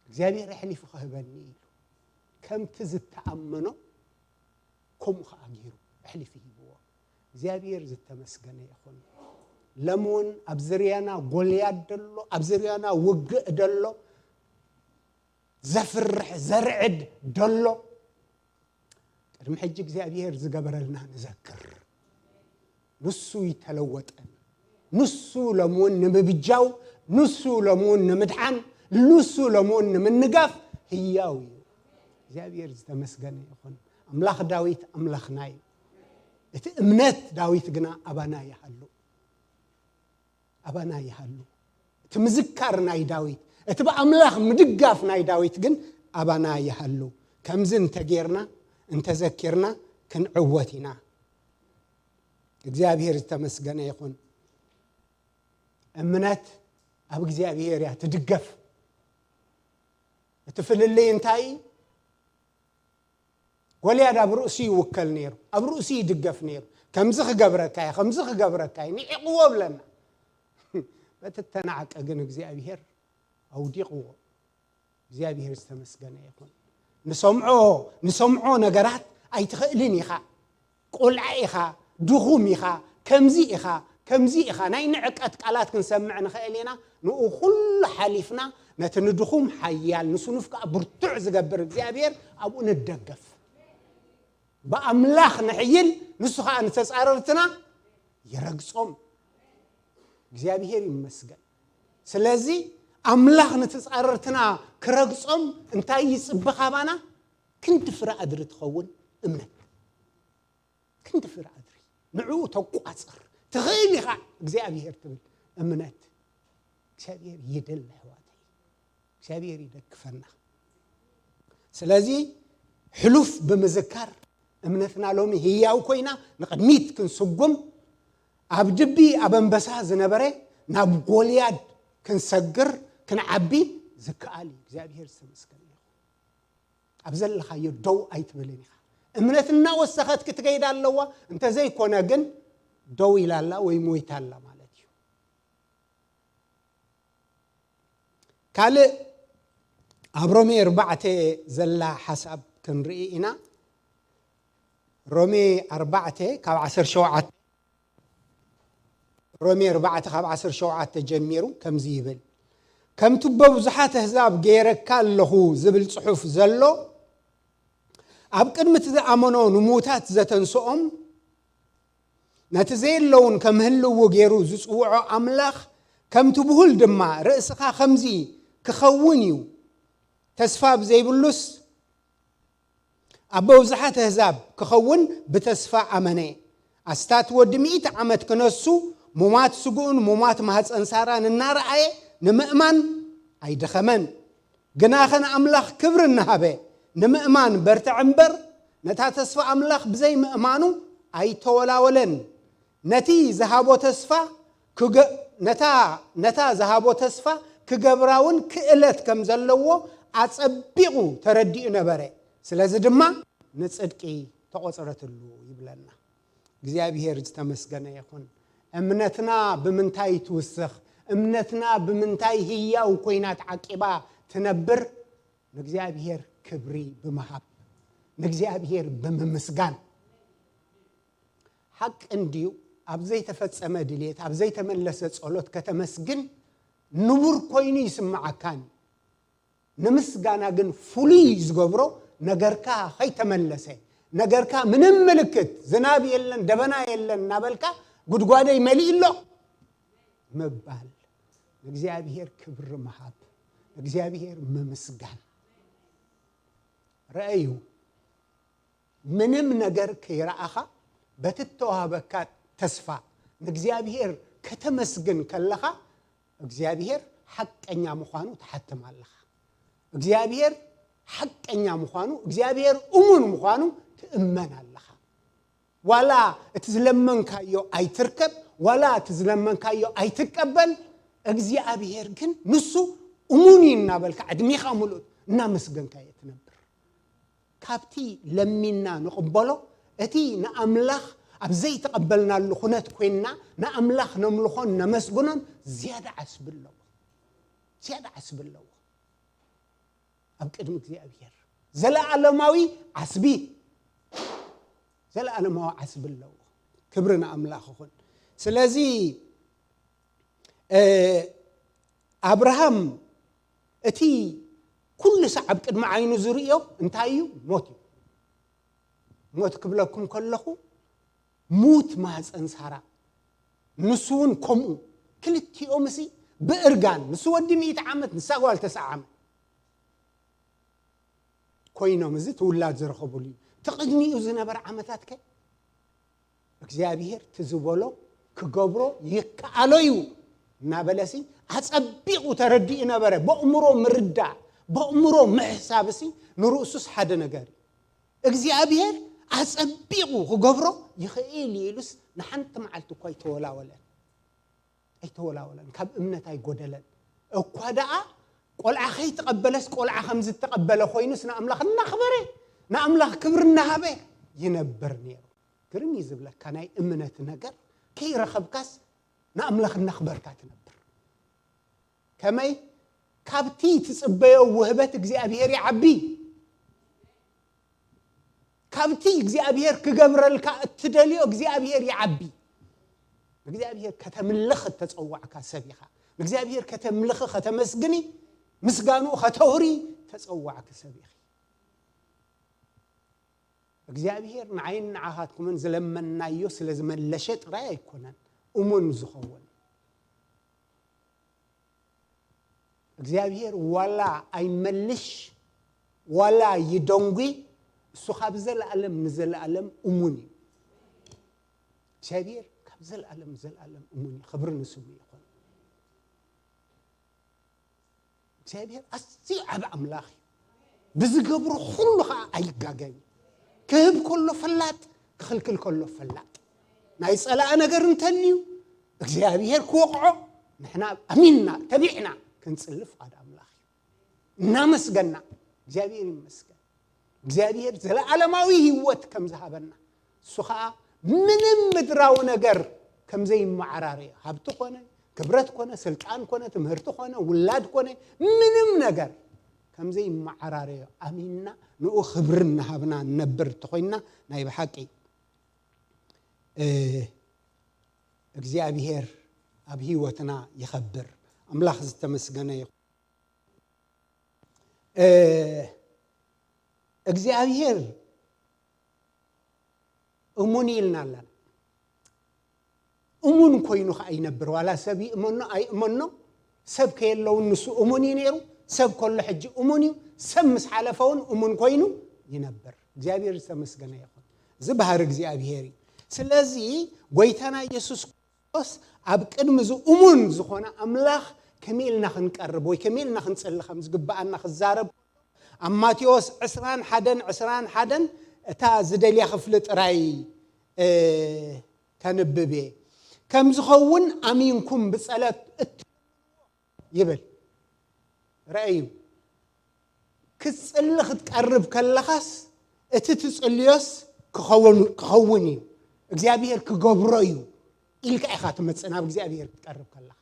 እግዚኣብሔር ኣሕሊፉ ክህበኒ ኢሉ ከምቲ ዝተኣመኖ ከምኡ ኸዓ ገይሩ ኣሕሊፉ ሂብዎ። እግዚኣብሔር ዝተመስገነ ይኹን። ሎሚ እውን ኣብ ዝርያና ጎልያድ ደሎ፣ ኣብ ዝርያና ውግእ ደሎ፣ ዘፍርሕ ዘርዕድ ደሎ። ቅድሚ ሕጂ እግዚኣብሔር ዝገበረልና ንዘክር። ንሱ ይተለወጠን። ንሱ ሎሚ እውን ንምብጃው፣ ንሱ ሎሚ እውን ንምድሓን፣ ንሱ ሎሚ እውን ንምንጋፍ ህያው እዩ። እግዚኣብሔር ዝተመስገነ ይኹን። ኣምላኽ ዳዊት ኣምላኽና እዩ። እቲ እምነት ዳዊት ግና ኣባና ይሃሉ። ኣባና ይሃሉ። እቲ ምዝካር ናይ ዳዊት፣ እቲ ብኣምላኽ ምድጋፍ ናይ ዳዊት ግን ኣባና ይሃሉ። ከምዚ እንተጌርና፣ እንተዘኪርና ክንዕወት ኢና። እግዚኣብሔር ዝተመስገነ ይኹን። እምነት ኣብ እግዚኣብሔር እያ ትድገፍ። እቲ ፍልልይ እንታይ እዩ? ጎልያድ ኣብ ርእሱ ይውከል ነይሩ፣ ኣብ ርእሱ ይድገፍ ነይሩ። ከምዚ ክገብረካ እየ፣ ከምዚ ክገብረካ እየ፣ ንዒቕዎ ብለና። በቲ እተናዕቀ ግን እግዚኣብሔር ኣውዲቕዎ። እግዚኣብሔር ዝተመስገነ ይኹን። ንሰምዖ፣ ንሰምዖ ነገራት ኣይትኽእልን ኢኻ። ቆልዓ ኢኻ፣ ድኹም ኢኻ፣ ከምዚ ኢኻ፣ ከምዚ ኢኻ። ናይ ንዕቀት ቃላት ክንሰምዕ ንኽእል ኢና። ንኡ ኩሉ ሓሊፍና ነቲ ንድኹም ሓያል፣ ንስኑፍ ከኣ ብርቱዕ ዝገብር እግዚኣብሔር ኣብኡ ንደገፍ። ብኣምላኽ ንሕይል፣ ንሱ ኸኣ ንተጻረርትና ይረግጾም። እግዚኣብሔር ይመስገን። ስለዚ ኣምላኽ ንተጻረርትና ክረግጾም እንታይ ይጽበ ካባና? ክንዲ ፍረ ኣድሪ ትኸውን እምነት። ክንዲ ፍረ ኣድሪ ንዕኡ ተቋጽር ትኽእል ኢኻ እግዚኣብሔር ትብል እምነት እግዚኣብሔር ይደሊ ኣሕዋተይ። እግዚኣብሔር ይደግፈና። ስለዚ ሕሉፍ ብምዝካር እምነትና ሎሚ ህያው ኮይና ንቕድሚት ክንስጉም ኣብ ድቢ ኣብ ኣንበሳ ዝነበረ ናብ ጎልያድ ክንሰግር ክንዓቢ ዝከኣል እዩ። እግዚኣብሔር ዝተመስገነ ይኹን። ኣብ ዘለኻዮ ደው ኣይትብልን ኢኻ። እምነት እናወሰኸት ክትከይድ ኣለዋ። እንተዘይኮነ ግን ደው ኢላ ኣላ ወይ ሞይታ ኣላ ማለት እዩ። ካልእ ኣብ ሮሜ ኣርባዕተ ዘላ ሓሳብ ክንርኢ ኢና። ሮሜ ኣርባዕተ ካብ ዓሰርተ ሸውዓተ፣ ሮሜ ኣርባዕተ ካብ ዓሰርተ ሸውዓተ ጀሚሩ ከምዚ ይብል፣ ከምቲ በብዙሓት ኣህዛብ ገይረካ ኣለኹ ዝብል ጽሑፍ ዘሎ፣ ኣብ ቅድሚ እቲ ዝኣመኖ ንምዉታት ዘተንስኦም፣ ነቲ ዘየለውን ከም ህልዉ ገይሩ ዝጽውዖ ኣምላኽ፣ ከምቲ ብሁል ድማ ርእስኻ ከምዚ ክኸውን እዩ፣ ተስፋ ብዘይብሉስ ኣብ መብዝሓት ኣህዛብ ክኸውን ብተስፋ ኣመነ። ኣስታት ወዲ ሚእቲ ዓመት ክነሱ፣ ሙማት ስግኡን ሙማት ማህፀን ሳራን እናረኣየ ንምእማን ኣይደኸመን። ግናኸ ንኣምላኽ ክብሪ እናሃበ ንምእማን በርትዐ እምበር፣ ነታ ተስፋ ኣምላኽ ብዘይ ምእማኑ ኣይተወላወለን። ነቲ ዝሃቦ ተስፋ ክገ-፣ ነታ፣ ነታ ዝሃቦ ተስፋ ክገብራ እውን ክእለት ከም ዘለዎ ኣጸቢቑ ተረዲኡ ነበረ። ስለዚ ድማ ንጽድቂ ተቖጸረትሉ ይብለና። እግዚኣብሔር ዝተመስገነ ይኹን። እምነትና ብምንታይ ትውስኽ? እምነትና ብምንታይ ህያው ኮይና ተዓቂባ ትነብር? ንእግዚኣብሔር ክብሪ ብምሃብ፣ ንእግዚኣብሔር ብምምስጋን። ሓቂ እንድዩ፣ ኣብ ዘይተፈጸመ ድልየት፣ ኣብ ዘይተመለሰ ጸሎት ከተመስግን ንቡር ኮይኑ ይስምዓካን። ንምስጋና ግን ፍሉይ ዝገብሮ፣ ነገርካ ከይተመለሰ፣ ነገርካ ምንም ምልክት፣ ዝናብ የለን፣ ደበና የለን እናበልካ፣ "ጉድጓደይ መሊኡ ኣሎ" ምባል፣ ንእግዚኣብሔር ክብሪ ምሃብ፣ ንእግዚኣብሔር ምምስጋን። ረኣዩ፣ ምንም ነገር ከይረኣኻ፣ በቲ እተዋህበካ ተስፋ ንእግዚኣብሔር ከተመስግን ከለኻ፣ እግዚኣብሔር ሓቀኛ ምዃኑ ትሓትም ኣለኻ። እግዚኣብሔር ሓቀኛ ምዃኑ፣ እግዚኣብሔር እሙን ምዃኑ ትእመን ኣለኻ። ዋላ እቲ ዝለመንካዮ ኣይትርከብ፣ ዋላ እቲ ዝለመንካዮ ኣይትቀበል፣ እግዚኣብሔር ግን ንሱ እሙን እዩ እናበልካ ዕድሜኻ ምሉእ እናመስገንካዮ ትነብር። ካብቲ ለሚንና ንቕበሎ፣ እቲ ንኣምላኽ ኣብ ዘይተቐበልናሉ ኩነት ኮይንና ንኣምላኽ ነምልኾን ነመስግኖን ዝያዳ ዓስቢ ኣለዎ። ዝያዳ ዓስቢ ኣለዎ። ኣብ ቅድሚ እግዚኣብሔር ዘለኣለማዊ ዓስቢ፣ ዘለኣለማዊ ዓስቢ ኣለዎ። ክብሪ ንኣምላኽ ይኹን። ስለዚ፣ እ፣ ኣብርሃም እቲ ኩሉ ሳዕ ኣብ ቅድሚ ዓይኑ ዝርእዮ እንታይ እዩ? ሞት እዩ። ሞት ክብለኩም ከለኹ፣ ሙት ማህፀን ሳራ፣ ንሱ እውን ከምኡ፣ ክልቲኦም እሲ ብእርጋን፣ ንሱ ወዲ ሚእቲ ዓመት፣ ንሳ ጓል ተስዓ ዓመት ኮይኖም፣ እዚ ትውላድ ዝረኸቡሉ እዩ። እቲ ቅድሚኡ ዝነበረ ዓመታት ከ እግዚኣብሔር ትዝበሎ ክገብሮ ይከኣሎ እዩ እናበለሲ ኣጸቢቑ ተረዲኡ ነበረ። በእምሮ ምርዳእ፣ በእምሮ ምሕሳብሲ ንርእሱስ ሓደ ነገር እዩ። እግዚኣብሔር ኣጸቢቑ ክገብሮ ይኽእል እዩ ኢሉስ ንሓንቲ መዓልቲ እኳ ኣይተወላወለን። ኣይተወላወለን፣ ካብ እምነት ኣይጎደለን። እኳ ደኣ ቆልዓ ከይተቐበለስ፣ ቆልዓ ከም ዝተቐበለ ኮይኑስ ንኣምላኽ እናኽበረ፣ ንኣምላኽ ክብሪ እናሃበ ይነብር ነይሩ። ግርም እዩ ዝብለካ፣ ናይ እምነት ነገር ከይረኸብካስ ንኣምላኽ እናኽበርካ ትነብር። ከመይ? ካብቲ ትጽበዮ ውህበት እግዚኣብሔር ይዓቢ። ካብቲ እግዚኣብሔር ክገብረልካ እትደልዮ እግዚኣብሔር ይዓቢ። ንእግዚኣብሔር ከተምልኽ እተጸዋዕካ ሰብ ኢኻ። ንእግዚኣብሔር ከተምልኺ፣ ከተመስግኒ፣ ምስጋንኡ ከተውሪ እተጸዋዕኪ ሰብ ኢኺ። እግዚኣብሔር ንዓይን ንዓኻትኩምን ዝለመንናዮ ስለ ዝመለሸ ጥራይ ኣይኮነን እሙን ዝኸውን። እግዚኣብሔር ዋላ ኣይመልሽ፣ ዋላ ይደንጉ፣ እሱ ካብ ዘለኣለም ንዘለኣለም እሙን እዩ። እግዚኣብሔር ካብ ዘለኣለም ንዘለኣለም እሙን እዩ። ክብሪ ንስሙ ይኹን። እግዚኣብሔር ኣዝዩ ዓቢ ኣምላኽ እዩ። ብዝገብሮ ኩሉ ኸዓ ኣይጋገን እዩ። ክህብ ከሎ ፈላጥ፣ ክኽልክል ከሎ ፈላጥ። ናይ ጸላኢ ነገር እንተልዩ እግዚኣብሔር ክወቕዖ፣ ንሕና ኣሚንና ተቢዕና ክንጽሊ ፍቓድ ኣምላኽ እዩ። እናመስገና፣ እግዚኣብሔር ይመስገን። እግዚኣብሔር ዘለዓለማዊ ህይወት ከም ዝሃበና፣ እሱ ኸዓ ምንም ምድራዊ ነገር ከም ዘይመዓራረዮ፣ ሃብቲ ኮነ፣ ክብረት ኮነ፣ ስልጣን ኮነ፣ ትምህርቲ ኮነ፣ ውላድ ኮነ፣ ምንም ነገር ከም ዘይመዓራረዮ ኣሚንና ንኡ ክብሪ እናሃብና ንነብር እንተኾይንና፣ ናይ ብሓቂ፣ እ፣ እግዚኣብሔር ኣብ ህይወትና ይኸብር። ኣምላኽ ዝተመስገነ ይኹን። እ፣ እግዚኣብሔር እሙን ኢልና ኣለና። እሙን ኮይኑ ኸዓ ይነብር። ዋላ ሰብ ይእመኖ ኣይእመኖ፣ ሰብ ከየለውን ንሱ እሙን እዩ ነይሩ። ሰብ ከሎ ሕጂ እሙን እዩ። ሰብ ምስ ሓለፈውን እሙን ኮይኑ ይነብር። እግዚኣብሔር ዝተመስገነ ይኹን። እዚ ባህሪ እግዚኣብሔር እዩ። ስለዚ ጎይታና ኢየሱስ ክርስቶስ ኣብ ቅድሚ እዚ እሙን ዝኾነ ኣምላኽ ከመይ ኢልና ክንቀርብ ወይ ከመይ ኢልና ክንጽሊ ከም ዝግብኣና ክዛረብ ኣብ ማቴዎስ ዕስራን ሓደን ዕስራን ሓደን እታ ዝደልያ ክፍሊ ጥራይ፣ እ፣ ከንብብ እየ። ከም ዝኸውን ኣሚንኩም ብጸሎት እት-፣ ይብል። ረኣዩ። ክትጽሊ ክትቀርብ ከለኻስ እቲ ትጽልዮስ ክኸውን፣ ክኸውን እዩ። እግዚኣብሔር ክገብሮ እዩ ኢልካ ኢኻ ትመጽእ ናብ እግዚኣብሔር ክትቀርብ ከለኻ።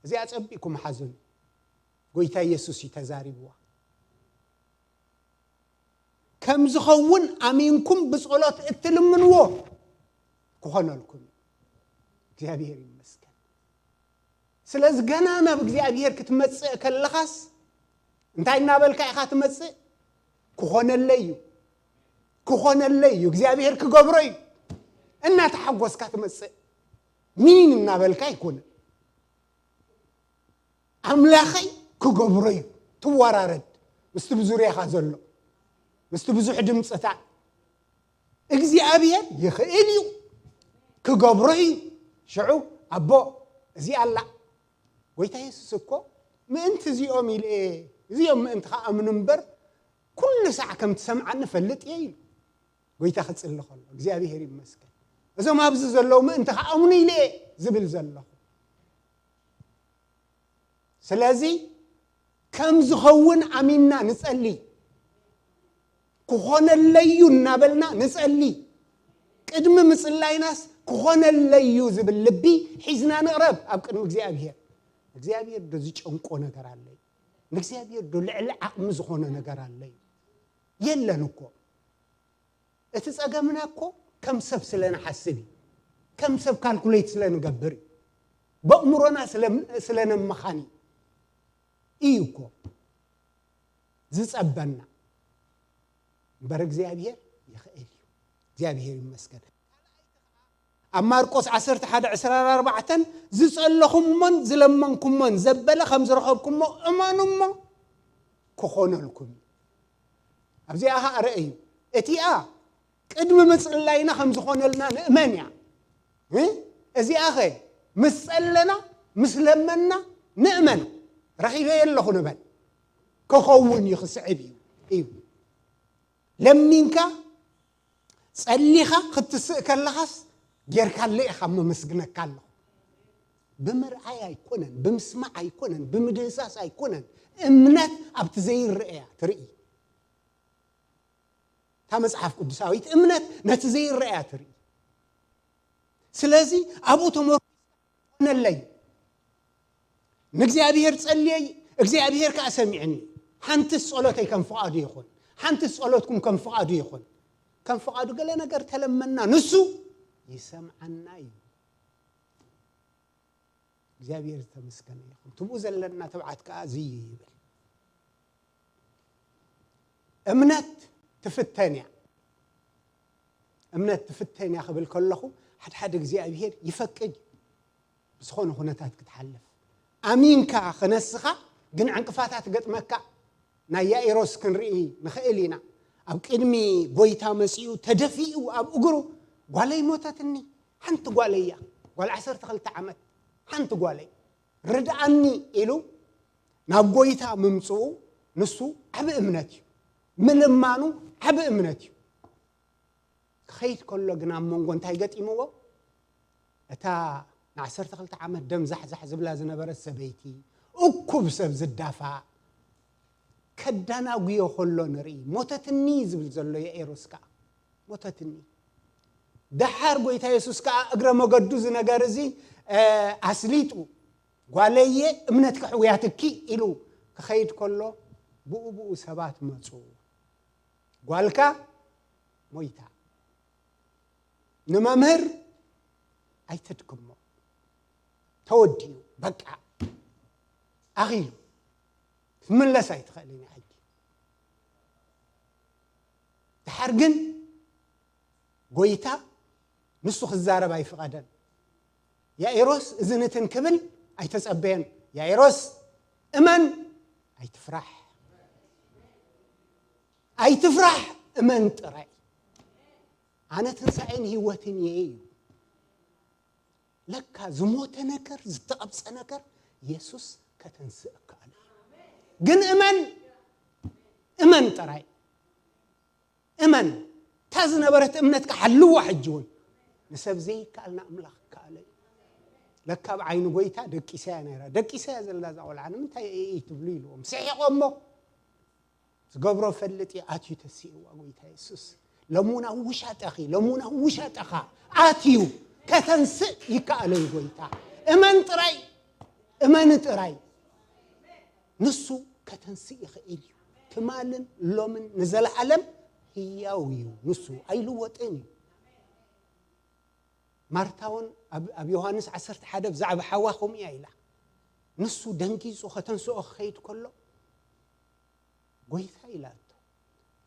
እዚኣ ጸቢቕኩም ሓዙኒ። ጎይታ ኢየሱስ እዩ ተዛሪብዋ። ከም ዝኸውን ኣሚንኩም ብጸሎት እትልምንዎ ክኾነልኩም እዩ። እግዚኣብሔር ይመስገን። ስለዚ ገና ናብ እግዚኣብሔር ክትመጽእ ከለኻስ እንታይ እናበልካ ኢኻ ትመጽእ? ክኾነለይ እዩ፣ ክኾነለይ እዩ፣ እግዚኣብሔር ክገብሮ እዩ እናተሓጎስካ ትመጽእ። ሚን እናበልካ ኣይኮነን። ኣምላኸይ ክገብሮ እዩ። ትወራረድ ምስቲ ብዙርያኻ ዘሎ፣ ምስቲ ብዙሕ ድምፅታት። እግዚኣብሔር ይኽእል እዩ፣ ክገብሮ እዩ። ሽዑ ኣቦ፣ እዚ ኣላ። ጎይታ የሱስ እኮ ምእንቲ እዚኦም ኢለ፣ እዚኦም ምእንቲ ከኣምኑ እምበር፣ ኩሉ ሳዕ ከም ትሰምዓኒ ፈልጥ እየ ኢሉ። ጎይታ ክጽሊ ከሎ፣ እግዚኣብሔር ይመስገን። እዞም ኣብዚ ዘለዉ ምእንቲ ከኣምኑ ኢለ እየ ዝብል ዘለኹ። ስለዚ ከም ዝኸውን ኣሚንና ንጸሊ። ክኾነለዩ እናበልና ንጸሊ። ቅድሚ ምጽላይናስ ክኾነለዩ ዝብል ልቢ ሒዝና ንቕረብ ኣብ ቅድሚ እግዚኣብሔር። እግዚኣብሔር ዶ ዝጨንቆ ነገር ኣለዩ? ንእግዚኣብሔር ዶ ልዕሊ ዓቕሚ ዝኾነ ነገር ኣለዩ? የለን እኮ። እቲ ጸገምና እኮ ከም ሰብ ስለ ንሓስብ እዩ። ከም ሰብ ካልኩሌት ስለ ንገብር እዩ። በእምሮና ስለ፣ ስለ ነመኻኒ እዩ እኮ ዝጸበና። እምበር እግዚኣብሔር ይኽእል እዩ። እግዚኣብሔር ይመስገን። ኣብ ማርቆስ ዓሰርተ ሓደ ዕስራን ኣርባዕተን ዝጸለኹሞን ዝለመንኩሞን ዘበለ ከም ዝረኸብኩሞ እመኑ እሞ ክኾነልኩም እዩ። ኣብዚኣ ኸኣ ርኣዩ። እቲኣ ቅድሚ ምጽላይና ከም ዝኾነልና ንእመን እያ። እ? እዚኣ ኸ ምስ ጸለና፣ ምስ ለመና ንእመን። ረኺበዮ ኣለኹ ንበል። ክኸውን እዩ፣ ክስዕብ እዩ። እዩ። ለሚንካ፣ ጸሊኻ ክትስእ ከለኻስ ጌርካለይ ኢኻ፣ መመስግነካ ኣለኹ። ብምርኣይ ኣይኮነን፣ ብምስማዕ ኣይኮነን፣ ብምድህሳስ ኣይኮነን። እምነት ኣብቲ ዘይረኣያ ትርኢ። እታ መጽሓፍ ቅዱሳዊት እምነት ነቲ ዘይረኣያ ትርኢ። ስለዚ ኣብኡ ተመርኩስካ ኾነለይ። ንእግዚኣብሔር ጸልየይ፣ እግዚኣብሔር ከኣ ሰሚዕኒ። ሓንትስ ጸሎተይ ከም ፍቓዱ ይኹን፣ ሓንትስ ጸሎትኩም ከም ፍቓዱ ይኹን። ከም ፍቓዱ ገለ ነገር ተለመና፣ ንሱ ይሰምዓና እዩ። እግዚኣብሔር ዝተመስገነ ይኹን። ትብኡ ዘለና ትብዓት ከኣ እዚ እዩ ይብል። እምነት ትፍተን እያ። እምነት ትፍተን እያ ክብል ከለኹ፣ ሓድሓደ እግዚኣብሔር ይፈቅድ እዩ ብዝኾነ ኩነታት ክትሓልፍ። ኣሚንካ ክነስኻ ግን ዕንቅፋታት ገጥመካ። ናይ ያኢሮስ ክንርኢ ንኽእል ኢና። ኣብ ቅድሚ ጎይታ መጺኡ ተደፊኡ ኣብ እግሩ፣ "ጓለይ ሞተትኒ፣ ሓንቲ ጓለይ እያ፣ ጓል ዓሰርተ ክልተ ዓመት፣ ሓንቲ ጓለይ፣ ርድኣኒ" ኢሉ ናብ ጎይታ ምምጽኡ ንሱ ዓቢ እምነት እዩ። ምልማኑ ዓቢ እምነት እዩ። ክኸይድ ከሎ ግን ኣብ መንጎ እንታይ ገጢምዎ? እታ ንዓሰርተ ክልተ ዓመት ደም ዛሕዛሕ ዝብላ ዝነበረት ሰበይቲ፣ እኩብ ሰብ ዝዳፋእ፣ ከዳናጉዮ ከሎ ንርኢ። "ሞተትኒ" ዝብል ዘሎ ያኢሮስ ከኣ፣ "ሞተትኒ።" ደሓር ጎይታ የሱስ ከኣ እግረ መገዱ እዚ ነገር እዚ፣ እ፣ ኣስሊጡ፣ "ጓለየ እምነትኪ ሕውያትኪ" ኢሉ ክኸይድ ከሎ፣ ብኡ ብኡ ሰባት መጹ። ጓልካ ሞይታ። ንመምህር ኣይተድክሞ። ተወዲኡ፣ በቃ፣ ኣኺሉ። ክትምለስ ኣይትኽእልን እያ ሕጂ። ድሓር ግን ጎይታ ንሱ ክዛረብ ኣይፍቐደን። ያኢሮስ እዚ ንትን ክብል ኣይተጸበየን። "ያኢሮስ፣ እመን፣ ኣይትፍራሕ። ኣይትፍራሕ፣ እመን ጥራይ። ኣነ ትንሳኤን ህይወትን እየ እዩ። ለካ ዝሞተ ነገር፣ ዝተቐብጸ ነገር የሱስ ከተንስእ እከኣል እዩ። ግን እመን፣ እመን ጥራይ። እመን። እታ ዝነበረት እምነትካ ሓልዋ ሕጂ እውን። ንሰብ ዘይከኣል ንኣምላኽ ይከኣሎ እዩ። ለካ ኣብ ዓይኒ ጎይታ ደቂሳ እያ ነይራ። ደቂሳ እያ ዘላ እዛ ቆልዓ፣ ንምንታይ እይ ትብሉ ኢልዎም። ስሒቖሞ። ዝገብሮ ፈልጥ እዩ፣ ኣትዩ ተሲእዋ ጎይታ የሱስ። ሎሚ እውን ኣብ ውሻጠኺ፣ ሎሚ እውን ኣብ ውሻጠኻ ኣትዩ ከተንስእ ይከኣሎ እዩ ጎይታ። እመን ጥራይ፣ እመን ጥራይ። ንሱ ከተንስእ ይኽእል እዩ። ትማልን ሎምን ንዘለዓለም ህያው እዩ። ንሱ ኣይልወጥን እዩ። ማርታ እውን ኣብ፣ ኣብ ዮሃንስ ዓሰርተ ሓደ ብዛዕባ ሓዋ ከምኡ እያ ኢላ። ንሱ ደንጊጹ ከተንስኦ ክኸይድ ከሎ፣ ጎይታ ኢላቶ፣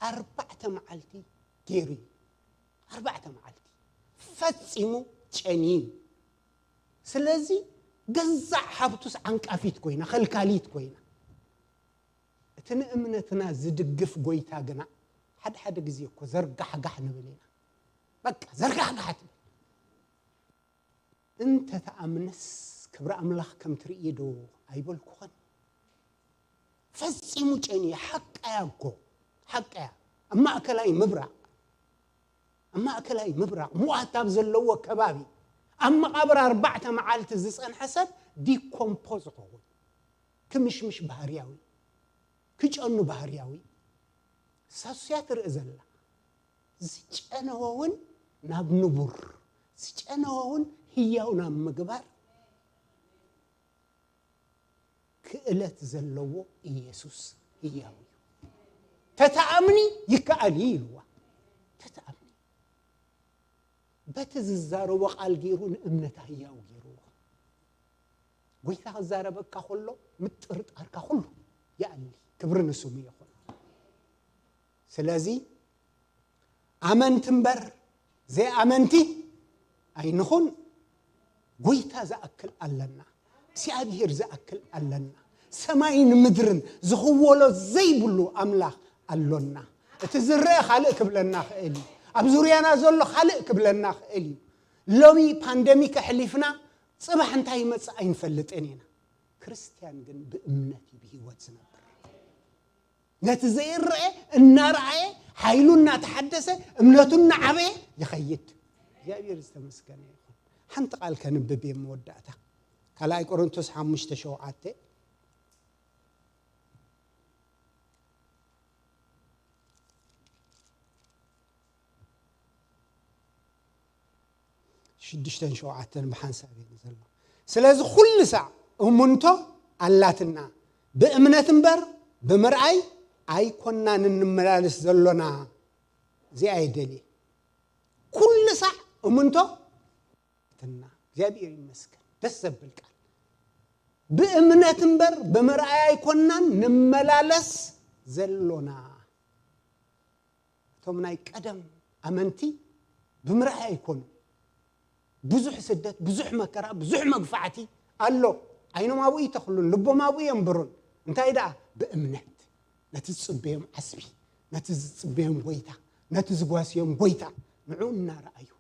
ኣርባዕተ መዓልቲ ገይሩ እዩ። ኣርባዕተ መዓልቲ ፈጺሙ ጨንዩ እዩ። ስለዚ ገዛእ ሃብቱስ ዓንቃፊት ኮይና፣ ከልካሊት ኮይና። እቲ ንእምነትና ዝድግፍ ጎይታ ግና፣ ሓደ ሓደ ግዜ እኮ ዘርጋሕጋሕ ንብል ኢና። በቃ ዘርጋሕጋሕ ትብል። እንተ ተኣምነስ ክብሪ ኣምላኽ ከም ትርእዮ ዶ ኣይበልኩኸን? ፈጺሙ ጨንዩ። ሓቃያ እኮ፣ ሓቃያ። ኣብ ማእከላይ ምብራቕ፣ ኣብ ማእከላይ ምብራቕ፣ ሙዋት ኣብ ዘለዎ ከባቢ፣ ኣብ መቓብር ኣርባዕተ መዓልቲ ዝጸንሐ ሰብ ዲኮምፖዝ ክኸውን፣ ክምሽምሽ ባህርያዊ፣ ክጨኑ ባህርያዊ። ሳሱያ ትርኢ ዘላ። ዝጨነወ እውን ናብ ንቡር፣ ዝጨነወ እውን ህያው ናብ ምግባር ክእለት ዘለዎ ኢየሱስ ህያው እዩ። ተተኣምኒ ይከኣል እዩ ኢልዋ። ተተኣምኒ። በቲ ዝዛረቦ ቃል ገይሩ ንእምነታ ህያው ገይርዎ። ጎይታ ክዛረበካ ከሎ ምጥርጣርካ ኩሉ ይኣሊ። ክብሪ ንስሙ ይኹን። ስለዚ ኣመንቲ እምበር ዘይኣመንቲ ኣይንኹን። ጎይታ ዝኣክል ኣለና። እግዚኣብሄር ዝኣክል ኣለና። ሰማይን ምድርን ዝኽወሎ ዘይብሉ ኣምላኽ ኣሎና። እቲ ዝረአ ካልእ ክብለና ክእል እዩ። ኣብ ዙርያና ዘሎ ካልእ ክብለና ክእል እዩ። ሎሚ ፓንደሚክ ኣሕሊፍና ጽባሕ እንታይ ይመጽእ ኣይንፈልጥን ኢና። ክርስትያን ግን ብእምነት እዩ ብህይወት ዝነብር። ነቲ ዘይረአ እናረኣየ፣ ሓይሉ እናተሓደሰ፣ እምነቱ እናዓበየ ይኸይድ። እግዚኣብሔር ዝተመስገነ ይኹን። ሓንቲ ቃል ከንብብ እየ መወዳእታ። ካልኣይ ቆሮንቶስ ሓሙሽተ ሸውዓተ። ሽዱሽተን ሸውዓተን ብሓንሳብ እዩ ዘሎ። ስለዚ ኩሉ ሳዕ እሙንቶ ኣላትና፣ ብእምነት እምበር ብምርኣይ ኣይኮናን እንመላለስ ዘሎና። እዚኣ እየ ደልየ። ኩሉ ሳዕ እሙንቶ ኣላትና። እግዚኣብሔር ይመስገን። ደስ ዘብል ቃል። ብእምነት እምበር ብምርኣይ ኣይኮናን ንመላለስ ዘሎና። እቶም ናይ ቀደም ኣመንቲ ብምርኣይ ኣይኮኑን። ብዙሕ ስደት፣ ብዙሕ መከራ፣ ብዙሕ መግፋዕቲ ኣሎ። ዓይኖም ኣብኡ ይተኽሉን ልቦም ኣብኡ የንብሩን። እንታይ ደኣ? ብእምነት ነቲ ዝጽበዮም ዓስቢ፣ ነቲ ዝጽበዮም ጎይታ፣ ነቲ ዝጓስዮም ጎይታ ንዕኡ እናረኣዩ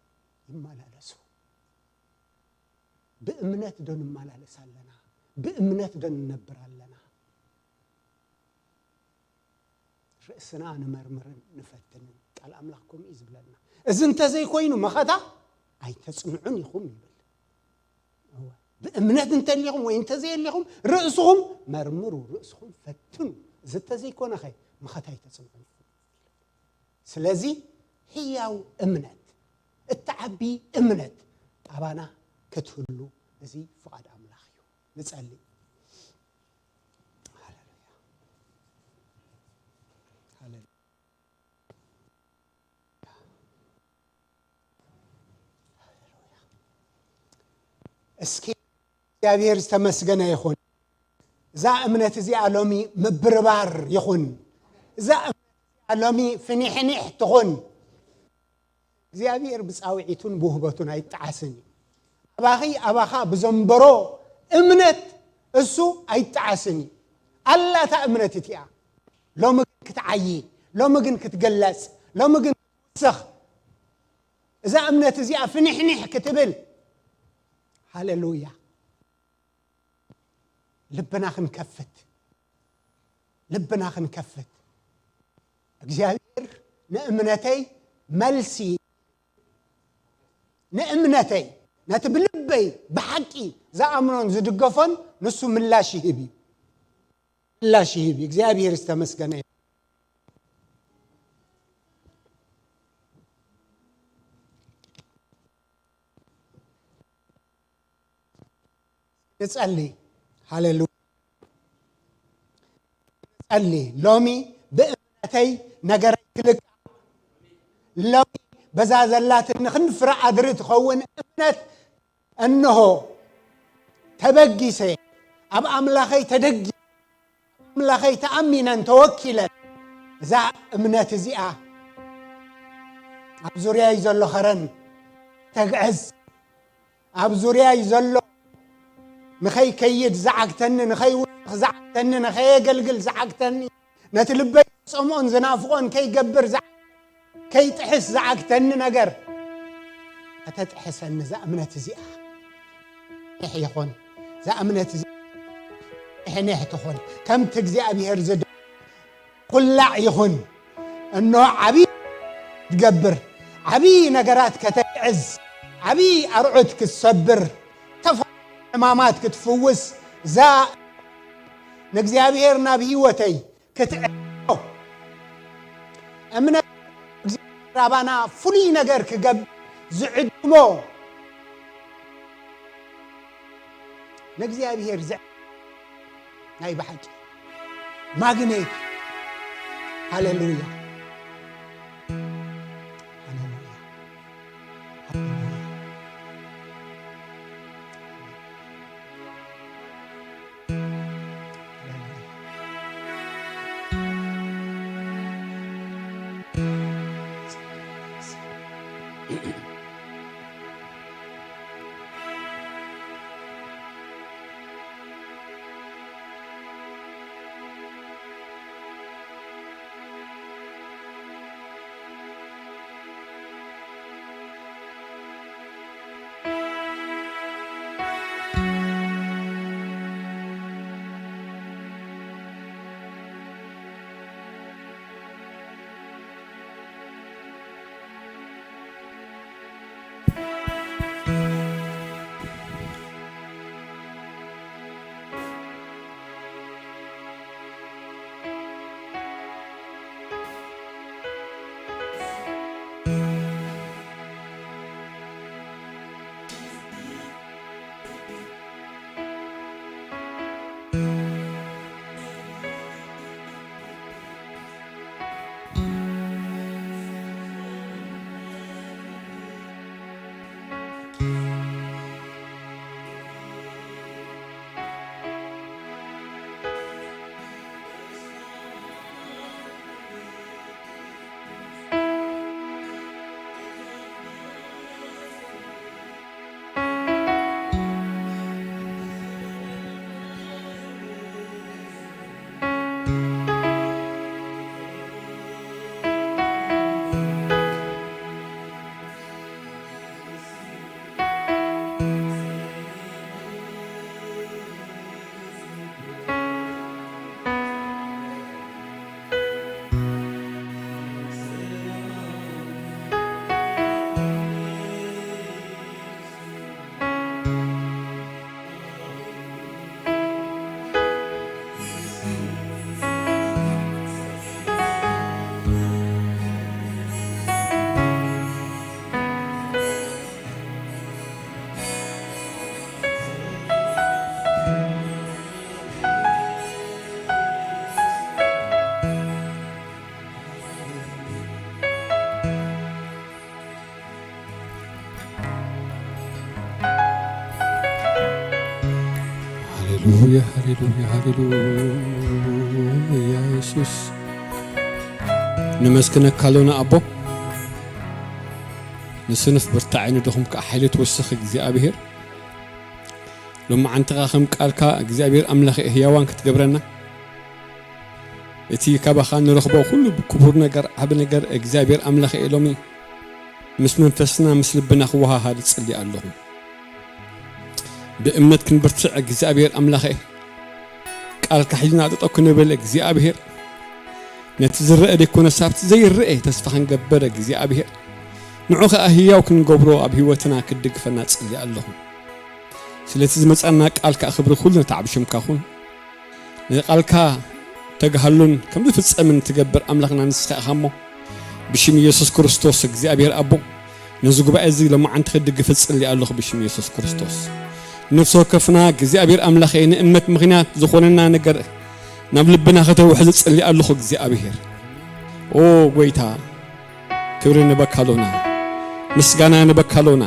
ይመላለሱ። ብእምነት ዶ ንመላለስ ኣለና? ብእምነት ዶ ንነብር ኣለና? ርእስና ንመርምርን ንፈትንን። ቃል ኣምላኽ ከምኡ እዩ ዝብለና። እዚ እንተዘይኮይኑ መኸታ ኣይተጽንዑን ኢኹም ይብል። እወ፣ ብእምነት እንተሊኹም ወይ እንተዘየሊኹም ርእስኹም መርምሩ፣ ርእስኹም ፈትኑ። እዚ እንተዘይኮነኸ መኸታ ኣይተጽንዑን ኢኹም። ስለዚ ህያው እምነት፣ እትዓቢ እምነት ኣባና ክትህሉ እዚ ፍቓድ ኣምላኽ እዩ። ንጸሊ። ሃሌሉያ። ሃሌሉያ። እስኪ እግዚኣብሔር ዝተመስገነ ይኹን። እዛ እምነት እዚኣ ሎሚ ምብርባር ይኹን። እዛ እምነት እዚኣ ሎሚ ፍኒሕኒሕ ትኹን። እግዚኣብሔር ብጻውዒቱን ብውህበቱን ኣይጠዓስን እዩ። ኣባኺ ኣባኻ ብዘንበሮ እምነት እሱ ኣይጠዓስን እዩ። ኣላታ እምነት እቲኣ ሎሚ ግን ክትዓዪ፣ ሎሚ ግን ክትገለጽ፣ ሎሚ ግን ክትውስኽ፣ እዛ እምነት እዚኣ ፍንሕንሕ ክትብል፣ ሃሌሉያ፣ ልብና ክንከፍት፣ ልብና ክንከፍት። እግዚኣብሔር ንእምነተይ መልሲ፣ ንእምነተይ፣ ነቲ ብልበይ ብሓቂ ዝኣምኖን ዝድገፎን ንሱ ምላሽ ይህብ እዩ። ምላሽ ይህብ እዩ። እግዚኣብሔር ዝተመስገነ ይሁን። ንጸሊ። ሃሌሉያ። ንጸሊ። ሎሚ ብእምነተይ ነገረይ ክልቃ። ሎሚ በዛ ዘላትኒ ክንዲ ፍረ ኣድሪ ትኸውን እምነት እንሆ ተበጊሰ፣ ኣብ ኣምላኸይ ተደጊ-፣ ኣምላኸይ ተኣሚነን ተወኪለን፣ እዛ እምነት እዚኣ ኣብ ዙርያይ ዘሎ ኸረን ተግዕዝ፣ ኣብ ዙርያይ ዘሎ ንኸይከይድ ዝዓግተኒ፣ ንኸይውስኽ ዝዓግተኒ፣ ንኸየገልግል ዝዓግተኒ፣ ነቲ ልበይ ዝጸምኦን ዝናፍቖን ከይገብር ዝዓ-፣ ከይጥሕስ ዝዓግተኒ ነገር ከተጥሕሰኒ እዛ እምነት እዚኣ። ንሕ ይኹን፣ እዛ እምነት እዚኣ ንሕ ንሕ ትኹን፣ ከምቲ እግዚኣብሔር ዝደ-፣ ኩላዕ ይኹን። እነሆ ዓብዪ ክትገብር፣ ዓብዪ ነገራት ከተግዕዝ፣ ዓብዪ ኣርዑት ክትሰብር፣ ተፋ-፣ ሕማማት ክትፍውስ፣ እዛ ንእግዚኣብሔር ናብ ህይወተይ ክትዕድሞ፣ እምነት እግዚኣብሔር ኣባና ፍሉይ ነገር ክገብር ዝዕድሞ ንእግዚኣብሔር ዝዕ-፣ ናይ ብሓቂ ማግኔት። ሃሌሉያ። ሃሌሉያ። ሃሌሉያ። ሃሌሉያ፣ ሃሌሉያ፣ ሃሌሉያ፣ የሱስ። ነመስግነካ ኣሎና ኣቦ። ንስኑፍ ብርታዐ፣ ንድኹም ከኣ ሓይሊ ትውስኽ እግዚኣብሔር። ሎማዓንቲ ከኣ ከም ቃልካ እግዚኣብሔር ኣምላኽ ህያዋን ክትገብረና፣ እቲ ካባኻ ንረኽቦ ኩሉ ክቡር ነገር፣ ዓቢ ነገር እግዚኣብሔር ኣምላኽ እየ ሎሚ ምስ መንፈስና ምስ ልብና ክወሃሃድ እጽሊ ኣለኹ። ብእምነት ክንብርትዕ እግዚኣብሔር ኣምላኸ፣ ቃልካ ሒዝና ጠጠው ክንብል እግዚኣብሔር፣ ነቲ ዝረአ ዘይኮነ ሳብቲ ዘይረአ ተስፋ ክንገብር እግዚኣብሔር፣ ንዑ ኸኣ ህያው ክንገብሮ ኣብ ህይወትና ክትድግፈና እጽሊ ኣለኹ። ስለቲ ዝመጻና ቃል ከኣ ክብሪ ኩሉ ነታ ዓቢ ሽምካ ኩን። ንቃልካ ተጋህሉን ከም ዝፍጸምን ትገብር ኣምላኽና ንስኻ ኢኻ እሞ፣ ብሽም ኢየሱስ ክርስቶስ እግዚኣብሔር ኣቦ፣ ነዚ ጉባኤ እዚ ሎማዓንቲ ክድግፍ እጽሊ ኣለኹ ብሽም ኢየሱስ ክርስቶስ። ነፍሲ ወከፍና እግዚኣብሔር ኣምላኸይ ንእምነት ምኽንያት ዝኾነና ነገር ናብ ልብና ከተውሕዝ እጽሊ ኣለኹ እግዚኣብሔር። ኦ ጎይታ፣ ክብሪ ንበካ ኣሎና፣ ምስጋና ንበካ ኣሎና፣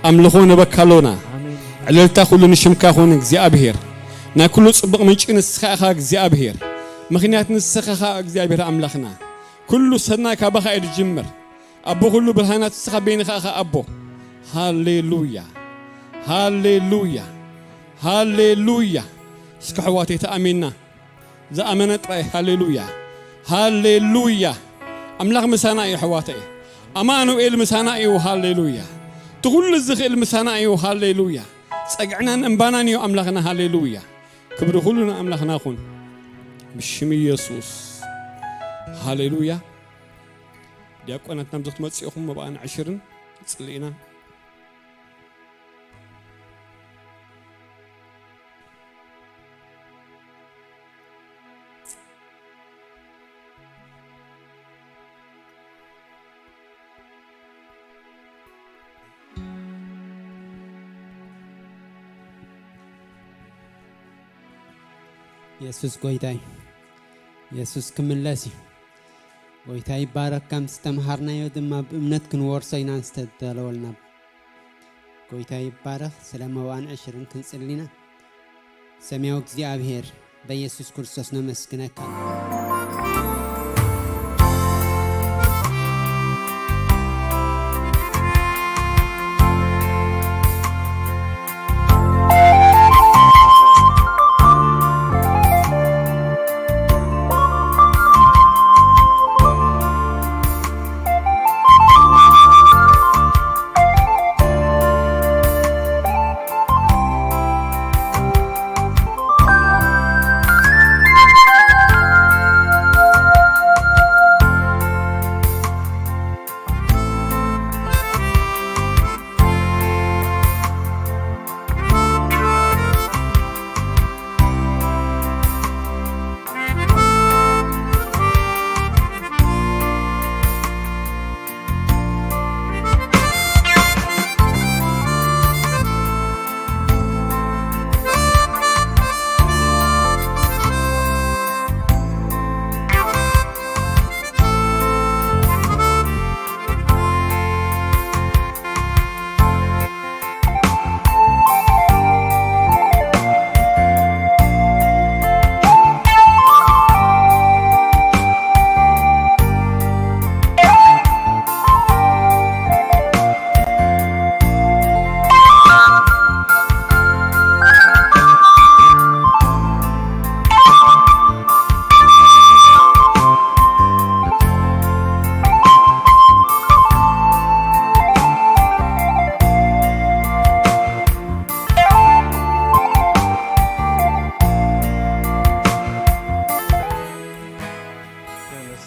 ኣምልኾ ንበካ ኣሎና። ኣሜን። ዕልልታ ኩሉ ንሽምካ ይኹን እግዚኣብሔር። ናይ ኩሉ ጽቡቕ ምንጪ ንስኻ ኢኻ እግዚኣብሔር። ምኽንያት ንስኻ ኢኻ እግዚኣብሔር ኣምላኽና። ኩሉ ሰናይ ካባኻ እዩ ዝጅምር። ኣቦ ኩሉ ብርሃናት ንስኻ በይንኻ ኢኻ ኣቦ። ሃሌሉያ፣ ሃሌሉያ፣ ሃሌሉያ። እስኪ ኣሕዋተይ ተኣሚንና ዝኣመነ ጥራይ ሃሌሉያ፣ ሃሌሉያ። ኣምላኽ ምሳና እዩ ኣሕዋተይ። ኣማኑኤል ምሳና እዩ ሃሌሉያ። እቲ ኩሉ ዝኽእል ምሳና እዩ ሃሌሉያ። ጸግዕናን እምባናን እዩ ኣምላኽና ሃሌሉያ። ክብሪ ኩሉ ንኣምላኽና ይኹን። ብሽም ኢየሱስ ሃሌሉያ። ዲያቆናት ናብዚ ክትመጽኡ ኢኹም መባኣን ዕሽርን ጽልኢና። የሱስ ጎይታይ፣ የሱስ ክምለስ እዩ። ጎይታ ይባረክ። ከም ዝተምሃርናዮ ድማ ብእምነት ክንወርሶ ኢና ዝተዳለወልና። ጎይታ ይባረክ። ስለ መባን ዕሽርን ክንጽሊና። ሰማያዊ እግዚኣብሔር፣ በኢየሱስ ክርስቶስ ነመስግነካ።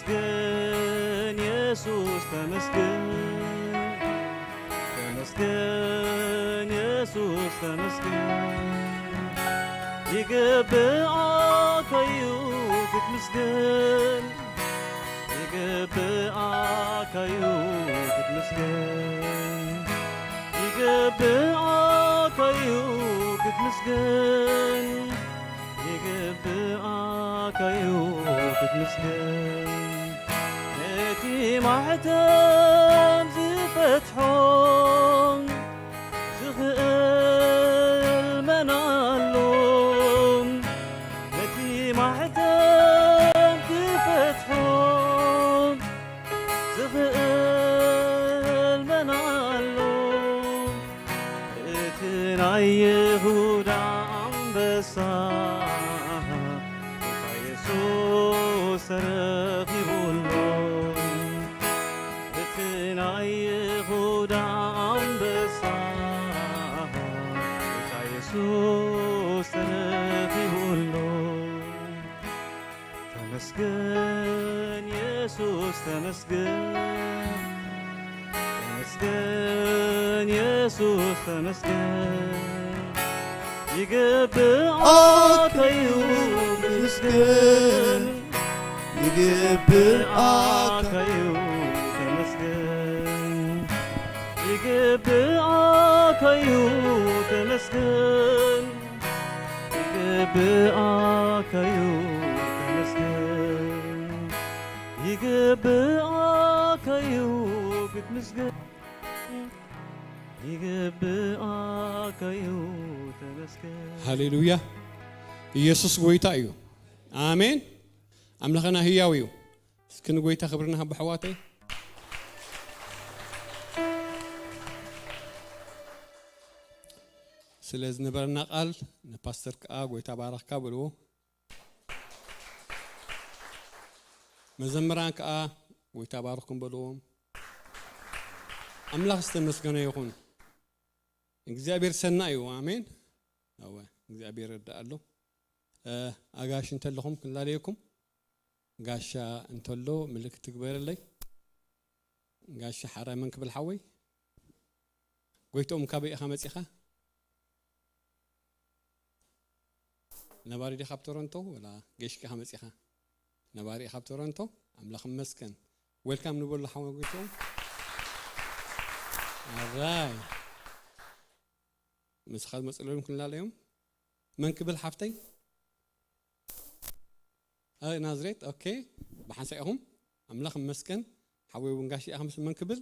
ተመስገን የሱስ ተመስገን፣ ተመስገን የሱስ ተመስገን። ይገብኣካ እዩ ክትምስገን፣ ይገብኣካ እዩ ክትምስገን፣ ይገብኣካ እዩ ክትምስገን። ይግብኣካ እዩ ክትምስገን። ነቲ ማሕተም ዝፈትሖ ዝኽእል መን ኣሎ? ነቲ ማሕተም ክፈትሖ ዝኽእል መን ኣሎ? እቲ ናይ ይሁዳ ኣንበሳ ጌታ የሱስ ተረኺቡሉ። እቲ ናይ ይሁዳ ኣንበሳ፣ ጌታ የሱስ ተረኺቡሉ። ተመስገን የሱስ ተመስገን፣ ተመስገን የሱስ ተመስገን። ይግብኣካ እዩ ምስጋና፣ ይግብኣካ እዩ ተመስገን፣ ይግብኣካ እዩ ተመስገን፣ ይግብኣካ እዩ ተመስገን፣ ይግብኣካ እዩ ክትምስገን፣ ይግብኣካ እዩ ተመስገን። ሃሌሉያ። ኢየሱስ ጎይታ እዩ። ኣሜን። ኣምላኽና ህያው እዩ። እስኪ ንጎይታ ክብሪ ንሃቦ ኣሕዋተይ። ስለ ዝነበረና ቃል ንፓስተር ከኣ ጎይታ ባረኽካ በልዎ። መዘምራን ከኣ ጎይታ ባረኽኩም በልዎም። ኣምላኽ ዝተመስገነ ይኹን። እግዚኣብሔር ሰናይ እዩ። ኣሜን። ኣወ፣ እግዚኣብሔር ይርዳእ ኣሎ። እ፣ ኣጋሽ እንተለኹም ክንላለየኩም። ጋሻ እንተሎ ምልክት ትግበረለይ። ጋሻ ሓራይ መን ክብል ሓወይ? ጎይትኦም ካበይ ኢኻ መጺኻ? ነባሪ ዲኻ ኣብ ቶሮንቶ ወላ ገሽኪ ኢኻ መጺኻ? ነባሪ ኢኻ ኣብ ቶሮንቶ? ኣምላኽ ይመስገን። ዌልካም ንበሎ ሓወ ጎይትኦም። ኣራይ። ምሳኻ ዝመጽለሎም ክንላለዮም። መን ክብል ሓፍተይ? ኣይ ናዝሬት፣ ኦኬ። ብሓንሳእ ኢኹም። ኣምላኽ ይመስገን። ሓወይ እውን ጋሽ ኢኻ ምስ መን ክብል?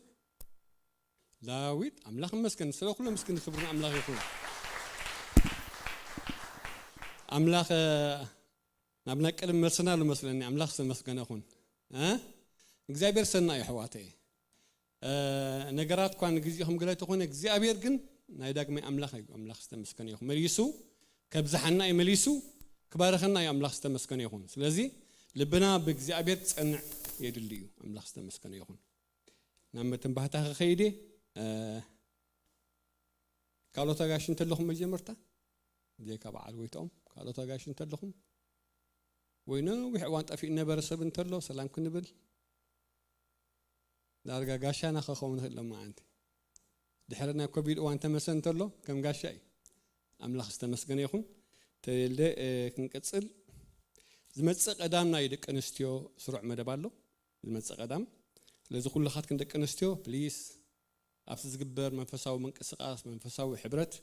ዳዊት፣ ኣምላኽ ይመስገን። ስለ ኩሎም ምስኪን ክብሪ ንኣምላኽ ይኹን። ኣምላኽ፣ እ፣ ናብ ናይ ቀደም መልስና ኣሎ መስለኒ። ኣምላኽ ዝተመስገነ ይኹን። እ? እግዚኣብሔር ሰናይ እዩ ኣሕዋተይ። እ፣ ነገራት እኳ ንግዜኡ ከም ገለ ተኾነ፣ እግዚኣብሔር ግን ናይ ዳግማይ ኣምላኽ እዩ። ኣምላኽ ዝተመስገነ ይኹን። መሊሱ ከብዝሓና እዩ፣ መሊሱ ክባርኸና እዩ። ኣምላኽ ዝተመስገነ ይኹን። ስለዚ ልብና ብእግዚኣብሔር ክጸንዕ የድሊ እዩ። ኣምላኽ ዝተመስገነ ይኹን። ናብ መተንባህታ ክኸይድ እየ። እ፣ ካልኦት ኣጋሽ እንተለኹም መጀመርታ፣ ብዘይካ በዓል ጎይትኦም፣ ካልኦት ኣጋሽ እንተለኹም፣ ወይ ነዊሕ እዋን ጠፊኡ ነበረ ሰብ እንተሎ፣ ሰላም ክንብል፣ ዳርጋ ጋሻና ክኸውን ይኽእል ሎማዓንቲ። ድሕሪ ናይ ኮቪድ እዋን ተመሰ እንተሎ፣ ከም ጋሻ እዩ። ኣምላኽ ዝተመስገነ ይኹን። ተልደ፣ እ፣ ክንቅጽል፣ ዝመጽእ ቀዳም ናይ ደቂ ኣንስትዮ ስሩዕ መደብ ኣሎ። ዝመጽእ ቀዳም። ስለዚ ኩልኻትክን ደቂ ኣንስትዮ፣ ፕሊስ፣ ኣብቲ ዝግበር መንፈሳዊ ምንቅስቓስ፣ መንፈሳዊ ሕብረት፣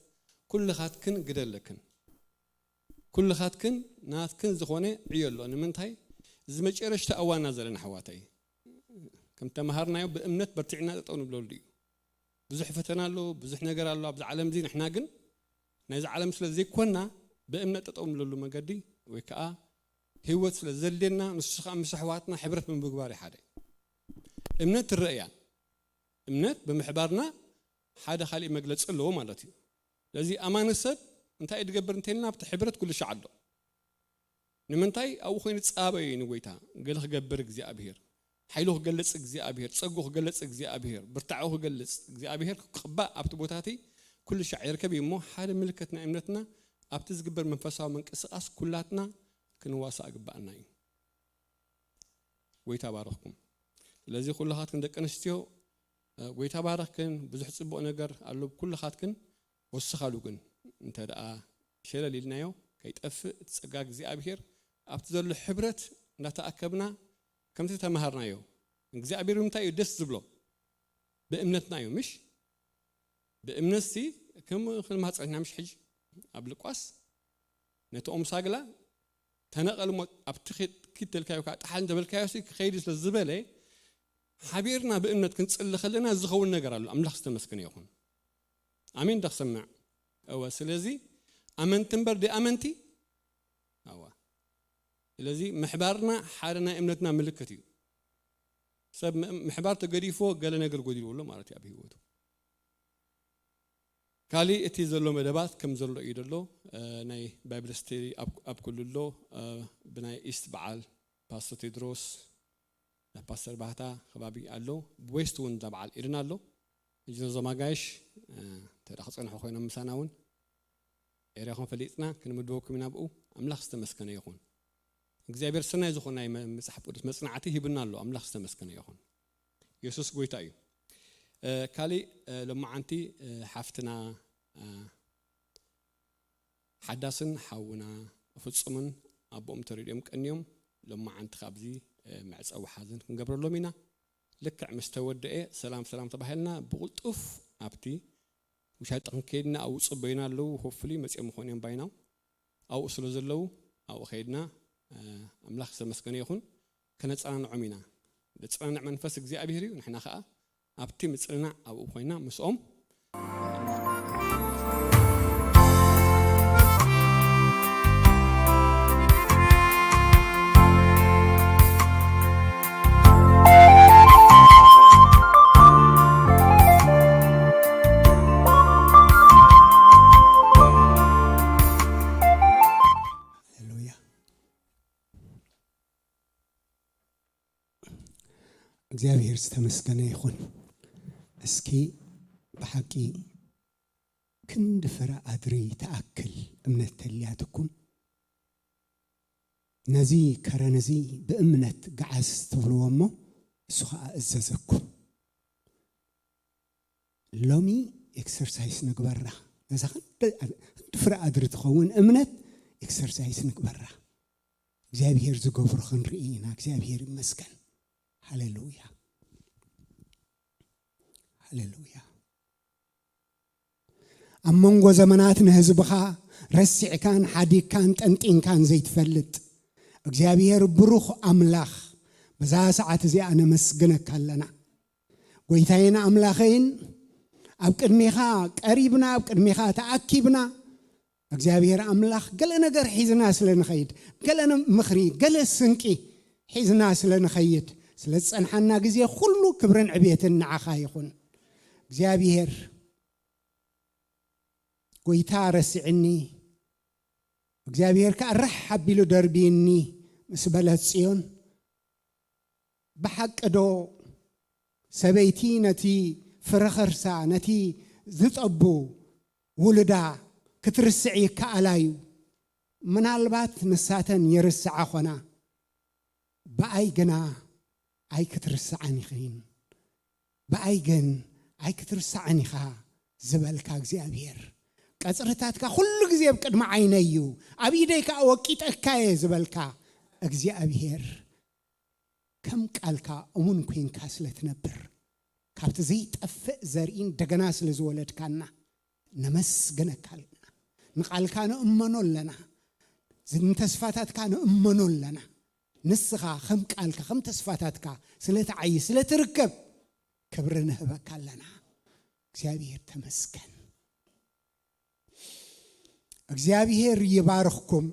ኩልኻትክን ግደ ኣለክን። ኩልኻትክን ናትክን ዝኾነ ዕዮ ኣሎ። ንምንታይ? እዚ መጨረሽታ እዋንና ዘለና፣ ኣሕዋተይ። ከም ተማሃርናዮ፣ ብእምነት በርቲዕና ጠጠው ንብለሉ እዩ። ብዙሕ ፈተና ኣሎ፣ ብዙሕ ነገር ኣሎ ኣብዚ ዓለም እዚ። ንሕና ግን ናይዚ ዓለም ስለ ዘይኮንና፣ ብእምነት ጠጠው ንብለሉ መገዲ፣ ወይ ከዓ ህይወት ስለ ዘድልየና፣ ንሱ ከዓ ምስ ኣሕዋትና ሕብረት ብምግባር እዩ ሓደ። እምነት ትረአ እያ። እምነት ብምሕባርና ሓደ ካሊእ መግለጺ ኣለዎ ማለት እዩ። ስለዚ ኣማኒ ሰብ እንታይ እዩ ዝገብር እንተኢልና፣ ኣብቲ ሕብረት ኩሉ ሻዕ ኣሎ። ንምንታይ? ኣብኡ ኮይኑ ጻበ እዩ ንጎይታ። ገለ ክገብር እግዚኣብሔር፣ ሓይሉ ክገልጽ እግዚኣብሔር፣ ጸጉ ክገልጽ እግዚኣብሔር፣ ብርታዑ ክገልጽ እግዚኣብሔር ክቕባእ ኣብቲ ቦታ እቲ ኩሉ ሻዕ ይርከብ እዩ። እሞ ሓደ ምልክት ናይ እምነትና ኣብቲ ዝግበር መንፈሳዊ ምንቅስቓስ ኩላትና ክንዋሳእ ግባኣና እዩ። ጎይታ ባረኽኩም። ስለዚ ኩልኻትክን ደቂ ኣንስትዮ፣ እ፣ ጎይታ ባረኽክን። ብዙሕ ጽቡቕ ነገር ኣሎ ኩልኻትክን። ወስኻሉ ግን እንተ ደኣ ሸለል ኢልናዮ ከይጠፍእ እቲ ጸጋ እግዚኣብሔር ኣብቲ ዘሎ ሕብረት እንዳተኣከብና ከምቲ ተማሃርናዮ እግዚኣብሔር ብምንታይ እዩ ደስ ዝብሎ? ብእምነትና እዩ ምሽ? ብእምነትሲ ከም ክንማጸን ኢና ምሽ ሕጂ ኣብ ልቋስ ነቲ ኦም ሳግላ ተነቐል እሞ ኣብቲ ኪድ ተልካዮ ከዓ ጠሓል እንተበልካዮሲ ክኸይድ ስለ ዝበለ ሓቢርና ብእምነት ክንጽሊ ከለና ዝኸውን ነገር ኣሎ። ኣምላኽ ዝተመስገነ ይኹን። ኣሜን ዶ ክሰምዕ? እወ። ስለዚ ኣመንቲ እምበር ደይ ኣመንቲ። ኣዋ። ስለዚ ምሕባርና ሓደ ናይ እምነትና ምልክት እዩ። ሰብ ም-፣ ምሕባር ተገዲፍዎ ገለ ነገር ጎዲልዎ ኣሎ ማለት እዩ ኣብ ህይወቱ። ካሊእ እቲ ዘሎ መደባት ከም ዘሎ እዩ ዘሎ። እ፣ ናይ ባይብል ስተዲ ኣብ፣ ኣብ ኩሉ ኣሎ። እ፣ ብናይ ኢስት በዓል ፓስተር ቴድሮስ፣ ፓስተር ባህታ ከባቢ ኣሎ። ብዌስት እውን እዛ በዓል ኤደን ኣሎ። ሕጂ ነዞም ኣጋይሽ፣ እ፣ እንተ ደኣ ክጸንሑ ኮይኖም ምሳና እውን ኤርያኹም ፈሊጥና ክንምድበኩም ኢና ብኡ። ኣምላኽ ዝተመስገነ ይኹን። እግዚኣብሔር ሰናይ ዝኾነ ናይ መ-፣ መጽሓፍ ቅዱስ መጽናዕቲ ሂብና ኣሎ። ኣምላኽ ዝተመስገነ ይኹን። የሱስ ጎይታ እዩ። እ፣ ካሊእ፣ እ፣ ሎማዓንቲ፣ እ፣ ሓፍትና፣ እ፣ ሓዳስን ሓውና ፍጹምን ኣቦኦም ተረዲኦም ቀንዮም ሎማዓንቲ ካብዚ፣ እ፣ መዕጸዊ ሓዘን ክንገብረሎም ኢና። ልክዕ ምስ ተወደኤ ሰላም ሰላም ተባሂልና ብቕልጡፍ ኣብቲ ውሻጠ ክንከይድና ኣብኡ ጽበዩና ኣለዉ። ሆፕፉሊ መጺኦም ምኾኑ እዮም ባይናው ኣብኡ ስለ ዘለዉ ኣብኡ ከይድና፣ እ፣ ኣምላኽ ዝተመስገነ ይኹን። ከነጸናንዖም ኢና። ዘጸናንዕ መንፈስ እግዚኣብሔር እዩ። ንሕና ኸኣ ኣብቲ ምጽንናዕ ኣብኡ ኮይና ምስኦም ሃሌሉያ። እግዚኣብሔር ዝተመስገነ ይኹን። እስኪ ብሓቂ ክንዲ ፍረ ኣድሪ ትኣክል እምነት ተልያትኩም፣ ነዚ ከረን እዚ ብእምነት ገዓስ ትብልዎ እሞ፣ እሱ ኸዓ እዘዘኩም። ሎሚ ኤክሰርሳይስ ንግበራ። ነዛ ክንዲ፣ ክንዲ ፍረ ኣድሪ ትኸውን እምነት ኤክሰርሳይስ ንግበራ። እግዚኣብሔር ዝገብሮ ክንርኢ ኢና። እግዚኣብሔር ይመስገን። ሃሌሉያ። ሃሌሉያ። ኣብ መንጎ ዘመናት ንህዝብኻ ረሲዕካን ሓዲግካን ጠንጢንካን ዘይትፈልጥ እግዚኣብሔር ብሩኽ ኣምላኽ፣ በዛ ሰዓት እዚኣ ነመስግነካ ኣለና። ጎይታዬን ኣምላኸይን፣ ኣብ ቅድሜኻ ቀሪብና፣ ኣብ ቅድሜኻ ተኣኪብና፣ እግዚኣብሔር ኣምላኽ፣ ገለ ነገር ሒዝና ስለ ንኸይድ፣ ገለ ነ-፣ ምኽሪ፣ ገለ ስንቂ ሒዝና ስለ ንኸይድ፣ ስለ ዝጸንሓና ግዜ ኩሉ ክብርን ዕብየትን ንዓኻ ይኹን። እግዚኣብሔር፣ ጎይታ ረሲዕኒ፣ እግዚኣብሔር ከኣ ርሕ ኣቢሉ ደርብይኒ ምስ በለት ጽዮን፣ ብሓቂ ዶ ሰበይቲ ነቲ ፍረ ኸርሳ፣ ነቲ ዝጠቡ ውሉዳ ክትርስዕ ይከኣላ እዩ? ምናልባት ንሳተን ይርስዓ ኾና፣ ብኣይ ግና ኣይክትርስዓን ኢኺን፣ ብኣይ ግን ኣይክትርስዓን ኢኻ ዝበልካ እግዚኣብሔር፣ ቀጽርታትካ ኩሉ ግዜ ኣብ ቅድሚ ዓይነይ እዩ፣ ኣብ ኢደይ ከኣ ወቂጠካ እየ ዝበልካ እግዚኣብሔር፣ ከም ቃልካ እሙን ኮይንካ ስለ ትነብር፣ ካብቲ ዘይጠፍእ ዘርኢ እንደገና ስለ ዝወለድካና ነመስግነካ ኣለና። ንቃልካ ንእመኖ ኣለና። ዝ-፣ ንተስፋታትካ ንእመኖ ኣለና። ንስኻ ከም ቃልካ፣ ከም ተስፋታትካ ስለ ትዓዪ፣ ስለ ትርከብ፣ ክብሪ ንህበካ ኣለና። እግዚኣብሔር ተመስገን። እግዚኣብሔር ይባርኽኩም።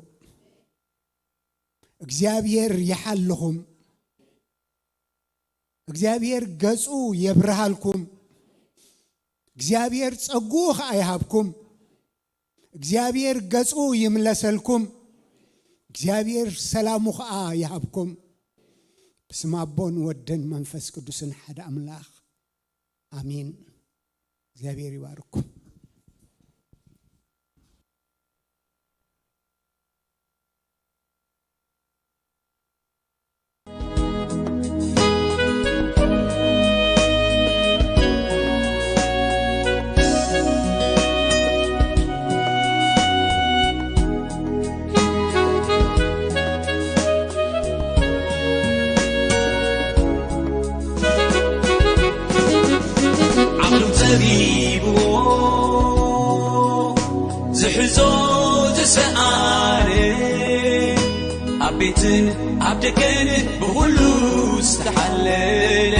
እግዚኣብሔር ይሓልኹም። እግዚኣብሔር ገጹ የብርሃልኩም። እግዚኣብሔር ጸጉኡ ኸኣ ይሃብኩም። እግዚኣብሔር ገጹ ይምለሰልኩም። እግዚኣብሔር ሰላሙ ኸኣ ይሃብኩም። ብስም ኣቦን ወድን መንፈስ ቅዱስን ሓደ ኣምላኽ፣ ኣሜን። እግዚኣብሔር ይባርኩም። ዓቕሎም ጸቢብዎ ዝሕዞ ዝሰኣነ፣ ኣብ ቤትን ኣብ ደገን ብኹሉ ዝተሓለለ፣